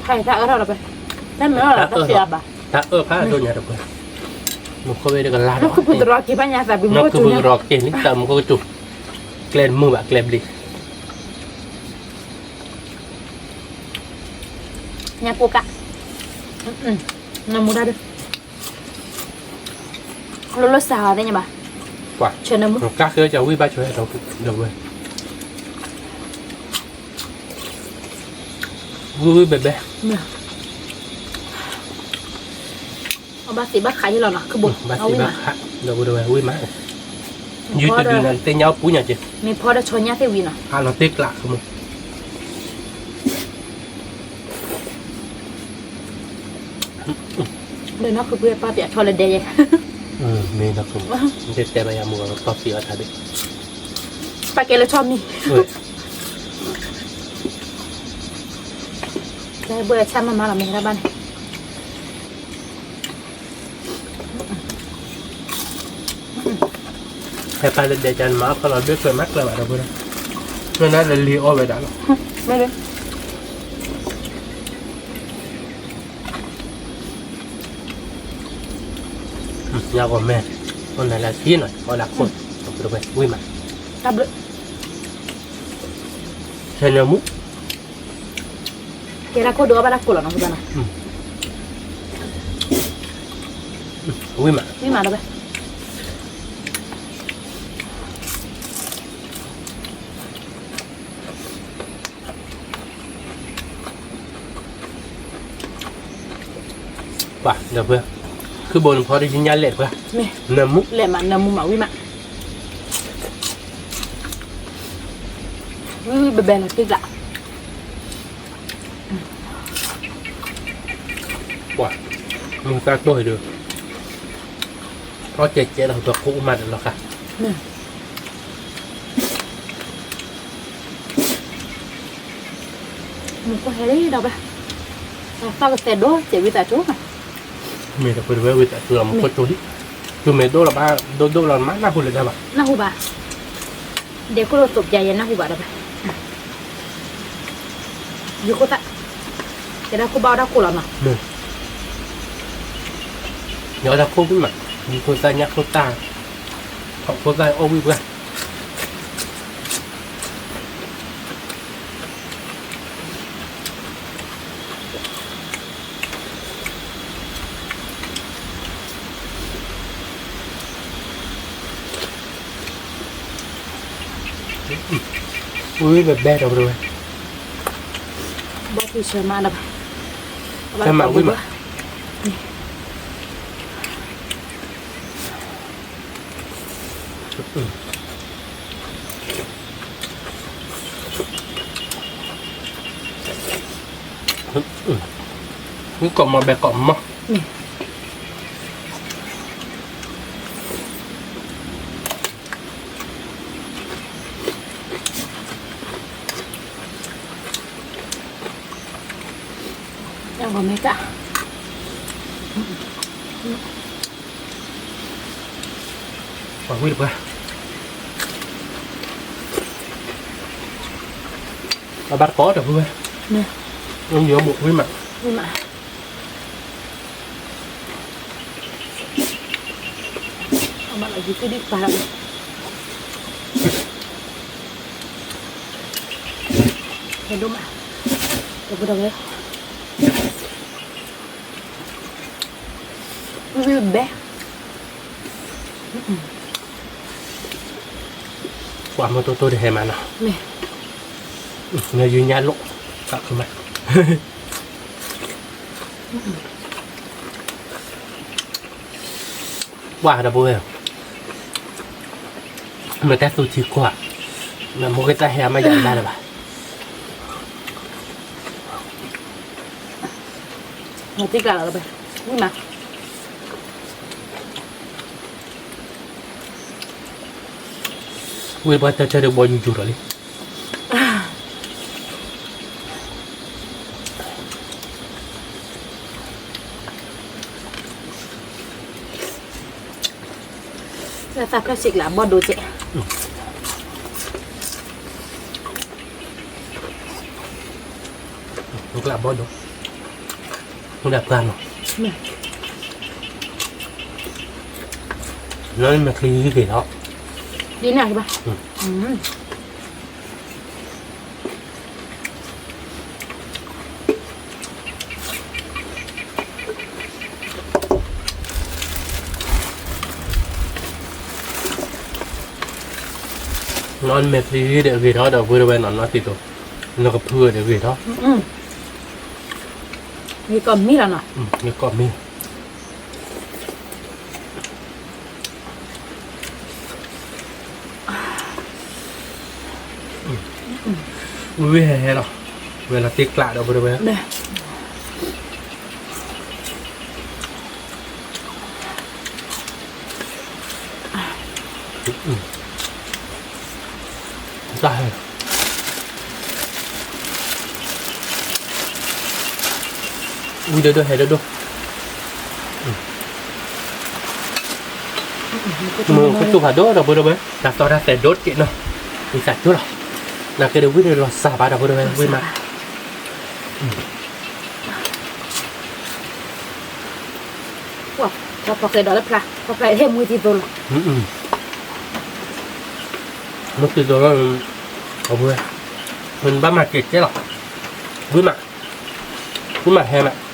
ဖးတၢ်အၢထီၣ်ဒီးပဲ, တၢ်မ့ၢ်အၢထီၣ်ဒီးတၢ်ဖံးအါဘၣ်, တၢ်အၢဖးဒိၣ်ညါဒီးပဲ, မူခိၣ်ဘ့ၣ်တကလါဒီး, နီၢ်ခုၣ်ဖုကရီက့ၤဘၣ်ညါသးဘံ နီၢ်ခုၣ်ဖုကရီက့ၤလံ တၢ်မူခိၣ်ကစူၤ, ကျဲတမုာ်ဘၣ် ကျဲဘျ့, ညါကိးကး, နမူတၢ်ဒုး, လိၣ်လိၣ်စၢ်အီၤသ့ၣ်ညါဘၣ်, ပှၤ ဆၢနၢမူ ကါဃဲကဝံၣ်ဘၣ်ဆိဟဲဒီးဝဲ ဝံၣ်ဝံၣ်ဘဲဘဲ အဘၣ်သ့ဘၣ်ခးယဲလီၤနီၤ ခုဘိ ဘၣ်သ့ဘၣ်ခး ဒီးဝံၣ်ဝံၣ်မး ယုၢ်တဒုးနၤ သ့ၣ်ညါအိၣ်ပူၤညါက့ၤ မ့ၢ်ဖီဒီးဆီညါသ့ၣ်ဝံၤနီၤ အလီၤတ့ၢ်ကျး ဒီးနီၢ်ခုပှ့ၤပၢ်ပၠးထီၣ်လၢဒဲယဲ မ့ၢ်နီၢ်ခု တဲတဲဘၣ်ယၤမူကီၢ်ပၠးအီၣ်တၢ်ဘ့ၣ် ပၢ်ကဲလၢဆီမံၤ ကဲဘှဲဆၣ်မၤမၤလီၤမ့ၢ်တၢ်ဘၣ်န့ၣ် ဟဲပၢ်လၢဒဲကနမၤအီၣ်ခီလီၤဘ့ၣ်ကျၢၤမးကျၢၤဘၣ်ဒီပုၢ်ဝဲၢ်, မ့ၢ်နၤလၢလံအီၣ်ဝဲဒၣ်လီၤ, မ့ၢ်လၢ ညါဂီၤမဲ, အီၣ်နၤလၢခံနီၤ အီၣ်လၢခိၣ်, တၢ်ဘျုး, ဆဲးနၢမူ ကဲဒၣ်ခိၣ်ဒိၣ်အီၣ်ဘၣ်တၢ်ကိၢ်လီၤနီၤ, ဝံၣ်မး, ဝံၣ်မးဒီးဝဲ ပှၤဒီးဖဲ, ခုဘိနဖီဒီးယညါလဲၣ်တပှၢ်, နၢမူ, လဲၣ်မး နၢမူမး ဝံၣ်မး, ဝံၣ်ဝံၣ်ဘဲဘဲလီၤတ့ၢ်ကျး ပှၤ, မုၢ်တၢ်တိၢ်အံၤဒီး, အီၣ်ကဲးကဲးဒီး ပခိၣ်အိၣ်မးဒီးလီၤဃာ်, မုၢ်ကဟဲလံဒီးဘၣ်, သီၣ်ကသဲးဒိၣ်စဲးဝံသးစူၤ, မ့ၢ်တပှဲၤတဝဲဝံသးစူၤလီၤ မုၢ်ကတိၤလံ, တုၤမ့ၢ်ဒိၣ်လီၤဘၣ်ဒိၣ်ဒိၣ်လီၤမးနၢ်ဟူလၢၤတၢ်ဘၣ်, နၢ်ဟူဘၣ် ဒဲးခိၣ်လိာ်သိးပျးယဲနၢ်ဟူဘၣ်ဒီးဘၣ်, ယခိၣ်သၣ်, ကဲဒၣ်ခိၣ်ဘၣ်အီၣ်တၢ်ကိၢ်လီၤနီၤ, ယအီၣ်တၢ်ခိၣ်ဝံၣ်မး, ယခိၣ်သၣ်ညၣ်ခိၣ်သၣ်, ထီၣ်ခိၣ်သၣ်အီၣ်ဝံၣ်ပှၢ် ဝံၣ်ဘဲဘဲဒီးဝဲ, ဘၣ်ထံဆၢမးဒီးဘၣ်, တၢ်မၤဝံၣ်မး, ဝံၣ်ကိးမီၤဘဲကိးမီၤ အဂီၢ်မ့ၢ်တၢ်, ပှၤဝံၣ်တပှၢ်, အဘၣ်တကိးဒီပုၢ်ဝဲၢ်, ယဘိးဝံၣ်မး, ဝံၣ်မး ဟဲဒိၣ်မး, တပူၤဒီးဝဲ, ဝံၣ်ဝံၣ်ဘဲ, ပှၤမ့ၢ်တိၢ်တိၢ်တဟဲမးနီၤ, နယူၤညါလိာ်, သးခုမး ပှၤဒီပုၢ်ဝဲၢ်, မ့ၢ်တၢ်သူထံကွၢ်, မ့ၢ်မိၢ်က့ၤတၢ်ဟဲမးယၤဘၣ်လၢၤဘၣ်, မ့ၢ်သံကျါလီၤလၢၤဘၣ်, ဝံၣ်မး ဝံၣ်ပှၤတၢ်ဆၢဒီးဘီယူၤယူၤဒီးလံ လၢသးဖျၢၣ်စံးကျးဘီၣ်ဒိကဲး, ကျးဘီၣ်ဒိ, မ့ၢ်ဒၣ်ပှၢ်နီၤ, လၢမ့ၢ်ချံဂံၢ်က့ၤလီၤ, ဒ်န့ၣ်ဘၣ် တၢ် နီၢ်မဲာ်ဖံဂ့ၤဒီးဂ့ၤထီၣ်ဒီး ဝဲတဝဲနီၤ နီၢ်သံသိး, နကဖုဂ့ၤဒီးဂ့ၤထီၣ်, ဂ့ၤကီၢ်မံလီၤနီၤ, ဂ့ၤကီၢ်မံ, ဝံၤဝံၤဟဲဟဲလီၤ, ဝဲလီၤတ့ကျးဒီး ဝဲတဝဲ တၢ်ဟဲ, ဝံၤဒိၣ်ဒိၣ်ဟဲဒိၣ်ဒိၣ်, မ့ၢ်ကစူၢ်ဖးဒိၣ်ဒီး ဝဲတဝဲ တၢ်သီတၢ်သဲးဒိၣ်တက့ၢ်နီၤ, ဝံသးစူၤလီၤ, နာ်က့ဒီးဝံၤဒီးလီၤစၢ်ဘၣ်ဒီး ဝဲတဝဲ ဝံၤမး ပှၤဖီၣ်ဃဲဒီးလၢဖျါ, ဖီၣ်ဖျါဟဲမူသံသိးလီၤ, မူသံသိးလီၤ, အဝဲ, မ့ၢ်ဘၣ်မၤကဲးကဲလီၤ, ဝံၤမး, ဝံၤမးဟဲမး,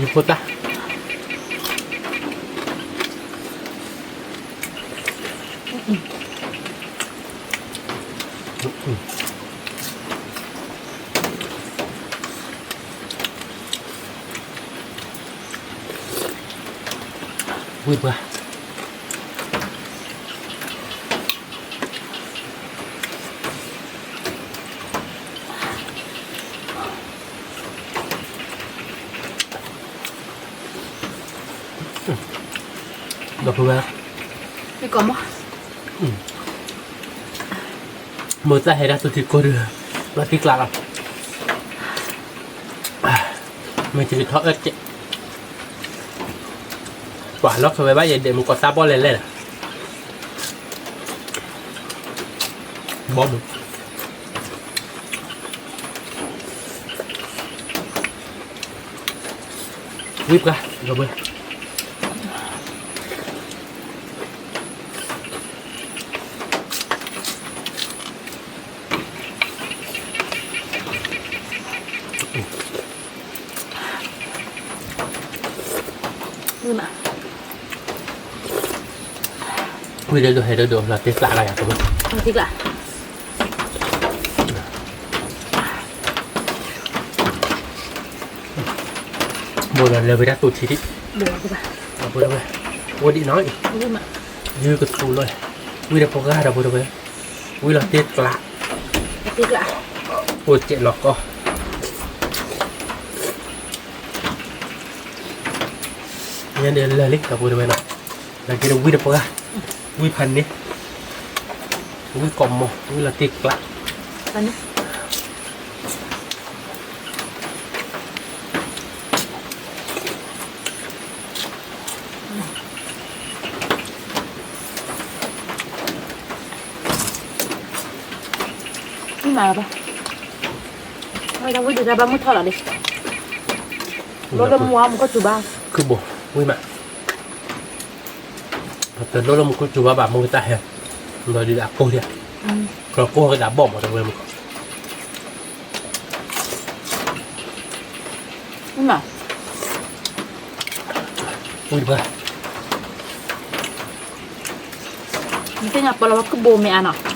ယဖိတၢ် ဝံၤပှၤ ဒီပုၢ်ဝဲၢ်, မ့ၢ်တၢ်ဟဲဒၣ်သူၣ်ထံကိၢ်ဒီး လီၤတံၢ်ကျးလီၤ, မ့ၢ်တကထီၣ်အၢကဲး, ပှၤလီၢ်ခဲဝဲဘၣ်ယဲဒဲးမူကီၢ်တၢ်ဘီၣ်လဲၣ်လဲၣ်လီၤ, ဘီမုၢ် ဝံၤပှၤ ဒီပုၢ်ဝဲၢ်, ဝံၤဒီးဒိၣ်ဟဲဒိၣ်ဒိၣ်လီၤတံၢ်ကျးလီၤယၤ, တံၢ်ကျး မိၢ်လီၤလၢဝဲဒၣ်သူၣ်ထံဒံး, ဒီပုၢ်ဝဲၢ်, အိၣ်ဒံးနီၤအံၤ, ယကသူလီၤ, ဝံၤဒီးပှၤဂၤဒီပုၢ်ဝဲၢ်, ဝံၤလီၤတံၢ်ကျး, အိၣ်စဲးနီၢ်ကီၢ်, ညါန့ၣ်လၢာ်လံ ဒီပုၢ်ဝဲၢ်နီၤ, နာ်က့ဒီးဝံၤဒီးပှၤဂၤ, ဝံၤဖးန့ၣ်, ဝံၤကီၢ်မီၤ ဝံၤလီၤတံၢ်ကျး မ့ၢ်မးလီၤဘၣ်, ဝံၤဒီးတၢ်ဘၣ်မုၢ်ထီၣ်လီၤလံ, လိၣ်လၢမူအီၤမူခိၣ်စူၤဘၣ်, ခုၣ်ဘိ, ဝံၤမး, တလိၣ်လၢမူခိၣ်စူၤဘၣ်ဘၣ် မူကတၢ်ဟဲ, ဒီးဒ်အကိၢ်ဒံး, ကီၢ်ကိၢ်ကဒးဘီၣ်မး တဝဲမူခိၣ် မး, ဝံၤတပှၤ, နသ့ၣ်ညါပီလီၤဝဲခုၣ်ဘိမ့ၢ်အါနီၤ,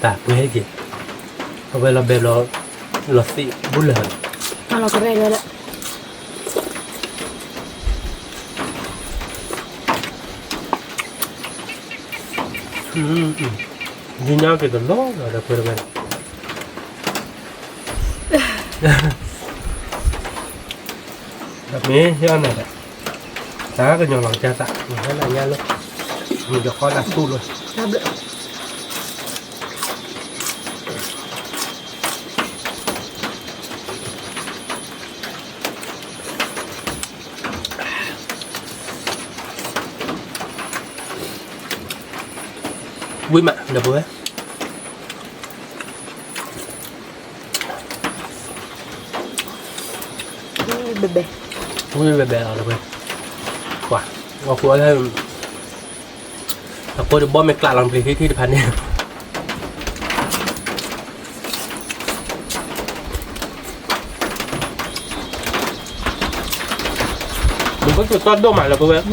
တၢ်ပှဲၤက့ၤ, အဝဲလီၤဘဲဘျီ, လီၤသံၣ်ဘူလၢာ်, အလီၤကရဲလၢလၢ ဒ်ညါက့ၤတလီၤလီၤဒီးပှဲၤတဝဲ, ဒီးမ့ၢ်ဟ့ၣ်အီၣ်နၤဒီး, တၢ်ကညီလီၤကၢ်သး မ့ၢ်ဟဲလၢညါလၢ, မ့ၢ်ဒီးဃီလၢသူၣ်လီၤ ဝံၤမး ဒီပုၢ်ဝဲၢ်, ဝံၤဘဲဘဲလီၤဒီပုၢ်ဝဲၢ်, ပှၤ, အဃိလၢ အဃိဒီးဘီမ့ၢ်ကျးလီၤပျံၤထံထံတဖၣ်န့ၣ် ဝံၤ အိၣ်ကၠိတီၢ်ဒိၣ်မးလၢပဝဲ မ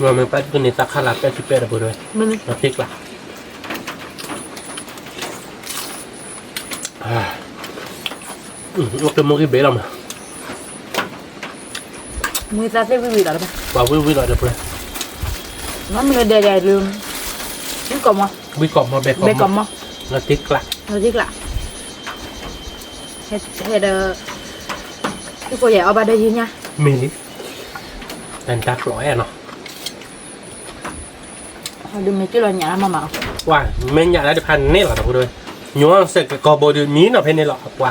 ့ၢ်ပၢ်ကန့ၢ်သးခါလၢပဲာ်ထံပဲာ်တပူၤတဝဲ မ့ၢ် လီၤတံၢ်ကျါ အိၣ်တမူဂံၢ်ဘဲလီၤမး မူသးသ့ၣ်ဝံၣ်ဝံၣ်လီၤတပၢ် ပှၤဝံၣ်ဝံၣ်လီၤတပၢ် မ့ၢ်လၢဒဲဒဲလၢ ဝံၣ်ကီၢ်မီ ဝံၣ်ကီၢ်မီ ဘဲကီၢ်မီ ဘဲကီၢ်မီ လီၤတံၢ်ကျါ လီၤတံၢ်ကျါ ဟဲဒီး ဟံၣ်ဖိယဲၢ်အီၣ်ဘၣ်ဒီးယံၤညါ မ့ၢ်လံ တၢ်တၢ်ကျိးအဲၣ်နီၤ ဒုးမ့ၢ်က့ၢ်လီၤညၣ်လၢမၤမး ပှၤ မ့ၢ်ညၣ်လၢတဖၣ်န့ၣ်လီၤ တပူၤတဝဲ ညိစဲးကကီၢ်ဘိဒုးမံနီၤဖဲန့ၣ်လီၤ ပှၤ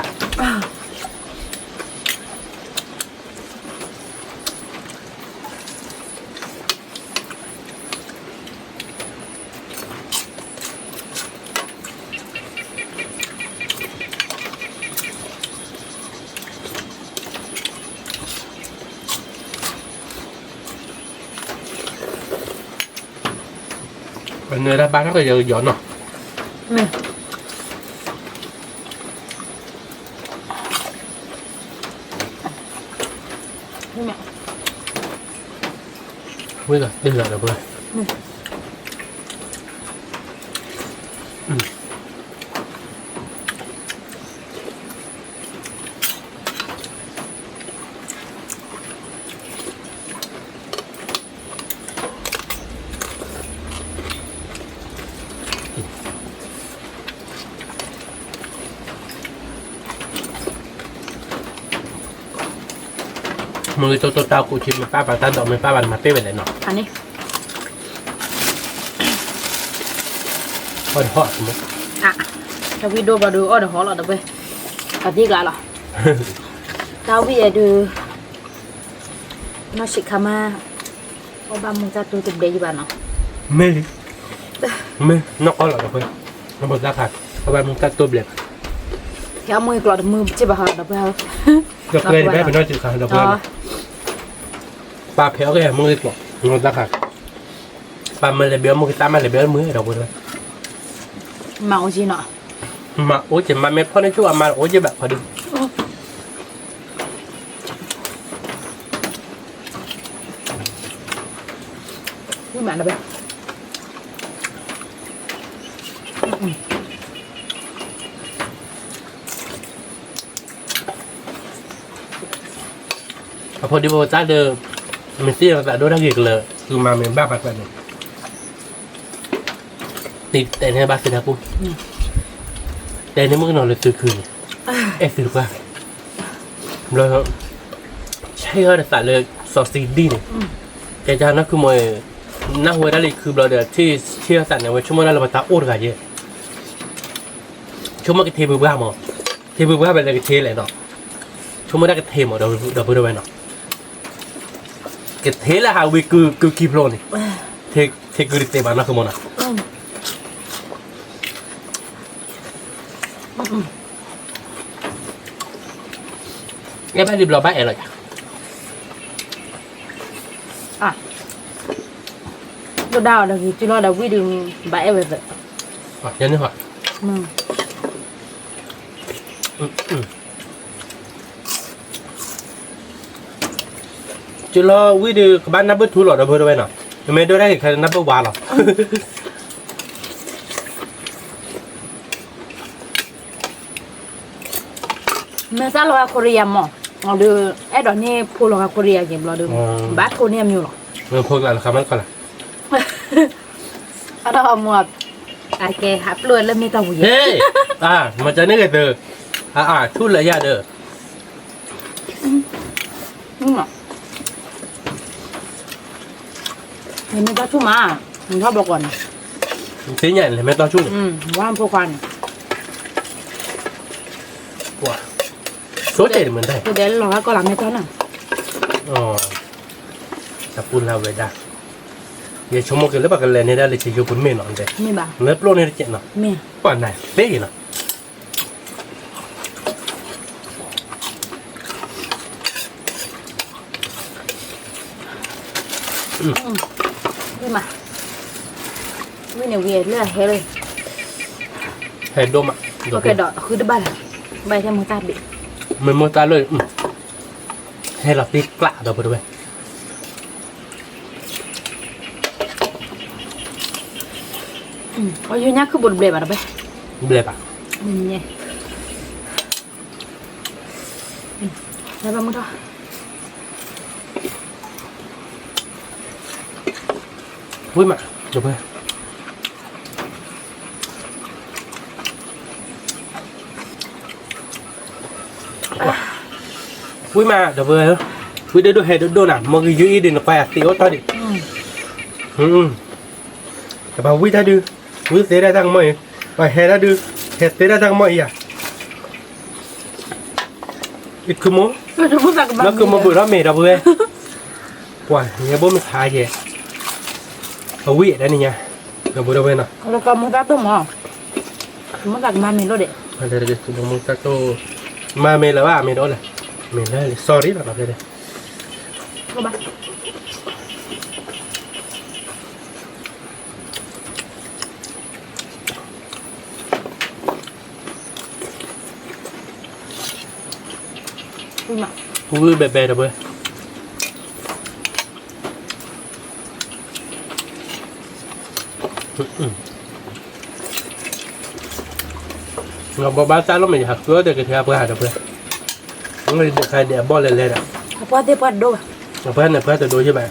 ပနၢၤတၢ်ဘါထီၣ်ကယီၤကယီၤနီၤ ဝ့ၢ်လီၤတ့ၢ်လီၤဒီးပှၤ မ့ၢ်ဂ့ၤတိတိတၢ်ကူၣ်ထံ မ့ၢ်ပၢ်ပာ်တၢ်ဒိးမ့ၢ်ပၢ်ဘၣ်နမၤပ့ၢ်ဝဲလဲၣ်နီၤ အန့ၣ် အီၣ်တဟီၣ်မ့ၢ် တၢ်ဝံၣ်ဒိၣ်ဘျီဒုးအီၣ်တဟီၣ်လီၤတပှဲၤ အသံကျါလီၤ တၢ်ဝံၣ်အဲၣ်ဒုး နီၢ်ဆံးခါမး အီၣ်ဘၣ်မူတၢ်တိၢ်တဘျဲးယံၤဘၣ်နီၤ မ့ၢ်လံ မ့ၢ်နီၢ်ကီၢ်လီၤဒီးပှဲၤ နဘိးသၣ်ခါ အီၣ်ဘၣ်မူတၢ်တိၢ်ဘျဲးဘၣ် ဖဲအီၣ်မူကလီးတမုာ်စ့ၢ်ဘၣ်ဟီဒီးပှဲၤ ဒီးပှဲၤတဘၣ်ပနီၢ်ဆံးခါဒီးပှဲၤ ပာ်ဖဲအီၣ်က့ၤမူကလီး နဘိးသၣ်ခါ ပာ်မၤလဲၤဘဲအီၣ်မူကသၣ်မၤလဲၤဘဲအီၣ်မူဒီးပှဲၤ မၤအိၣ်က့ၤနီၤ မၤအိၣ်က့ၤ မၤမ့ၢ်ဖီၣ်န့ၢ်ဆူၣ်အမၤအိၣ်က့ၤဘၣ်ခီဒုး မၤလၢဘဲ အဖိဒံဖိသၣ်ဒီး မ့ၢ်သ့ၣ်ညါသးဒိၣ်တၢ်ဂ့ၤကလၢာ် သုမၤမ့ၢ်ဘၣ်ပှၤကျါန့ၣ် တတဲန့ၢ်ဘၣ်သုတၢ်ကူၣ် တဲန့ၢ်မုၣ်ကနီၤလၢသုခုန့ၣ် အဲၣ်သုတပှၢ် ဘျီ ဆဲးဟီၣ်တသးလၢ စီၤစံဒံၣ်န့ၣ် ကဲကနီၢ်ခုမိၢ် နၢ်ဟူဝဲဒၣ်လၢယခုဘျီဒီး ထံၣ်ထံၣ်အသးန့ၣ် အဝဲဆိကမိၣ်ဒၣ်လၢပတၢ်အိၣ်တဂၤယဲၢ် ဆိကမိၣ်ကထ့ပှၤမး ထ့ပှၤဖဲလဲၣ်ကထ့လဲၣ်နီၤ ဆိကမိၣ်ဒၣ်ကထ့မး ဒီပုၢ်ဒီဝဲၢ်နီၤ ကထ့လၢဟးဝံကုကုခံဖျိန့ၣ် ထ့ကုတသ့ဘၣ်နီၤ ကမိၣ်နီၤ အဲၣ်ဘၣ်လံဘျီဘၣ်အဲၣ်လီၤယၤ ဒိၣ်ဒၣ်အီၤဒီးဂ့ၤတုၤလီၤဒီးဝံၣ်ဒုး ဘၣ်အဲၣ်ဝဲသၢ ယန့ၣ်ဟီ တုၤလီၤဝံၣ်ဒုး ကဘၣ်နၢ်ပၢၢ်ထူလီၤ ဒီပုၢ်ဒီဝဲၢ်နီၤ မ့ၢ်ဒိၣ်ဒၣ်ဂ့ၤခဲနၢ်ပၢၢ်ဝါလီၤ မ့ၢ်သၣ်လီၤဂာ်ခိရံယါမး ဒီး အဲၣ်ဒိးန့ၢ်ဖိလီၤဂာ်ခိရံယါက့ၤဘျီဒီး ဘၣ်ထိန့ၢ်အမံၤလီၤ ဖိကျါလီၤခါမးတခီလီၤ အဒီးမ့ၢ် အကဲဟးပျိၢ်လၢမ့ၢ်တၢ်ဝံၤ ဟ့ၣ် မၤကန့ၢ်ဂ့ၤသု အါအါ ထူလၢယၤဒီး နမ့ၢ်တၢ်ဆူၣ်မး နထီၣ်ဘီကီးန့ၣ် သ့ၣ်ညါန့ၣ် မ့ၢ်တၢ်ဆူၣ်န့ၣ် ဝါဖိခွါန့ၣ် ဆိတ့ၢ်တမ့ၢ်တၢ် ကဒဲလီၤဂာ်ကီးလၢမ့ၢ်တၢ်န့ၣ် တၢ်ပူၤလၢဝဲဒၣ် ယဆိကမိၣ်က့ၤလၢပှၤကလဲၤန့ၢ်ဒၣ်လၢကယိပမ့ၢ်နီၤ, လၢပျိၢ်န့ၣ်တကဲးနီၤ, ပှၤနၤသ့နီၤ. ဝံၤမး, ဝံၤန့ၣ်ဝံၤလၢဟဲလၢ, ဟဲဒိၣ်မး, ဒီးဃုတဘၣ်လၢ, ဘၣ်ထဲမိၢ်သၣ်ဘ့ၣ်, မ့ၢ်မိၢ်သၣ်လၢ, ဟဲလီၤသ့ကျးဒီပုၢ်ဝဲၢ်, ယညါခုၣ်ဘိတဘျဲးဘၣ်ဒီပုၢ်ဝဲၢ်, ဘျဲးဘၣ်, လၢဘၣ်မုၢ်ထီၣ် ဝံၤမး, ဒီပုၢ်ဝဲၢ်, ဝံၤမး ဒီပုၢ်ဝဲၢ်, ဝံၤဒိၣ်ဒိၣ်ဟဲဒိၣ်ဒိၣ်နၤ, မ်ကယုၢ်အံၤဒ်နကွၢ်ယၤသ့အိၣ်ထီၣ်ဒံး, တဘၣ်ဝံၤတၢ်ဒုး, ဝံၤသ့ဒၣ်တၢ်ကမီၤအံၤ, ပှၤဟဲတၢ်ဒုး, ဟဲသ့ဒၣ်တၢ်ကမီၤအံၤယၤ, ယခုမိၢ်, လၢခုမိၢ်ဘုးထီၣ်မ့ၤဒီပုၢ်ဝဲၢ်, ပှၤယဲဘိမုၢ်ဆါယဲ, အဝံၤဒၣ်န့ၣ်ညါ, ဒီပုၢ်ဝဲၢ်နီၤ, မုၢ်သၣ်ကမၤမ့ၤလီၤဒဲး, မၤမ့ၤလၢၤဘၣ် မ့ၤတအိၣ်လဲၣ်, မ့ၤလၢ sorry လီၤ, ဝံၤဘဲဘဲဒီပုၢ်ဝဲၢ်, ဘီဘါသၣ်လီၤမ့ၢ်ယဟးဃုအီၣ်တဲကထါပှၢ်ဒီပုၢ်ဝဲၢ်, ဒုးခါဒဲးအဘီၣ်လဲၤလဲၤဒီး, အပှၢ်သ့ၣ်ပှၢ်တဒိၣ်ဘၣ်, အပှၢ်န့ၣ်ပှၢ်တဒိၣ်ယဘၣ်,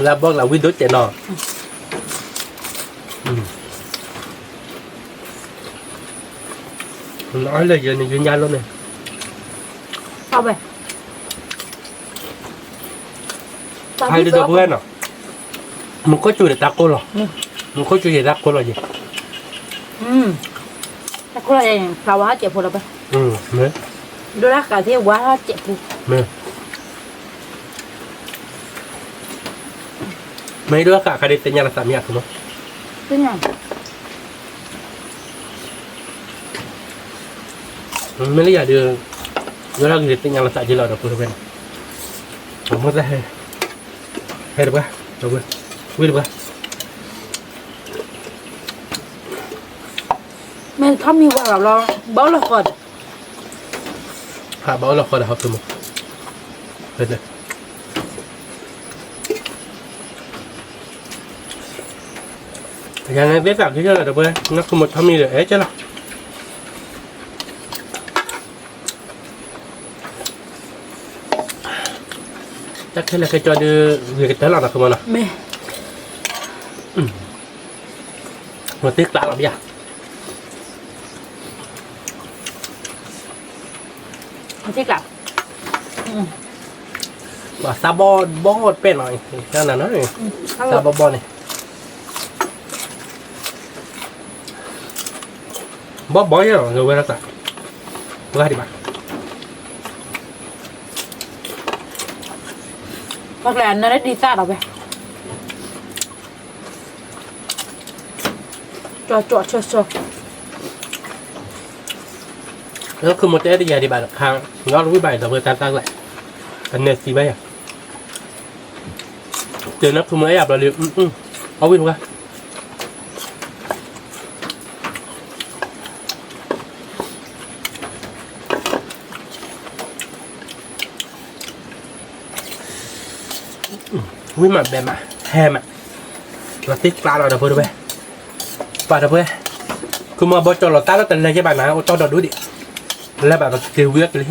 လၢအဘီၣ်ကျးဝံၤဒိၣ်ကဲးနီၤ, လၢယဲန့ၣ်ယညါလီၤန့ၣ်, ဟဲဒ်ဒီပုၢ်ဝဲၢ်နီၤ, မူခိၣ်စူၤဒီးတၢ်ကိၢ်လီၤ, မူခိၣ်စူၤယဲတၢ်ကိၢ်လီၤယဲ, တၢ်ကိၢ်လီၤယဲ ဖျါဝါဟီၣ်စဲးဖိလီၤ, ဒိၣ်တၢ်ဃာ်သ့ၣ်ဝါဟီၣ်စဲးဖိ, မ့ၢ်ဒိၣ်တၢ်ဃာ်ခါဒ်သ့ၣ်ညါလီၤသးမ့ၢ်ယါခီမီၤ, သ့ၣ်ညါ မ့ၢ်လၢယၤဒုး, ယိၤလၢဂ့ၤသ့ၣ်ညါလီၤသးယ့လီၤဒီပုၢ်ဝဲၢ်န့ၣ်, အမိၢ်သၣ်ဟဲ, ဟဲတပှၢ်, ဝံၤတပှၢ်, မ့ၢ်ထီၣ်မံဝါလီၤ, ဘၣ်အိၣ်လီၤဃီဒီး, ဘၣ်အိၣ်လီၤဃီဒီးဟီၣ်ခိၣ်မီၤ, ယၤန့ၣ်သ့ၣ်သးက့ၤလီၤဒီပုၢ်ဝဲၢ်, နၢ်ခိၣ်မီၤထီၣ်မံဒီးအဲၣ်ကဲလီၤ တၢ်ခဲလၢာ်ခဲကၠီဒုး ဂ့ၤကတၢၢ်လီၤနီၤ ခိၣ်မီၤနီၤ, မ့ၢ်သ့ၣ်ကျးလီၤဘၣ်ယၤ, သ့ၣ်ကျး, သးဘီဘီပဲၣ်နီၤ, သးဘီဘီန့ၣ် ဘီဘီယဲၢ်လီၤ ဝဲဒၣ်သး, ဝဲဒၣ်ဒံးဘၣ်, ပှၤကျဲၤအနၢ်ဒ်သၣ်ဒီးဝဲ, ကၠီကၠီဆၢဆၢ, လၢခုမူတဲတယၤဒံးဘၣ်တခါ, ဒီးတဝံၣ်ဘၣ်ဒီးဝဲတၢ်သၣ်ကျဲ, အနၢၤသံဘၣ်ယၤ, တဲနၢ်ခုမူအဲၣ်ယၤဘျီလံ, အဝံၣ်တဝဲ ဝံၣ်မးဘဲမး ဟဲမး, လီၤတ့ၢ်ကျါလီၤဒီပုၢ်တဝဲၢ်, ပှၤတဝဲၢ်, ခုမီၤဘီကၠီလီၤသၣ်လၢတလဲၤယဲၢ်ဘၣ်နၤ အိၣ်တီၢ်ဒီးဒူဒံး, တလဲၤဘၣ်ပက့ၤဝံၤအကလံၤဟံၣ်နီ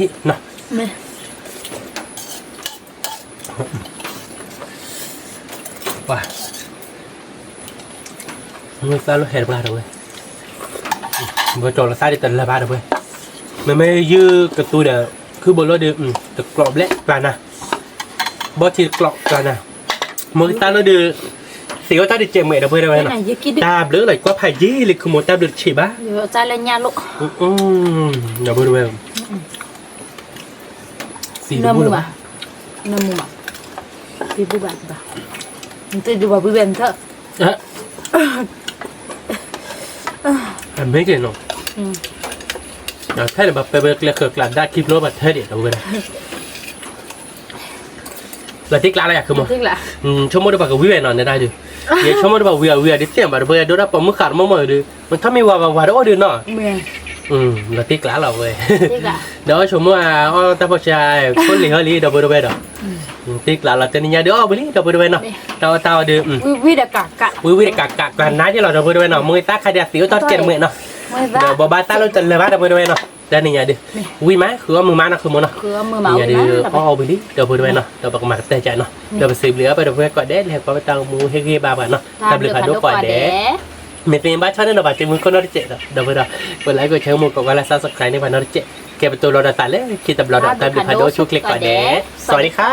ၤ, ပှၤ မုၢ်သၣ်လီၤဟဲတပှၢ်တဝဲၢ်, ဘီကၠီလီၤသၣ်ဒ်တလဲၤဘၣ်တဝဲၢ်, မ့မ့ၢ်ယုၢ်ကသူဒီး ခုဘိလီၤဒီး တကျိးဘျဲၣ်ကျါနၤ, ဘီထံတကျိးကျါနၤ, မုၢ်သၣ်လီၤဒီး သ့ၣ်အိၣ်တၢ်ဒုးကဲးမဲာ်တဝဲၢ်တဝဲၢ်နီၤ, တၢ်ဘျုးလီၤကွၢ်ဖးယံာ်လံ ခုမိၢ်တၢ်ဘျုးတဆံးဘၣ်, ဒီပုၢ်တဝဲၢ်, သံတဘူၣ်လၢၤဘၣ်, နၢမူဘၣ်, သံဘူၣ်ဘၣ်ဘၣ် နသုဒုးပှၤဝံဝဲနထၢၣ်, အမ့ၢ်က့ၤနီၤ, ဖဲန့ၣ်ဘၣ် ပဝဲကျဲဃၢၤကျါဒါခံဖျိဘၣ် ထဲဒံး ဒီပုၢ်ဝဲၢ်, လီၤတံၢ်ကျါလီၤယၤ ဆိကမိၣ်, ဆိကမိၣ်ဒီးပှၤကဝံဝဲနီၤ နဒၣ်ဒုး, ယဆိကမိၣ်ဒီးပှၤဝံအဝံအီၤဒုးသ့ၣ်ဘၣ် ဒီပုၢ်ဝဲၢ် ဒိၣ်ဒၣ်ပိာ်မုၣ်ဃးတမီၢ်မီၢ်အံၤဒုး မ့ၢ်ထီၣ်မ့ၢ်ဝၤဘၣ် ဝၤတအိၣ်ဒုးနီၤ, လီၤတံၢ်ကျါလီၤဝဲ, ဒီးအီၣ်ဆိကမိၣ် အီၣ်တၢ်ဖီၣ်ဆါ ခိၣ်လံၤဟီလံ ဒီပုၢ်ဝဲၢ်ဒီး, တံၢ်ကျါလီၤ တနံၤညါဒုး အီၣ်ဘှံးလံ ဒီပုၢ်ဝဲၢ်နီၤ, တၢ်အီၣ်တၢ်အီဒုး, ဝံဝံတကးကး ကျါနါယဲလီၤ ဒီပုၢ်ဝဲၢ်နီၤ, မ့ၢ်သးခါဒံးအသံးအိၣ်ထီၣ်တကဲးတမှဲးနီၤ, ဒီးဘိးဘၣ်သးလိာ်တလၢာ်ဘၣ် ဒီပုၢ်ဝဲၢ်နီၤ, တနံၤညါဒုး, ဝံမး ဃုအီၣ်မုာ်မးနီၤ ဆိကမိၣ်နီၤ, တနံၤညါဒုး အီၣ်အီၣ်ဘှံးလံ ဒီပုၢ်ဝဲၢ်နီၤ, ဒီးပကမၤကတၢၢ်ကနီၤ, ဒီးပစံးဘျုးအီၣ်ပဒီပုၢ်ဝဲၢ်ကိးဂၤဒဲး လၢဟဲကွၢ်ပတၢ်ဂီၤမူဟ့ၣ်ဂံၢ်ဘါပှၤနီၤ, တၢ်ဘျုးဖးဒိၣ်ကိးဂၤဒဲး, မ့ၢ်သ့ဘၣ်ဆီၣ်န့ၣ်ဒီး ပှၤက့ၤမုၢ်ခိၣ်နီတစဲးဒီး ဒီပုၢ်ဝဲၢ်ဒီး, ပ like ကိး share မူး ကိးကွၢ်လၢ subscribe န့ၢ်ပှၤနီတစဲး, ကဲပတိၤလီၤဒီးသးလၢခံတဘျီဒီး တၢ်ဘျုးဖးဒိၣ်ဆူၣ်ချ့ကိးဂၤဒဲး, စဝၤဒံခါ